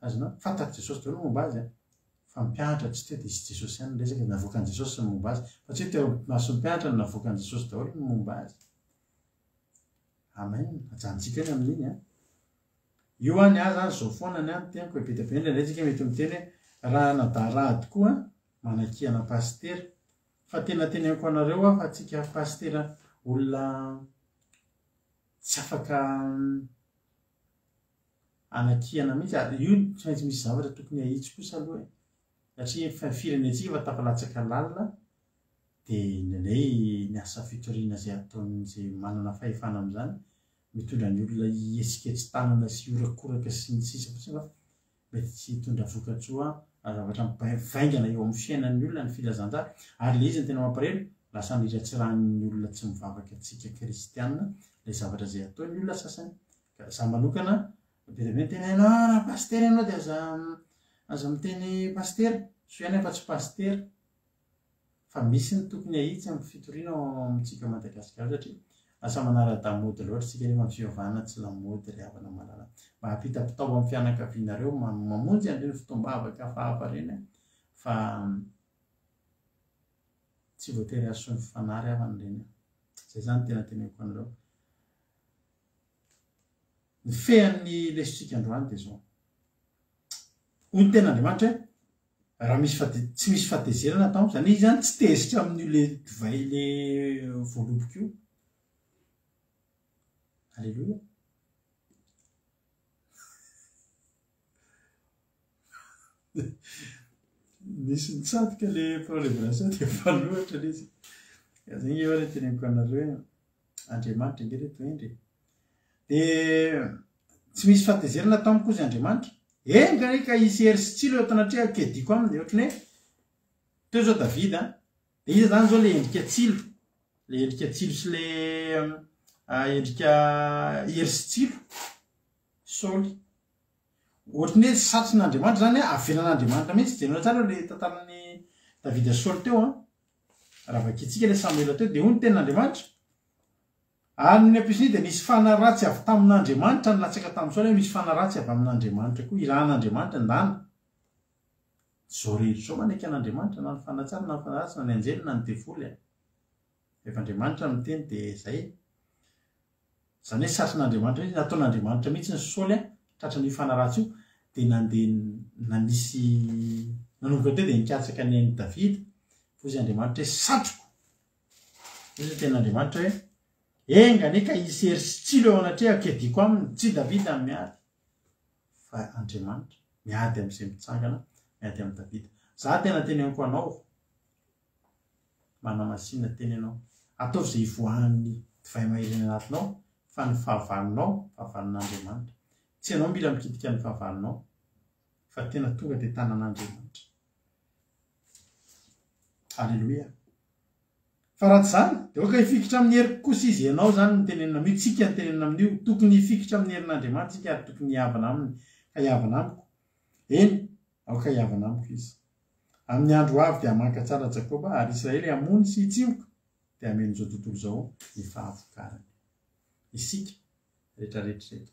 Azonao? Fantatr'i Jesosy daholo ny momba azy an! Fa ny mpianatra tsy teo dia izy Jesosy ihany niresaka dia navoakan'i Jesosy ny momba azy. Fa tsy hoe teo imason'ny mpianatra no navoakan'i Jesosy daholo ny momba azy. Amen. Ajanontsika eo ny amin'iny an! Io an ny ahy zany zao foana ny ahy ny teniko e, be dia be indraindray tsika mety miteny hoe raha anadahy rado koa manakiana pasitera. Fa tena teneniko anareo aho fa tsika pasitera olona tsy afaka Anakihana mihitsy ary io tsy maintsy misy zavatra tokony ahitsy kosa aloha e! Satria efa firenentsika efa tafalatsaka lalina dia indraindray ny asa fitoriana izay ataon'izay manana fahefana amin'izany mitondra ny olona hihetsiketsi-tanana sy hihorakoraka sy ny sisa fotsiny fa. Mety tsy hitondra vokatsoa na zavatra mivaingana eo amin'ny fiainan'ny olona ny filazantsara ary ilay izy no tena mampalahelo, lasa aniratsiran'ny olona tsy mivavaka antsika kristiana ilay zavatra izay ataon'ny olona sasany. Ka za manokana be dia be ny teny hoe ianao raha pasitera ianao dia aza aza miteny pasitera, soa ihany aho fa tsy pasitera. Fa misy ny tokony ahitsy amin'ny fitoriana ao amintsika ao Madagasikara satria lasa manara-damaody loatra isika nefa ny fivavahana tsy lamaody ry havana malala. Mba ampitapitao amin'ny fianakavianareo mamonjy an'ireny fotoam-bavaka hafahafa ireny fa tsy voatery hahasoa ny fanahy ry havana ireny. Izay izany no tena teneniko anareo. Ny fean'ny lesontsika androany dia izao. Hoy ny tenin'Andriamanitra hoe Raha misy fate, tsy misy fahatezerana atao, izany hoe izy izany tsy tezitra amin'io le divay le voaloboka io. Alléluia. Nisy nitsatika le mpanao révélation dia mpanohitra le izy. Ka zay nge le teneniko anareo hoe Andriamanitra nge reto hendry e. Dia tsy misy fahatezerana tamiko hozy Andriamanitra. Enga anie ka hisy hery sy tsilo eo anatrehako hiadiako aminy. Ohatran'ny hoe teo izao Davida, dia iza izany izao ilay endrika tsilo? Ilay endrika tsilo sy ilay ah, endrika hery sy tsilo? Saoly. Ohatran'ny hoe satrin'Andriamanitra izany, avelan'Andriamanitra mihitsy. Jereo tsara ilay tantaran'i Davida sy Saoly teo an. Raha vakintsika ilay Samoela teo, dia hoy ny tenin'Andriamanitra, Ary nony ampisin'io dia nisy fanahy ratsy avy tamin'Andriamanitra nilatsaka tamin'i Saoly hoe misy fanahy ratsy avy amin'Andriamanitra koa, irahan'Andriamanitra, ndana. Izao rehetra izao manaiky an'Andriamanitra, na ny fanahy tsara na ny fanahy ratsy, na ny anjely na ny devoly a. Rehefa Andriamanitra no miteny dia izay. Izany hoe satrin'Andriamanitra mihitsy, nataon'Andriamanitra mihitsy ny Saoly tratran'io fanahy ratsy io, dia nandeha nanisy, nanomboka teo dia nikatsaka ny ain'i Davida, hoy izy Andriamanitra hoe satriko Hoy ny tenin'Andriamanitra hoe, Enga anie ka hisy hery sy tsilo eo anatrehako hiadiako aminy, tsy Davida no miady, fa Andriamanitra, miady amin'izay mitsangana miady amin'i Davida. Za tena teneniko anao, manamasina tena ianao, ataovy izay hivoahan'ny divay mahery any anatinao, fa ny fahavalonao, fahavalon'Andriamanitra. Tsy ianao mila mikitika ny fahavalonao, fa tena tonga dia tanan'Andriamanitra. Aleloia. Fa raha tsy izany, dia aoka hifikitra amin'ny heriko kosa izy. Ianao izany no tenenina amin'io, tsika no tenenina amin'io. Tokony hifikitra amin'ny herin'Andriamanitra isika ary tokony hihavana aminy, ka hihavana amiko. Eny, aoka hihavana amiko izy. Amin'ny andro ho avy dia hamanka tsara Jakoba, ary Israely hamono sy hitsimoka, dia hameno izao tontolo izao ny fahavokarany. Isika rehetrarehetra ireto.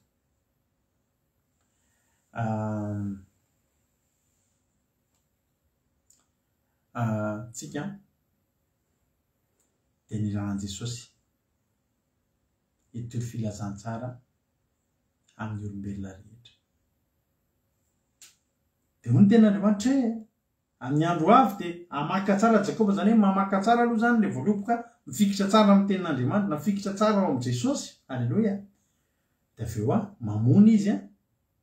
Tsika dia nirahan'i Jesosy hitory filazantsara amin'ny olombelona rehetra. Dia hoy ny tenin'Andriamanitra hoe amin'ny andro ho avy dia hamaka tsara Jakoba, izany hoe mamaka tsara aloha izany ilay voaloboka, mifikitra tsara amin'ny tenin'Andriamanitra, na mifikitra tsara ao amin'i Jesosy, aleloia. Dia avy eo mamono izy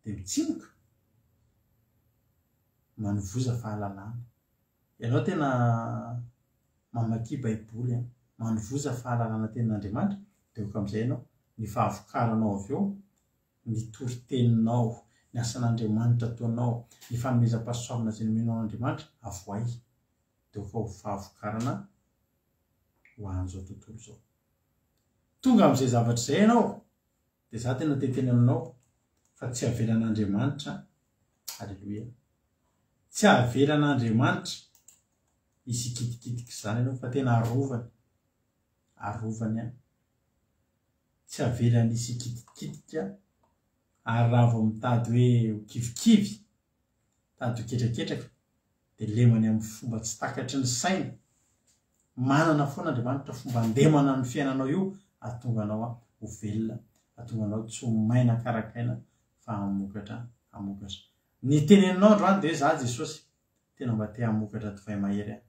dia mitsimoka. Manovoza fahalalana. Ianao tena mamakia baiboly an, manovoza fahalalana tenin'Andriamanitra dia ok amin'izay ianao, ny fahavokaranao avy eo, ny toriteninao, ny asan'Andriamanitra ataonao, ny fanomezam-pahasoavana izay nomenao an'Andriamanitra, avoay dia ok ho fahavokarana ho an'izao tontolo izao. Tonga amin'izay zavatra izay ianao Dia za tena te hiteny aminao fa tsy avelan'Andriamanitra, Aleloia, tsy avelan'Andriamanitra hisy hikitikitika izany ianao fa tena arovany, arovany an, tsy avelany hisy hikitikitika ary raha vao mitady hoe ho kivikivy, mitady ho ketraketraka dia lemany amin'ny fomba tsy takatry ny saina. Manana foana Andriamanitra fomba handemana ny fiainanao io hahatonga anao ho velona, hahatonga anao tsy ho maina karakaina fa hamokatra hamokatra. Ny teneninao androany dia hoe za Jesosy tena mba te hamokatra divay mahery aho.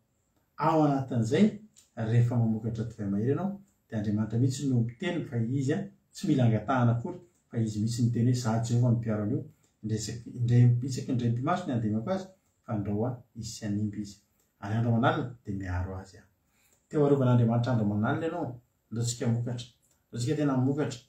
Ao anatin'izay rehefa mamokatra divay mahery ianao dia Andriamanitra mihitsy no miteny fa Izy tsy mila angatahana akory fa Izy mihitsy no miteny hoe za Jehovah no mpiaro an'io, indray isaky ny indray mipi-maso ny handemako azy fa andrao ahy hisy hanimba izy. Ary andro aman'alina dia miaro azy aho. Te ho arovan'Andriamanitra andro aman'alina ianao? Andao tsika hamokatra. Andao tsika tena hamokatra.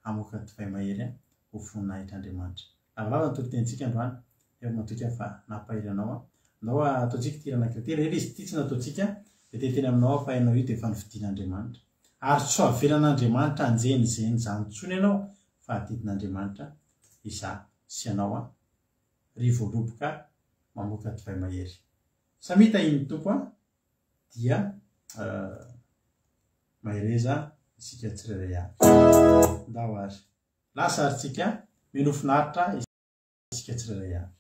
Hamoaka divay mahery ho voninahitr'Andriamanitra. Lavalava ny toritenintsika androany. Dia matoky aho fa nampahery anao aho. Andao ataontsika ity hira anankiray ity. Rehefa izy ity tsy nataontsika dia te hiteny aminao aho fa ianao io dia efa nofidin'Andriamanitra. Ary tsy ho avelan'Andriamanitra hanjenizeny izany intsony ianao fa adidin'Andriamanitra izaho sy ianao an. Ry voaloboka mamoaka divay mahery. Samia tahian'ny Tompo an. Dia mahereza isika tsirairay avy. Ndao ary. Lasa ary tsika. Mino finaritra isika tsirairay avy.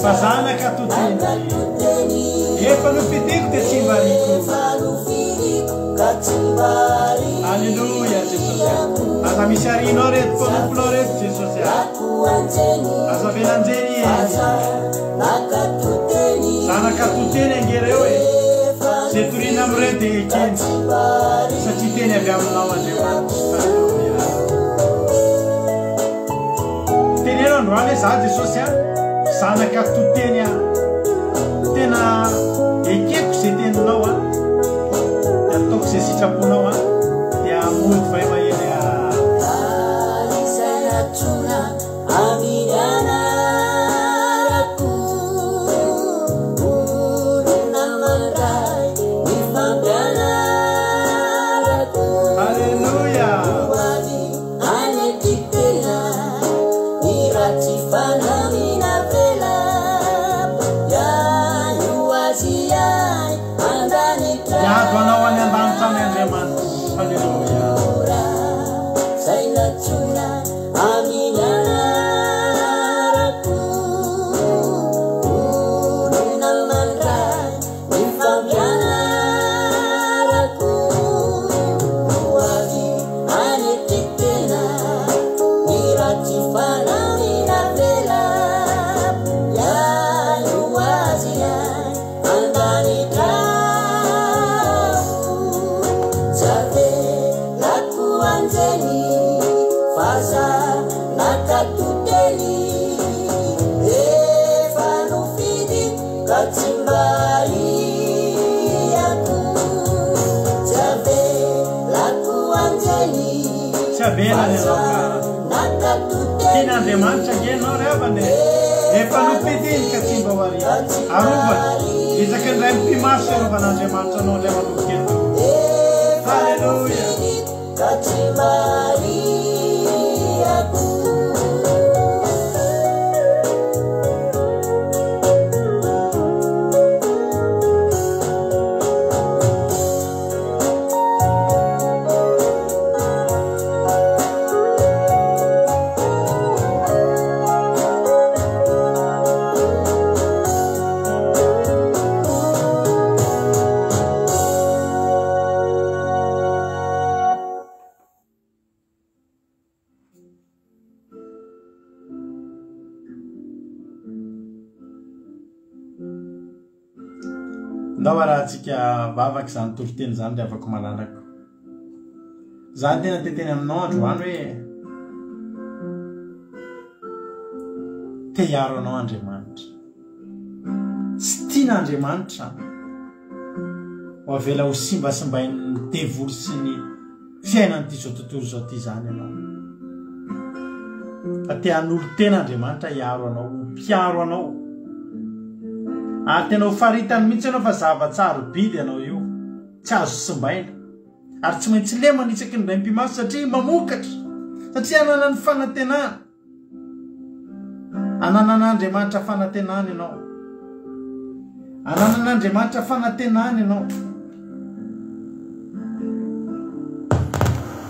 Fa zanaka to teny Efa nofidiko dia tsy mba riko Aleloia Jesosy a Aza misy arinao reto mpanomponao reto Jesosy a Aza avela anjeny e Zanaka to teny ange reo e Ze torina amin'ireo dia ekeny Satria teny avy aminao Andriamanitra Aleloia Teneno androany hoe za Jesosy a, zanaka to teny aho. Tena ekeko ze teninao a, de ataoko ze sitraponao a, de hamono divay mahery aho. Alléluia. Hiady ho anao any an-danitra any Andriamanitra. Alléluia. Tsy avelany ianao ka. Tian'Andriamanitra ange ianao ry havana e. Efa nofidiny ka tsy mba ho ariany. Arovany. Isaky ny ray mipi-maso fiarovan'Andriamanitra anao indray manomboka eto. Haleloia. Ndao arahantsika vavaka izany toriteny izany ry havako malalako. Izany tena teteny aminao androany hoe te hiaro anao Andriamanitra. Tsy tian'Andriamanitra ho avela ho simbasimbain'ny devoly sy ny fiainan'ity izao tontolo izao ity izany ianao. Fa te hanolo-tena Andriamanitra hiaro anao, ho mpiaro anao. Ary tena ho faritany mihitsy ianao fa zava-tsarobidy ianao io, tsy azo simbaina. Ary tsy maintsy lemana isaky ny indray mipi-maso satria mamokatra, satria ananany fanantenana. Ananan'Andriamanitra fanantenana ianao. Ananan'Andriamanitra fanantenana ianao.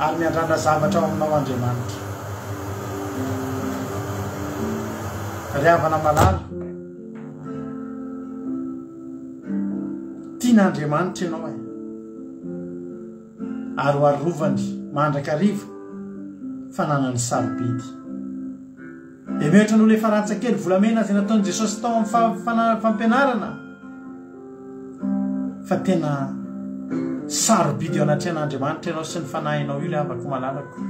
Ary miandrandra zavatra ao aminao Andriamanitra. Ry havana malala, tian'Andriamanitra ianao e. Ary ho arovany mandrakariva fananany sarobidy. Dia mihoatra noho ilay farantsa kely volamena izay nataon'i Jesosy tao amin'ny fampianarana fa tena sarobidy eo anatrehan'Andriamanitra ianao sy ny fanahinao io ry havako malalako.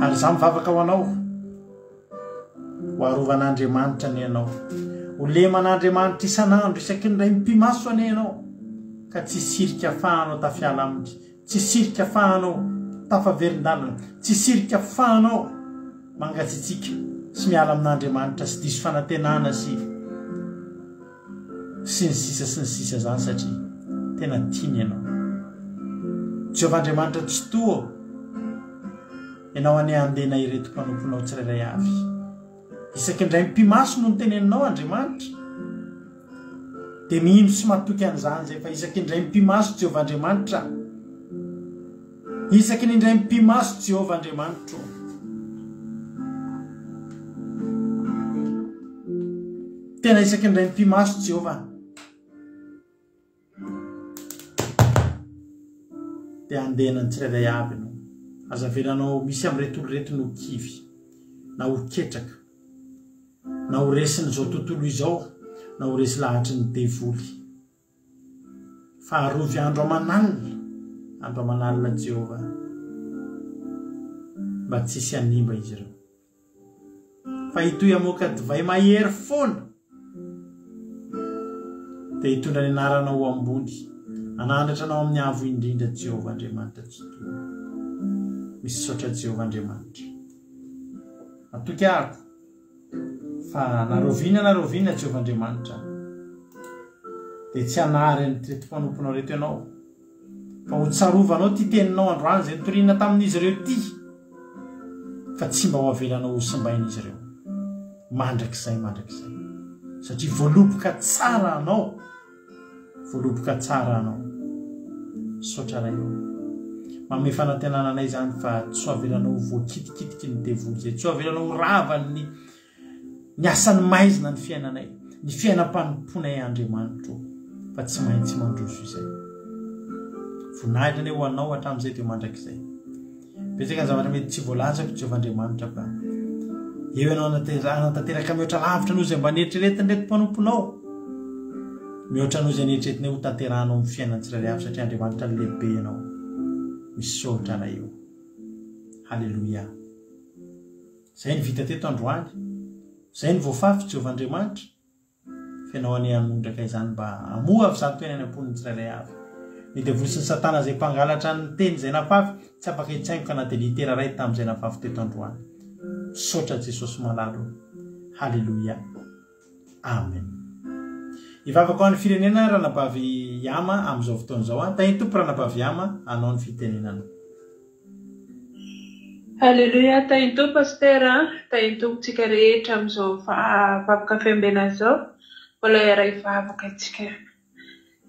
Ary izaho mivavaka ho anao. Ho arovan'Andriamanitra anie ianao. Ho leman'Andriamanitra isan'andro isaky ny iray mipi-maso anie ianao ka tsy hisirika fahanao tafiala aminy, tsy hisirika fahanao tafaverin-dalana, tsy hisirika fahanao mangatsiatsiaka sy miala amin'Andriamanitra sy diso fanantenana sy sy ny sisa sy ny sisa izany satria tena tiany ianao. Jehovah Andriamanitra Tsitoha ô, Ianao anie handena ireto mpanomponao tsirairay avy. Isaky ny indray mipi-maso no noteneninao Andriamanitra, dia mino sy matoky an'izany izay fa isaky ny indray mipi-maso Jehovah Andriamanitra, isaky ny indray mipi-maso Jehovah Andriamanitro. Tena isaky ny indray mipi-maso Jehovah. Dia handehana ny tsirairay avy ianao. Aza avelanao misy amin'ireto olona ireto no ho kivy, na ho ketraka, na ho resin'izao tontolo izao, na ho resy lahatry ny devoly. Fa arovy andro aman'alina, andro aman'alina Jehovah, mba tsy hisy hanimba izy ireo. Fa hitohy hamoaka divay mahery foana, dia hitondra ny anaranao ho ambony, hanandratra anao amin'ny Avo Indrindra Jehovah Andriamanitra Tsitoha. Misaotra Jehovah Andriamanitra. Matoky aho fa na rahoviana na rahoviana Jehovah Andriamanitra dia tsy hanary an'ireto mpanomponao ireto ianao. Fa ho tsarovanao ity teninao androany izay nitoriana tamin'izy ireo ity, fa tsy mba ho avelanao ho simbain'izy ireo mandrakizay mandrakizay, satria voaloboka tsara anao, voaloboka tsara anao. Misaotra Ray ô. Manome fanantenana anay izany fa tsy ho avelanao ho voakitikitiky ny devoly izay, tsy ho avelanao ho ravan'ny Ny asan'ny maizina ny fiainanay, ny fiainam-panompoanay Andriamanitro fa tsy maintsy mandroso izay. Voninahitra anie ho anao hatramin'izay dia ho mandrakizay. Betsaka ny zavatra mety tsy voalazako Jehovah Andriamanitra fa eo ianao hanatanteraka mihoatra lavitra noho izay mba neritreretin'ireto mpanomponao. Mihoatra noho izay neritreretinay ho tanterahanao amin'ny fiainan'ny tsirairay avy satria Andriamanitra lehibe ianao. Misaotra Ray o. Haleloia. Izay no vita teto androany. Izay no voafafy, Jehovah Andriamanitra. Fa Ianao anie hanondraka izany mba hamoha avy izato teny any am-pon'ny tsirairay avy. Ny devoly sy ny satana izay mpangalatra ny teny izay nafafy, tsy afaka hitsaingoka na dia litera iray tamin'izay nafafy teto androany. Misaotra Jesosy malala o. Haleloia. Amen. Hivavaka ho an'ny firenena Ranabavy Yama amin'izao fotoana izao. Tahin'ny Tompo Ranabavy Yama hanao ny fitenenana. Haleloia tahin'ny Tompo Pasitera a, tahin'ny Tompo tsika rehetra amin'izao vavaka fiambenana izao, mbola hiara-hivavaka isika.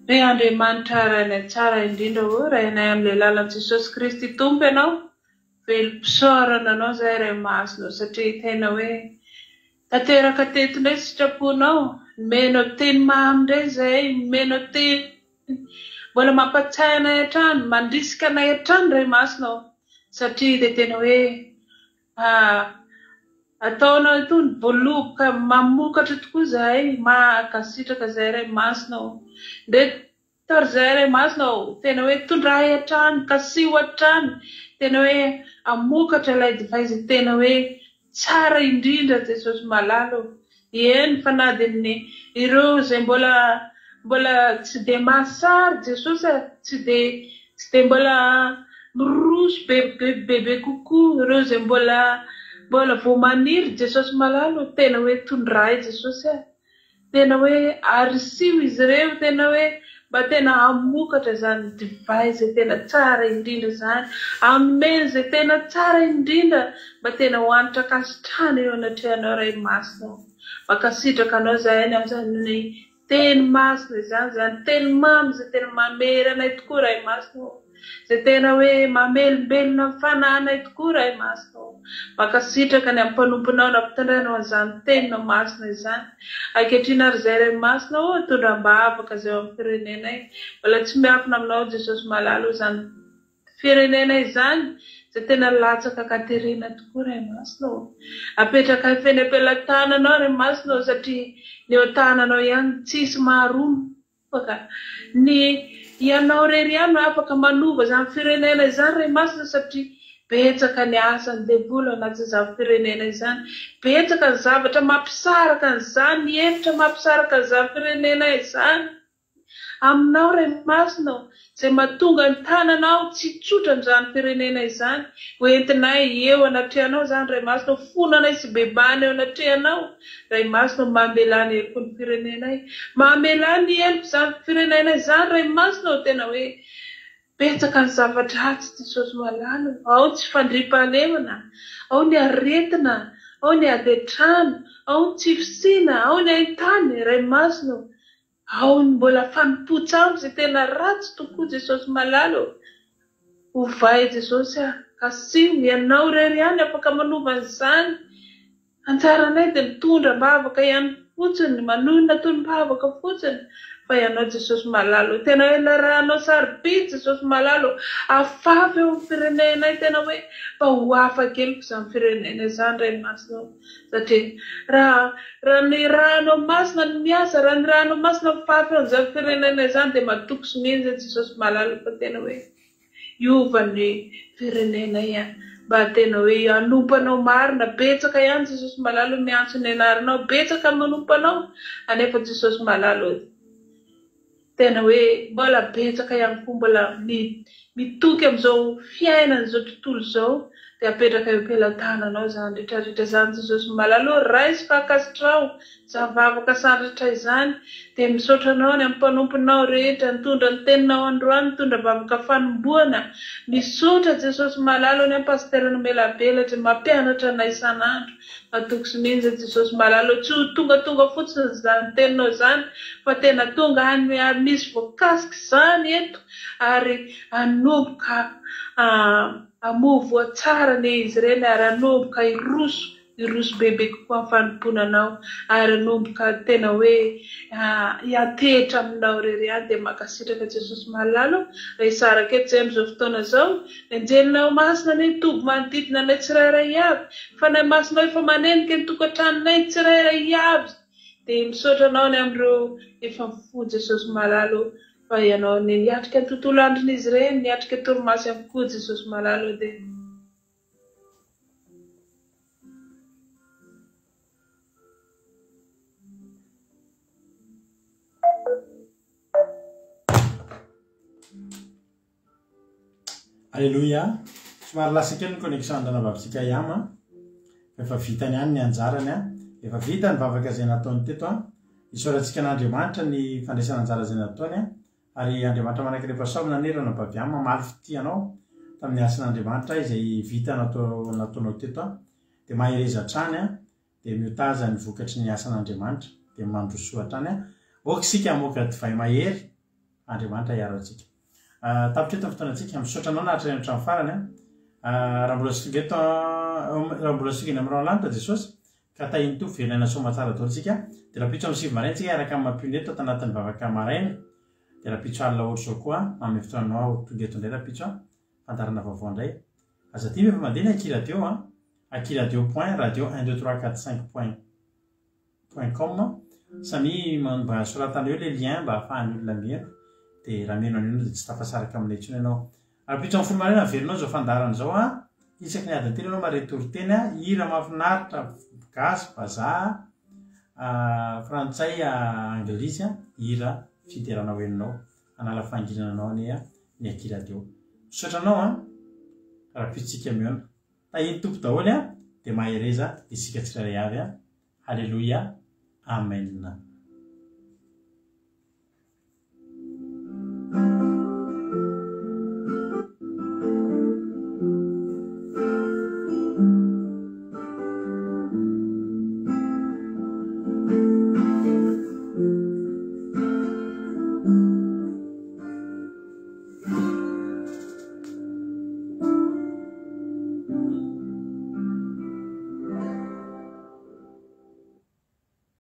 Ry Andriamanitra Rainay tsara indrindra ô, Rainay amin'ilay lalan'i Jesosy Kristy Tompo Ianao, velom-pisaorana Anao izahay Ray Masina ô, satria tena hoe tanteraka teto indray ny sitraponao, nomenao teny mamy indray izahay, nomenao teny Mbola mampatsiahy anay hatrany, mandrisika anay hatrany Ray Masina ô, satria dia tena hoe ataonao itony voaloboka mamokatra tokoa izahay, mankasitraka izahay Ray Masina ô. Ndreto ary izahay Ray Masina ô, tena hoe tondrahay hatrany, kasiho hatrany, tena hoe hamokatra ilay divay izay tena hoe Tsara indrindra Jesosy malala ô! Eny fa na dia ny ireo izay mbola mbola tsy dia mahasary Jesosy a, tsy dia tsy dia mbola miroso be bebe kokoa, ireo izay mbola Mbola vao maniry Jesosy malala o, tena hoe tondray Jesosy a. Tena hoe arisiho izy ireo, tena hoe mba tena hamokatra izany divay izay tena tsara indrindra izany, hameno izay tena tsara indrindra mba tena ho hanitra ankasitrahana eo anatrehanao Ray Masina o. Mankasitraka Anao izahay ny amin'izany Teny masina izany, izany teny mamy izay tena mamery anay tokoa Ray Masina ô. Izay tena hoe mamelombelona ny fanahinay tokoa Ray Masina ô. Mankasitraka ny amin'ny mpanomponao nampitondrainao an'izany teninao masina izany. Ankehitriny ary izay Ray Masina ô, tondra am-bavaka izay ao amin'ny firenenay. Mbola tsy miafina aminao Jesosy malala ô izany firenena izany izay tena latsaka an-katerena tokoa Ray Masina ô. Apetrakay feno am-pelatananao Ray Masina ô satria ny eo an-tananao ihany tsisy maharombaka. Ny Ianao irery ihany no afaka manova izany firenena izany Ray Masina satria betsaka ny asan'ny devoly ao anatin'izany firenena izany. Betsaka ny zavatra mampisaraka an'izany, ny hevitra mampisaraka an'izany firenena izany. Aminao Ray Masina ô, izay mahatonga ny tananao tsy tsotra amin'izany firenena izany, ho entinay eo anatrehanao izany Ray Masina ô, fonanay sy bebahana eo anatrehanao Ray Masina ô, mamelà ny heloky ny firenenay, mamelà ny helok'izany firenena izany Ray Masina ô, tena hoe betsaka ny zava-dratsy Jesosy malala ô, ao ny tsy fandriampahalemana, ao ny aretina, ao ny ady an-trano, ao ny tsy fisiana, ao ny haintany Ray Masina ô, Ao ny mbola fanompoan-tsampy izay tena ratsy tokoa Jesosy malala ô! Ovay Jesosy ah! Asio, Ianao irery ihany afaka manova an'izany. Anjaranay dia mitondra am-bavaka ihany fotsiny, manonona tonom-bavaka fotsiny, fa Ianao Jesosy malala ô! Tena hoe larahanao sarobidy Jesosy malala ô! Afafy eo amin'ny firenenay tena hoe mba ho afa-keloka izany firenena izany Ray Masina ô! Satria raha raha ny rano masina no miasa, raha ny rano masina mifafy eo amin'izany firenena izany dia matoky sy mino izay Jesosy malala fa tena hoe hiova ny firenena ihany. Mba tena hoe hanompo anao marina, betsaka ihany Jesosy malala miantso ny anaranao, betsaka manompo anao anefa Jesosy malala Tena hoe mbola betsaka ihany koa mbola mitoky amin'izao fiainana izao tontolo izao dia apetraka eo am-pelatananao izany rehetra rehetra izany Jesosy malala ô raiso fa ankasitraho izany vavaka sandratra izany dia misaotra anao ny amin'ny mpanomponao rehetra nitondra ny teninao androany nitondra vavaka fanombohana misaotra Jesosy malala ô ny amin'ny pasitera nomelabelatra mampianatra anay isan'andro Matoky sy mino zay Jesosy malala ô, tsy ho tongatonga fotsiny izany teninao izany fa tena tonga any ary misy voakasika izany eto ary hanomboka hamoa voa tsara anie izy ireny ary hanomboka hiroso hiroso bebe kokoa amin'ny fanompoana anao ary hanomboka tena hoe hiantehitra aminao irery ihany dia mankasitraka Jesosy malala ô, raha hisaraka eto izay amin'izao fotoana izao Ny anjelinao masina anie hitoby manodidina anay tsirairay avy. Fanahy masinao efa manenika ny tokantranonay tsirairay avy. Dia misaotra anao ny amin'ireo efa mifoha Jesosy malala ô. Fa ianao anie niatrika ny tontolo andron'izy ireny, niatrika torimaso ihany koa Jesosy malala ô. Dia. Aleloia! Somary lasa kely ny connexion an-dranabavintsika Yama fa efa vitany ihany ny anjarany an! Efa vita ny vavaka izay nataony teto an! Isaorantsika an'Andriamanitra ny fandraisana anjara izay nataony an! Ary Andriamanitra manankarem-pahasoavana anie ranabavy Yama hamaly fitia anao tamin'ny hasin'Andriamanitra izay vita natao nataonao teto an! Dia mahereza hatrany an! Dia miotaza ny vokatry ny asan'Andriamanitra dia mandrosoa hatrany an! Aoka isika hamoaka divay mahery Andriamanitra hiaro antsika. Tapitra eto ny fotoanantsika. Misaotra anao nahatrany hatramin'ny farany an. Raha mbola tsy tonga eto raha mbola tsy tonga eny amin'ny rahona lanitra Jesosy ka tahin'ny Tompo velona soa aman-tsara daholo isika. Dia rahampitso amin'ny 9 maraina isika hiaraka amin'ny mampiony eto ato anatin'ny vavaka maraina. Dia rahampitso alina ohatr'izao koa manome fotoana anao aho tonga eto indray rahampitso an. Fandaharana vaovao indray. Aza adino efa mandeha ny Akiradio an. Akiradio point radio un deux trois quatre cinq point point com Samia mba soratana eo le lien mba ahafahan'ny olona mihaino dia raha mihaino an'io ianao dia tsy tafasaraka aminay intsony ianao. Rahampitso amin'ny 10 maraina averinao izao fandaharana izao an, isaky ny adiny telo ianao mahare toriteny an, hira mahafinaritra gasy, vazaha, frantsay, anglisy an, hira fiderana ho henonao. Hanala fahanginana anao anie ny aky radio. Misaotra anao an, rahampitso tsika mihaona. Tahin'ny Tompo daholo an! Dia mahereza isika tsirairay avy a. Haleloia. Amen.